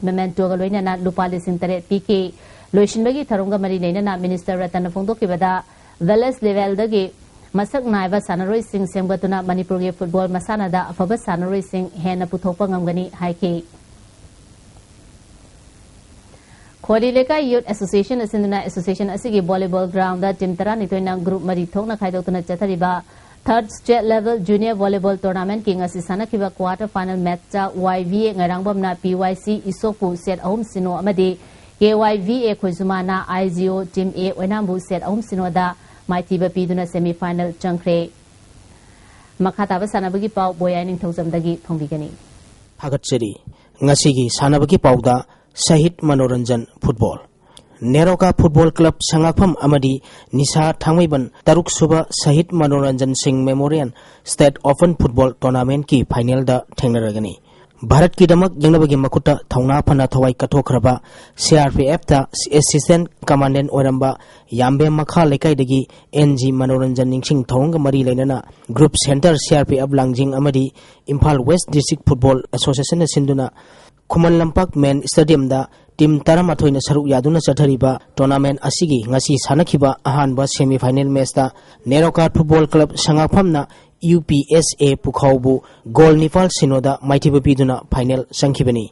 mementoꯒ ꯂꯣꯏꯅꯅ ꯂꯨꯄꯥ ꯂꯤꯁꯤꯡ ꯇꯔꯦꯠ ꯄꯤꯈꯤ꯫ ꯂꯣꯏꯁꯤꯟꯕꯒꯤ ꯊꯧꯔꯝꯒ ꯃꯔꯤ ꯂꯩꯅꯅ Minister ꯔꯇꯟꯅ ꯐꯣꯡꯗꯣꯛꯈꯤꯕꯗ, village levelꯗꯒꯤ ꯃꯁꯛ ꯅꯥꯏꯕ ꯁꯥꯟꯅꯔꯣꯏꯁꯤꯡ ꯁꯦꯝꯒꯠꯇꯨꯅ ꯃꯅꯤꯄꯨꯔꯒꯤ football ꯃꯁꯥꯟꯅꯗ ꯑꯐꯕ ꯁꯥꯟꯅꯔꯣꯏꯁꯤꯡ ꯍꯦꯟꯅ ꯄꯨꯊꯣꯛꯄ ꯉꯝꯒꯅꯤ ꯍꯥꯏꯈꯤ꯫ ꯈꯣꯔꯤ ꯂꯩꯀꯥꯏ Youth Association ꯑꯁꯤꯅ association ꯑꯁꯤꯒꯤ volleyball groundꯗ team ꯇꯔꯥꯅꯤꯊꯣꯏꯅ group ꯃꯔꯤ ꯊꯣꯛꯅ ꯈꯥꯏꯗꯣꯛꯇꯨꯅ ꯆꯠꯊꯔꯤꯕ Third State Level Junior Volleyball Tournamentꯀꯤ ꯉꯁꯤ ꯁꯥꯟꯅꯈꯤꯕ quarter final matchꯇ Y V A ꯉꯥꯏꯔꯥꯡꯕꯝꯅ P Y C ꯏꯁꯣꯛꯄꯨ set ꯑꯍꯨꯝ ꯁꯤꯅꯣ ꯑꯃꯗꯤ K Y V A ꯈꯣꯏꯖꯨꯃꯥꯅ I G O Team A ꯑꯣꯏꯅꯥꯝꯕꯨ set ꯑꯍꯨꯝ ꯁꯤꯅꯣꯗ ꯃꯥꯏꯊꯤꯕ ꯄꯤꯗꯨꯅ semi final ꯆꯪꯈ꯭ꯔꯦ꯫ ꯃꯈꯥ ꯇꯥꯕ ꯁꯥꯟꯅꯕꯒꯤ ꯄꯥꯎ ꯕꯣꯌꯥꯏ ꯅꯤꯡꯊꯧꯖꯝꯗꯒꯤ ꯐꯣꯡꯕꯤꯒꯅꯤ꯫ ꯊꯥꯒꯠꯆꯔꯤ꯫ ꯉꯁꯤꯒꯤ ꯁꯥꯟꯅꯕꯒꯤ ꯄꯥꯎꯗ ꯁꯍꯤꯗ Manoranjan football. NEROCA football club ꯁꯉꯥꯛꯐꯝ ꯑꯃꯗꯤ ꯅꯤꯁꯥ ꯊꯥꯡꯃꯩꯕꯟ ꯇꯔꯨꯛ ꯁꯨꯕ ꯁꯍꯤꯗ ꯃꯅꯣꯔꯟꯖꯟ ꯁꯤꯡ ꯃꯦꯃꯣꯔꯤꯌꯦꯜ ꯁ꯭ꯇꯦꯠ ꯑꯣꯄꯟ ꯐꯨꯠꯕꯣꯜ ꯇꯣꯔꯅꯥꯃꯦꯟꯠꯀꯤ ꯐꯥꯏꯅꯦꯜꯗ ꯊꯦꯡꯅꯔꯒꯅꯤ꯫ ꯚꯥꯔꯠꯀꯤꯗꯃꯛ ꯂꯦꯡꯅꯕꯒꯤ ꯃꯈꯨꯠꯇ ꯊꯧꯅꯥ ꯐꯅ ꯊꯋꯥꯏ ꯀꯠꯊꯣꯛꯈ꯭ꯔꯕ C R P F ꯇ assistant commandant ꯑꯣꯏꯔꯝꯕ ꯌꯥꯝꯕꯦꯝ ꯃꯈꯥ ꯂꯩꯀꯥꯏꯗꯒꯤ N G ꯃꯅꯣꯔꯟꯖꯟ ꯅꯤꯡꯁꯤꯡ ꯊꯧꯔꯝꯒ ꯃꯔꯤ ꯂꯩꯅꯅ group center C R P F ꯂꯥꯡꯖꯤꯡ ꯑꯃꯗꯤ Imphal West District Football Association ꯅ ꯁꯤꯟꯗꯨꯅ ꯈꯨꯃꯟ ꯂꯝꯄꯥꯛ main stadium ꯗ team ꯇꯔꯥꯃꯥꯊꯣꯏꯅ ꯁꯔꯨꯛ ꯌꯥꯗꯨꯅ ꯆꯠꯊꯔꯤꯕ tournament ꯑꯁꯤꯒꯤ ꯉꯁꯤ ꯁꯥꯟꯅꯈꯤꯕ ꯑꯍꯥꯟꯕ semi final match ꯇ ꯅꯦꯔꯣꯀꯥ ꯐꯨꯠꯕꯣꯜ ꯀ꯭ꯂꯕ ꯁꯉꯥꯛꯐꯝꯅ U P S A ꯄꯨꯈꯥꯎꯕꯨ goal ꯅꯤꯄꯥꯜ ꯁꯤꯅꯣꯗ ꯃꯥꯏꯊꯤꯕ ꯄꯤꯗꯨꯅ final ꯆꯪꯈꯤꯕꯅꯤ꯫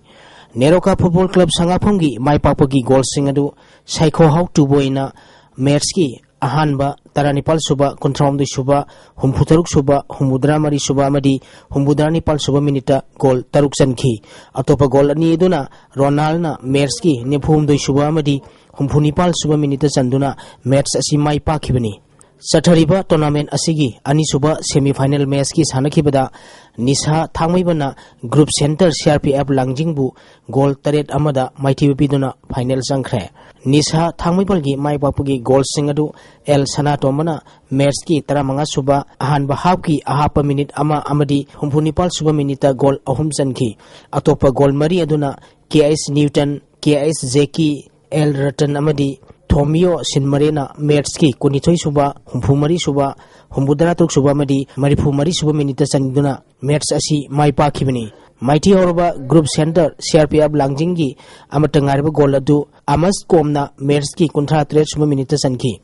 ꯅꯦꯔꯣꯀꯥ ꯐꯨꯠꯕꯣꯜ ꯀ꯭ꯂꯕ ꯁꯉꯥꯛꯐꯝꯒꯤ ꯃꯥꯏ ꯄꯥꯛꯄꯒꯤ goal ꯁꯤꯡ ꯑꯗꯨ ꯁꯥꯏꯈꯣꯍꯥꯎ ꯇꯨꯕꯣꯏꯅ match ꯀꯤ ꯑꯍꯥꯟꯕ, ꯇꯔꯥꯅꯤꯄꯥꯜ ꯁꯨꯕ, ꯀꯨꯟꯊ꯭ꯔꯥꯍꯨꯝꯗꯣꯏ ꯁꯨꯕ, ꯍꯨꯝꯐꯨꯇꯔꯨꯛ ꯁꯨꯕ, ꯍꯨꯝꯐꯨꯇꯔꯥ ꯃꯔꯤ ꯁꯨꯕ ꯑꯃꯗꯤ ꯍꯨꯝꯐꯨꯇꯔꯥ ꯅꯤꯄꯥꯜ ꯁꯨꯕ minute ꯇ goal ꯇꯔꯨꯛ ꯆꯟꯈꯤ꯫ ꯑꯇꯣꯞꯄ goal ꯑꯅꯤ ꯑꯗꯨꯅ ꯔꯣꯅꯥꯜꯅ match ꯀꯤ ꯅꯤꯐꯨꯍꯨꯝꯗꯣꯏ ꯁꯨꯕ ꯑꯃꯗꯤ ꯍꯨꯝꯐꯨꯅꯤꯄꯥꯜ ꯁꯨꯕ minute ꯇ ꯆꯟꯗꯨꯅ match ꯑꯁꯤ ꯃꯥꯏ ꯄꯥꯛꯈꯤꯕꯅꯤ꯫ ꯆꯠꯊꯔꯤꯕ tournament ꯑꯁꯤꯒꯤ ꯑꯅꯤꯁꯨꯕ semi final match ꯀꯤ ꯁꯥꯟꯅꯈꯤꯕꯗ ꯅꯤꯁꯥ ꯊꯥꯡꯃꯩꯕꯟꯅ group center C R P F ꯂꯥꯡꯖꯤꯡꯕꯨ goal ꯇꯔꯦꯠ ꯑꯃꯗ ꯃꯥꯏꯊꯤꯕ ꯄꯤꯗꯨꯅ final ꯆꯪꯈ꯭ꯔꯦ꯫ ꯅꯤꯁꯥ ꯊꯥꯡꯃꯩꯕꯟꯒꯤ ꯃꯥꯏ ꯄꯥꯛꯄꯒꯤ goal ꯁꯤꯡ ꯑꯗꯨ L ꯁꯅꯥꯇꯣꯝꯕꯅ match ꯀꯤ ꯇꯔꯥꯃꯉꯥ ꯁꯨꯕ ꯑꯍꯥꯟꯕ half ꯀꯤ ꯑꯍꯥꯞꯄ minute ꯑꯃ ꯑꯃꯗꯤ ꯍꯨꯝꯐꯨꯅꯤꯄꯥꯜ ꯁꯨꯕ minute ꯇ goal ꯑꯍꯨꯝ ꯆꯟꯈꯤ꯫ ꯑꯇꯣꯞꯄ goal ꯃꯔꯤ ꯑꯗꯨꯅ K S ꯅ꯭ꯌꯨꯇꯟ, K S ꯖꯦꯀꯤ, L Ratan ꯑꯃꯗꯤ ꯊꯣꯃꯤꯌꯣ ꯁꯤꯟꯃꯔꯦꯅ match ꯀꯤ ꯀꯨꯟꯅꯤꯊꯣꯏ ꯁꯨꯕ, ꯍꯨꯝꯐꯨ ꯃꯔꯤ ꯁꯨꯕ, ꯍꯨꯝꯐꯨꯇꯔꯥ ꯇꯔꯨꯛ ꯁꯨꯕ ꯑꯃꯗꯤ ꯃꯔꯤꯐꯨ ꯃꯔꯤ ꯁꯨꯕ minute ꯇ ꯆꯟꯗꯨꯅ match ꯑꯁꯤ ꯃꯥꯏ ꯄꯥꯛꯈꯤꯕꯅꯤ꯫ ꯃꯥꯏꯊꯤ ꯍꯧꯔꯕ group center C R P F ꯂꯥꯡꯖꯤꯡꯒꯤ ꯑꯃꯠꯇ ꯉꯥꯏꯔꯕ goal ꯑꯗꯨ ꯑꯃꯁ ꯀꯣꯝꯅ match ꯀꯤ ꯀꯨꯟꯊ꯭ꯔꯥ ꯇꯔꯦꯠ ꯁꯨꯕ minute ꯇ ꯆꯟꯈꯤ꯫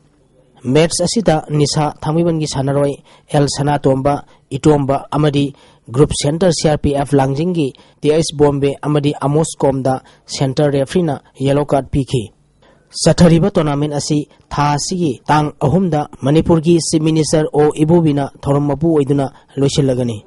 Match ꯑꯁꯤꯗ ꯅꯤꯁꯥ ꯊꯥꯡꯃꯩꯕꯟꯒꯤ ꯁꯥꯟꯅꯔꯣꯏ L ꯁꯅꯥꯇꯣꯝꯕ, ꯏꯇꯣꯝꯕ ꯑꯃꯗꯤ group center C R P F ꯂꯥꯡꯖꯤꯡꯒꯤ T S Bombay ꯑꯃꯗꯤ ꯑꯃꯣꯁ ꯀꯣꯝꯗ center referee ꯅ yellow card ꯄꯤꯈꯤ꯫ ꯆꯠꯊꯔꯤꯕ tournament ꯑꯁꯤ ꯊꯥ ꯑꯁꯤꯒꯤ ꯇꯥꯡ ꯑꯍꯨꯝꯗ ꯃꯅꯤꯄꯨꯔꯒꯤ Chief Minister ꯑꯣ ꯏꯕꯣꯕꯤꯅ ꯊꯧꯔꯝ ꯃꯄꯨ ꯑꯣꯏꯗꯨꯅ ꯂꯣꯏꯁꯤꯜꯂꯒꯅꯤ꯫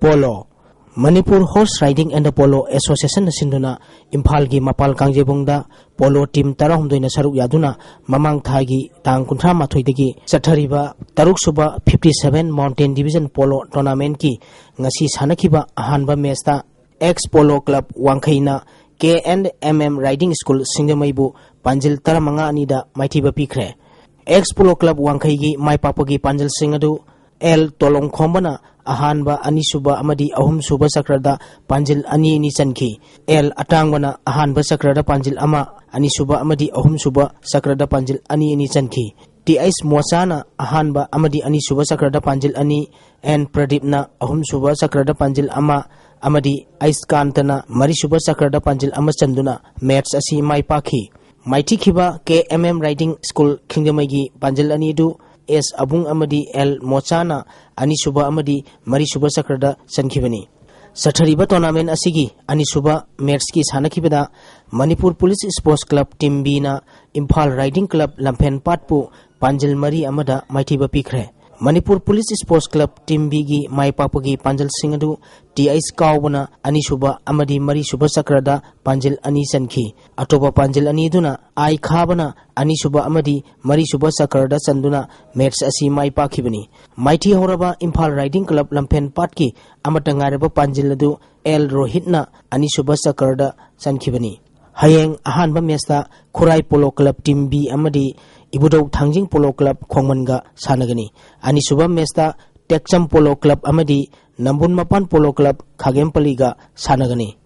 Polo. Manipur Horse Riding and Polo Associationꯅ ꯁꯤꯟꯗꯨꯅ ꯏꯝꯐꯥꯜꯒꯤ ꯃꯄꯥꯜ ꯀꯥꯡꯖꯩꯕꯨꯡꯗ ꯄꯣꯂꯣ team ꯇꯔꯥꯍꯨꯝꯗꯣꯏꯅ ꯁꯔꯨꯛ ꯌꯥꯗꯨꯅ ꯃꯃꯥꯡ ꯊꯥꯒꯤ ꯇꯥꯡ ꯀꯨꯟꯊ꯭ꯔꯥ ꯃꯥꯊꯣꯏꯗꯒꯤ ꯆꯠꯊꯔꯤꯕ ꯇꯔꯨꯛ ꯁꯨꯕ fifty seven Mountain Division Polo Tournamentꯀꯤ ꯉꯁꯤ ꯁꯥꯟꯅꯈꯤꯕ ꯑꯍꯥꯟꯕ matchꯇ Ex Polo Club ꯋꯥꯡꯈꯩꯅ K and M M Riding School ꯁꯤꯡꯖꯃꯩꯕꯨ ꯄꯥꯟꯖꯤꯜ ꯇꯔꯥꯃꯉꯥ ꯑꯅꯤꯗ ꯃꯥꯏꯊꯤꯕ ꯄꯤꯈ꯭ꯔꯦ꯫ Ex Polo Club ꯋꯥꯡꯈꯩꯒꯤ ꯃꯥꯏ ꯄꯥꯛꯄꯒꯤ ꯄꯥꯟꯖꯤꯜꯁꯤꯡ ꯑꯗꯨ ꯑꯦꯜ ꯇꯣꯂꯣꯡꯈꯣꯝꯕꯅ ꯑꯍꯥꯟꯕ, ꯑꯅꯤꯁꯨꯕ ꯑꯃꯗꯤ ꯑꯍꯨꯝꯁꯨꯕ ꯆꯀ꯭ꯔꯗ ꯄꯥꯟꯖꯤꯜ ꯑꯅꯤ ꯑꯅꯤ ꯆꯟꯈꯤ꯫ ꯑꯦꯜ ꯑꯇꯥꯡꯕꯅ ꯑꯍꯥꯟꯕ ꯆꯀ꯭ꯔꯗ ꯄꯥꯟꯖꯤꯜ ꯑꯃ, ꯑꯅꯤꯁꯨꯕ ꯑꯃꯗꯤ ꯑꯍꯨꯝꯁꯨꯕ ꯆꯀ꯭ꯔꯗ ꯄꯥꯟꯖꯤꯜ ꯑꯅꯤ ꯑꯅꯤ ꯆꯟꯈꯤ꯫ ꯇꯤ ꯑꯩꯆ ꯃꯣꯆꯥꯅ ꯑꯍꯥꯟꯕ ꯑꯃꯗꯤ ꯑꯅꯤꯁꯨꯕ ꯆꯀ꯭ꯔꯗ ꯄꯥꯟꯖꯤꯜ ꯑꯅꯤ, ꯑꯦꯟ ꯄ꯭ꯔꯗꯤꯞꯅ ꯑꯍꯨꯝꯁꯨꯕ ꯆꯀ꯭ꯔꯗ ꯄꯥꯟꯖꯤꯜ ꯑꯃ ꯑꯃꯗꯤ ꯑꯩꯁꯀꯥꯟꯇꯅ ꯃꯔꯤꯁꯨꯕ ꯆꯀ꯭ꯔꯗ ꯄꯥꯟꯖꯤꯜ ꯑꯃ ꯆꯟꯗꯨꯅ match ꯑꯁꯤ ꯃꯥꯏ ꯄꯥꯛꯈꯤ꯫ ꯃꯥꯏꯊꯤꯈꯤꯕ K M M Riding School ꯈꯤꯡꯖꯃꯩꯒꯤ ꯄꯥꯟꯖꯤꯜ ꯑꯅꯤ ꯑꯗꯨ ꯑꯦꯁ ꯑꯕꯨꯡ ꯑꯃꯗꯤ ꯑꯦꯜ ꯃꯣꯆꯥꯅ ꯑꯅꯤꯁꯨꯕ ꯑꯃꯗꯤ ꯃꯔꯤꯁꯨꯕ ꯆꯀ꯭ꯔꯗ ꯆꯟꯈꯤꯕꯅꯤ꯫ ꯆꯠꯊꯔꯤꯕ tournament ꯑꯁꯤꯒꯤ ꯑꯅꯤꯁꯨꯕ matchꯀꯤ ꯁꯥꯟꯅꯈꯤꯕꯗ Manipur Police Sports Club Team Bꯅ Imphal Riding Club ꯂꯝꯐꯦꯟꯄꯥꯠꯄꯨ ꯄꯥꯟꯖꯤꯜ ꯃꯔꯤ ꯑꯃꯗ ꯃꯥꯏꯊꯤꯕ ꯄꯤꯈ꯭ꯔꯦ꯫ Manipur Police Sports Club Team Bꯒꯤ ꯃꯥꯏ ꯄꯥꯛꯄꯒꯤ ꯄꯥꯟꯖꯤꯜꯁꯤꯡ ꯑꯗꯨ ꯇꯤ ꯑꯩꯆ ꯀꯥꯎꯕꯅ ꯑꯅꯤꯁꯨꯕ ꯑꯃꯗꯤ ꯃꯔꯤꯁꯨꯕ ꯆꯀ꯭ꯔꯗ ꯄꯥꯟꯖꯤꯜ ꯑꯅꯤ ꯆꯟꯈꯤ꯫ ꯑꯇꯣꯞꯄ ꯄꯥꯟꯖꯤꯜ ꯑꯅꯤꯗꯨꯅ ꯑꯥꯏ ꯈꯥꯕꯅ ꯑꯅꯤꯁꯨꯕ ꯑꯃꯗꯤ ꯃꯔꯤꯁꯨꯕ ꯆꯀ꯭ꯔꯗ ꯆꯟꯗꯨꯅ match ꯑꯁꯤ ꯃꯥꯏ ꯄꯥꯛꯈꯤꯕꯅꯤ꯫ ꯃꯥꯏꯊꯤ ꯍꯧꯔꯕ ꯏꯝꯐꯥꯜ Riding Club ꯂꯝꯐꯦꯟꯄꯥꯠꯀꯤ ꯑꯃꯠꯇ ꯉꯥꯏꯔꯕ ꯄꯥꯟꯖꯤꯜ ꯑꯗꯨ ꯑꯦꯜ ꯔꯣꯍꯤꯠꯅ ꯑꯅꯤꯁꯨꯕ ꯆꯀ꯭ꯔꯗ ꯆꯟꯈꯤꯕꯅꯤ꯫ ꯍꯌꯦꯡ ꯑꯍꯥꯟꯕ matchꯇ ꯈꯨꯔꯥꯏ Polo Club Team B ꯑꯃꯗꯤ ꯏꯕꯨꯙꯧ ꯊꯥꯡꯖꯤꯡ Polo Club ꯈꯣꯡꯃꯟꯒ ꯁꯥꯟꯅꯒꯅꯤ꯫ ꯑꯅꯤꯁꯨꯕ matchꯇ ꯇꯦꯛꯆꯝ Polo Club ꯑꯃꯗꯤ ꯅꯝꯕꯨꯜ ꯃꯄꯥꯟ Polo Club ꯈꯥꯒꯦꯝꯄꯜꯂꯤꯒ ꯁꯥꯟꯅꯒꯅꯤ꯫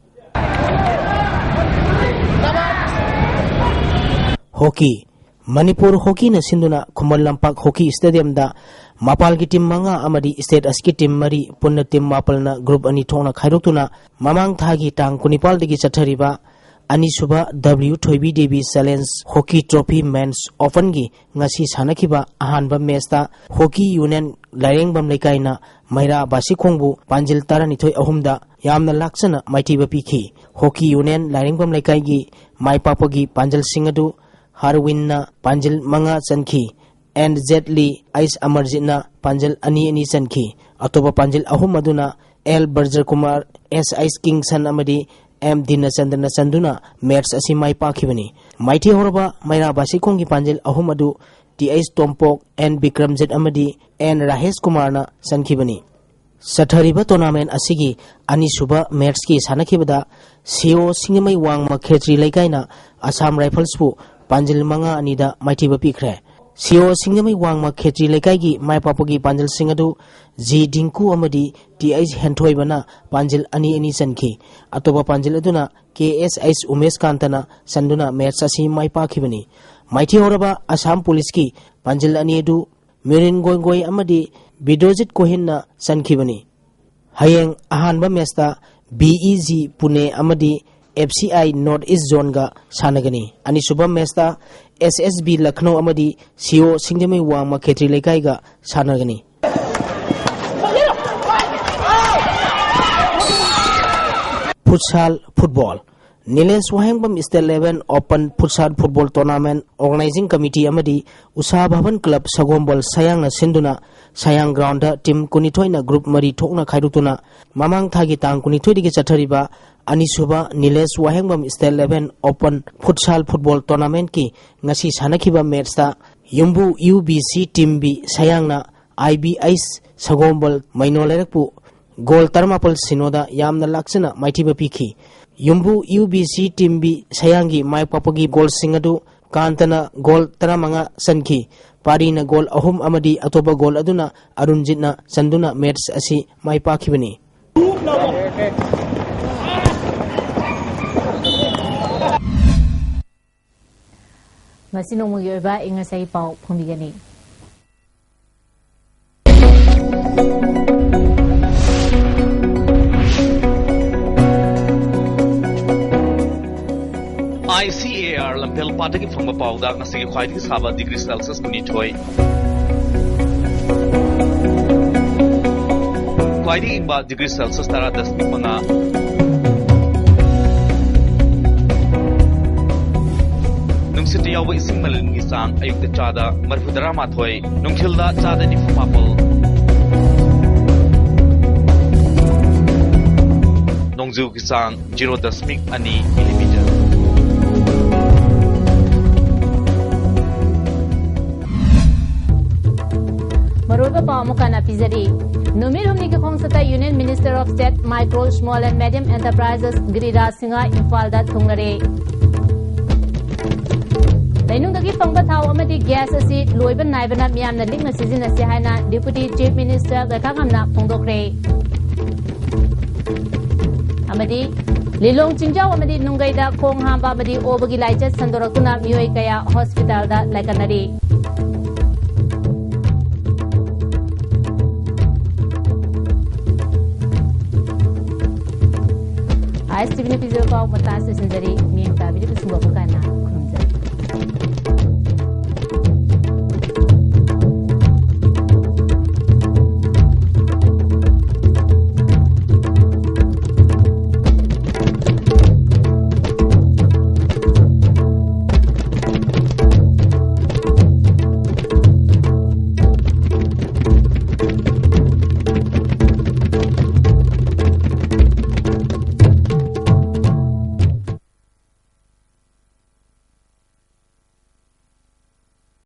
ꯍꯣꯀꯤ꯫ ꯃꯅꯤꯄꯨꯔ ꯍꯣꯀꯤꯅ ꯁꯤꯟꯗꯨꯅ ꯈꯨꯃꯟ ꯂꯝꯄꯥꯛ ꯍꯣꯀꯤ stadiumꯗ ꯃꯄꯥꯜꯒꯤ team ꯃꯉꯥ ꯑꯃꯗꯤ state ꯑꯁꯤꯒꯤ team ꯃꯔꯤ, ꯄꯨꯟꯅ team ꯃꯥꯄꯜꯅ group ꯑꯅꯤ ꯊꯣꯛꯅ ꯈꯥꯏꯗꯣꯛꯇꯨꯅ ꯃꯃꯥꯡ ꯊꯥꯒꯤ ꯇꯥꯡ ꯀꯨꯟꯅꯤꯄꯥꯜꯗꯒꯤ ꯆꯠꯊꯔꯤꯕ ꯑꯅꯤꯁꯨꯕ W ꯊꯣꯏꯕꯤ Devi Challenge Hockey Trophy Men's Openꯒꯤ ꯉꯁꯤ ꯁꯥꯟꯅꯈꯤꯕ ꯑꯍꯥꯟꯕ ꯃꯦꯆꯇ Hockey Union ꯂꯥꯏꯔꯦꯡꯕꯝ ꯂꯩꯀꯥꯏꯅ ꯃꯩꯔꯥ ꯕꯥꯁꯤꯈꯣꯡꯕꯨ ꯄꯥꯟꯖꯤꯜ ꯇꯔꯥꯅꯤꯊꯣꯏ ꯑꯍꯨꯝꯗ ꯌꯥꯝꯅ ꯂꯥꯛꯆꯅ ꯃꯥꯏꯊꯤꯕ ꯄꯤꯈꯤ꯫ Hockey Union ꯂꯥꯏꯔꯦꯡꯕꯝ ꯂꯩꯀꯥꯏꯒꯤ ꯃꯥꯏ ꯄꯥꯛꯄꯒꯤ ꯄꯥꯟꯖꯜꯁꯤꯡ ꯑꯗꯨ ꯍꯥꯔꯋꯤꯟꯅ ꯄꯥꯟꯖꯜ ꯃꯉꯥ ꯆꯟꯈꯤ꯫ ꯑꯦꯟ ꯖꯦꯠꯂꯤ ꯑꯩꯁ ꯑꯃꯔꯖꯤꯠꯅ ꯄꯥꯟꯖꯜ ꯑꯅꯤ ꯑꯅꯤ ꯆꯟꯈꯤ꯫ ꯑꯇꯣꯞꯄ ꯄꯥꯟꯖꯜ ꯑꯍꯨꯝ ꯑꯗꯨꯅ ꯑꯦꯜ ꯕꯔꯖꯔꯀꯨꯃꯥꯔ, ꯑꯦꯁ ꯑꯩꯁ ꯀꯤꯡꯁꯟ ꯑꯃꯗꯤ ꯑꯦꯝ ꯗꯤꯅꯆꯟꯗ꯭ꯔꯅ ꯆꯟꯗꯨꯅ ꯃꯦꯆ ꯑꯁꯤ ꯃꯥꯏ ꯄꯥꯛꯈꯤꯕꯅꯤ꯫ ꯃꯥꯏꯊꯤ ꯍꯧꯔꯕ ꯃꯩꯔꯥ ꯕꯥꯁꯤꯈꯣꯡꯒꯤ ꯄꯥꯟꯖꯜ ꯑꯍꯨꯝ ꯑꯗꯨ T H Tompok, N Bikramjit ꯑꯃꯗꯤ ꯑꯦꯟ ꯔꯥꯍꯦꯁ ꯀꯨꯃꯥꯔꯅ ꯆꯟꯈꯤꯕꯅꯤ꯫ ꯆꯠꯊꯔꯤꯕ tournament ꯑꯁꯤꯒꯤ ꯑꯅꯤꯁꯨꯕ ꯃꯦꯆꯀꯤ ꯁꯥꯟꯅꯈꯤꯕꯗ ꯁꯤꯑꯣ ꯁꯤꯡꯖꯃꯩ ꯋꯥꯡꯃ ꯈꯦꯇ꯭ꯔꯤ ꯂꯩꯀꯥꯏꯅ ꯑꯁꯥꯝ ꯔꯥꯏꯐꯜꯁꯄꯨ ꯄꯥꯟꯖꯤꯜ ꯃꯉꯥ ꯑꯅꯤꯗ ꯃꯥꯏꯊꯤꯕ ꯄꯤꯈ꯭ꯔꯦ꯫ ꯁꯤꯑꯣ ꯁꯤꯡꯖꯃꯩ ꯋꯥꯡꯃ ꯈꯦꯇ꯭ꯔꯤ ꯂꯩꯀꯥꯏꯒꯤ ꯃꯥꯏ ꯄꯥꯛꯄꯒꯤ ꯄꯥꯟꯖꯤꯜꯁꯤꯡ ꯑꯗꯨ ꯖꯤ ꯗꯤꯡꯀꯨ ꯑꯃꯗꯤ ꯇꯤ ꯑꯩꯁ ꯍꯦꯟꯊꯣꯏꯕꯅ ꯄꯥꯟꯖꯤꯜ ꯑꯅꯤ ꯑꯅꯤ ꯆꯟꯈꯤ꯫ ꯑꯇꯣꯞꯄ ꯄꯥꯟꯖꯤꯜ ꯑꯗꯨꯅ ꯀꯦ ꯑꯦꯁ ꯑꯩꯁ ꯎꯃꯦꯁ ꯀꯥꯟꯇꯅ ꯆꯟꯗꯨꯅ ꯃꯦꯆ ꯑꯁꯤ ꯃꯥꯏ ꯄꯥꯛꯈꯤꯕꯅꯤ꯫ ꯃꯥꯏꯊꯤ ꯍꯧꯔꯕ ꯑꯁꯥꯝ ꯄꯨꯂꯤꯁꯀꯤ ꯄꯥꯟꯖꯤꯜ ꯑꯅꯤ ꯑꯗꯨ ꯃꯤꯔꯤꯟ ꯒꯣꯏꯒꯣꯏ ꯑꯃꯗꯤ ꯕꯤꯗ꯭ꯋꯖꯤꯠ ꯀꯣꯍꯤꯟꯅ ꯆꯟꯈꯤꯕꯅꯤ꯫ ꯍꯌꯦꯡ ꯑꯍꯥꯟꯕ ꯃꯦꯆꯇ ꯕꯤ ꯏ ꯖꯤ ꯄꯨꯅꯦ ꯑꯃꯗꯤ F C I North East Zoneꯒ ꯁꯥꯟꯅꯒꯅꯤ꯫ ꯑꯅꯤꯁꯨꯕ ꯃꯦꯆꯇ ꯑꯦꯁ ꯑꯦꯁ ꯕꯤ ꯂꯈꯅꯧ ꯑꯃꯗꯤ ꯁꯤꯑꯣ ꯁꯤꯡꯖꯃꯩ ꯋꯥꯡꯃ ꯈꯦꯇ꯭ꯔꯤ ꯂꯩꯀꯥꯏꯒ ꯁꯥꯟꯅꯒꯅꯤ꯫ Futsal Football꯫ ꯅꯤꯂꯦꯁ ꯋꯥꯍꯦꯡꯕꯝ State Level Open Futsal Football Tournament Organizing Committee ꯑꯃꯗꯤ ꯎꯁꯥ ꯚꯕꯟ ꯀ꯭ꯂꯕ ꯁꯒꯣꯝꯕꯜ ꯁꯌꯥꯡꯅ ꯁꯤꯟꯗꯨꯅ ꯁꯌꯥꯡ groundꯗ team ꯀꯨꯟꯅꯤꯊꯣꯏꯅ group ꯃꯔꯤ ꯊꯣꯛꯅ ꯈꯥꯏꯗꯣꯛꯇꯨꯅ ꯃꯃꯥꯡ ꯊꯥꯒꯤ ꯇꯥꯡ ꯀꯨꯟꯅꯤꯊꯣꯏꯗꯒꯤ ꯆꯠꯊꯔꯤꯕ ꯑꯅꯤꯁꯨꯕ ꯅꯤꯂꯦꯁ ꯋꯥꯍꯦꯡꯕꯝ State Level Open Futsal Football Tournamentꯀꯤ ꯉꯁꯤ ꯁꯥꯟꯅꯈꯤꯕ ꯃꯦꯆꯇ ꯌꯨꯝꯕꯨ U B C Team B ꯁꯌꯥꯡꯅ ꯑꯥꯏ ꯕꯤ ꯑꯩꯁ ꯁꯒꯣꯝꯕꯜ ꯃꯩꯅꯣ ꯂꯩꯔꯛꯄꯨ ꯒꯣꯜ ꯇꯔꯥꯃꯥꯄꯜ ꯁꯤꯅꯣꯗ ꯌꯥꯝꯅ ꯂꯥꯛꯆꯅ ꯃꯥꯏꯊꯤꯕ ꯄꯤꯈꯤ꯫ ꯌꯨꯝꯕꯨ U B C Team B ꯁꯌꯥꯡꯒꯤ ꯃꯥꯏ ꯄꯥꯛꯄꯒꯤ ꯒꯣꯜꯁꯤꯡ ꯑꯗꯨ ꯀꯥꯟꯇꯅ ꯒꯣꯜ ꯇꯔꯥꯃꯉꯥ ꯆꯟꯈꯤ꯫ ꯄꯥꯔꯤꯅ ꯒꯣꯜ ꯑꯍꯨꯝ ꯑꯃꯗꯤ ꯑꯇꯣꯞꯄ ꯒꯣꯜ ꯑꯗꯨꯅ ꯑꯔꯨꯟꯖꯤꯠꯅ ꯆꯟꯗꯨꯅ ꯃꯦꯆ ꯑꯁꯤ ꯃꯥꯏ ꯄꯥꯛꯈꯤꯕꯅꯤ꯫ ꯉꯁꯤ ꯅꯣꯡꯃꯒꯤ ꯑꯣꯏꯕ ꯑꯏꯪ ꯑꯁꯥꯒꯤ ꯄꯥꯎ ꯐꯣꯡꯕꯤꯒꯅꯤ꯫ ꯑꯗꯒꯤ ꯐꯪꯕ ꯄꯥꯎꯗ ꯉꯁꯤꯒꯤ ꯈ꯭ꯋꯥꯏꯗꯒꯤ ꯁꯥꯕ ꯗꯤꯒ꯭ꯔꯤ ꯁꯦꯜꯁꯤꯌꯁ ꯀꯨꯟꯅꯤꯊꯣꯏ, ꯈ꯭ꯋꯥꯏꯗꯒꯤ ꯏꯪꯕ ꯗꯤꯒ꯭ꯔꯤ ꯁꯦꯜꯁꯤꯌꯁ ꯇꯔꯥ ꯗꯁꯃꯤꯛ ꯃꯉꯥ, ꯅꯨꯡꯁꯤꯠꯇ ꯌꯥꯎꯕ ꯏꯁꯤꯡ ꯃꯅꯤꯜꯒꯤ ꯆꯥꯡ ꯑꯌꯨꯛꯇ ꯆꯥꯗ ꯃꯔꯤꯐꯨ ꯇꯔꯥꯃꯥꯊꯣꯏ, ꯅꯨꯡꯊꯤꯜꯗ ꯆꯥꯗ ꯅꯤꯐꯨ ꯃꯥꯄꯜ, ꯅꯣꯡꯖꯨꯒꯤ ꯆꯥꯡ ꯖꯤꯔꯣ ꯗꯁꯃꯤꯛ ꯑꯅꯤ ꯃꯤꯂꯤꯃꯤꯇꯔ꯫ ꯃꯔꯨꯑꯣꯏꯕ ꯄꯥꯎ ꯑꯃꯨꯛ ꯍꯟꯅ ꯄꯤꯖꯔꯤ꯫ ꯅꯨꯃꯤꯠ ꯍꯨꯝꯅꯤꯒꯤ ꯈꯣꯡꯆꯠꯇ Union Minister of State Micro, Small and Medium Enterprises ꯒꯤꯔꯤꯔꯥꯖ Singh ꯏꯝꯐꯥꯜꯗ ꯊꯨꯡꯂꯔꯦ꯫ ꯂꯩꯅꯨꯡꯗꯒꯤ ꯐꯪꯕ ꯊꯥꯎ ꯑꯃꯗꯤ ꯒ꯭ꯌꯥꯁ ꯑꯁꯤ ꯂꯣꯏꯕ ꯅꯥꯏꯕꯅ ꯃꯤꯌꯥꯝꯅ ꯂꯤꯛꯅ ꯁꯤꯖꯤꯟꯅꯁꯤ ꯍꯥꯏꯅ Deputy Chief Minister ꯒꯩꯈꯥꯉꯝꯅ ꯐꯣꯡꯗꯣꯛꯈ꯭ꯔꯦ꯫ ꯑꯃꯗꯤ ꯂꯤꯂꯣꯡ ꯆꯤꯡꯖꯥꯎ ꯑꯃꯗꯤ ꯅꯨꯡꯒꯩꯗ ꯈꯣꯡ ꯍꯥꯝꯕ ꯑꯃꯗꯤ ꯑꯣꯕꯒꯤ ꯂꯥꯏꯆꯠ ꯁꯟꯗꯣꯔꯛꯇꯨꯅ ꯃꯤꯑꯣꯏ ꯀꯌꯥ ꯍꯣꯁꯄꯤꯇꯥꯜꯗ ꯂꯥꯏꯀꯠꯅꯔꯤ꯫ ꯑꯥꯏ ꯑꯦꯁ ꯇꯤ ꯚꯤꯅ ꯄꯤꯖꯕ ꯄꯥꯎ ꯃꯇꯥꯡ ꯑꯁꯤꯗ ꯂꯣꯏꯁꯤꯟꯖꯔꯤ꯫ ꯃꯤꯠꯌꯦꯡ ꯇꯥꯕꯤꯔꯤꯕꯁꯤꯡꯕꯨ ꯑꯃꯨꯛ ꯍꯟꯅ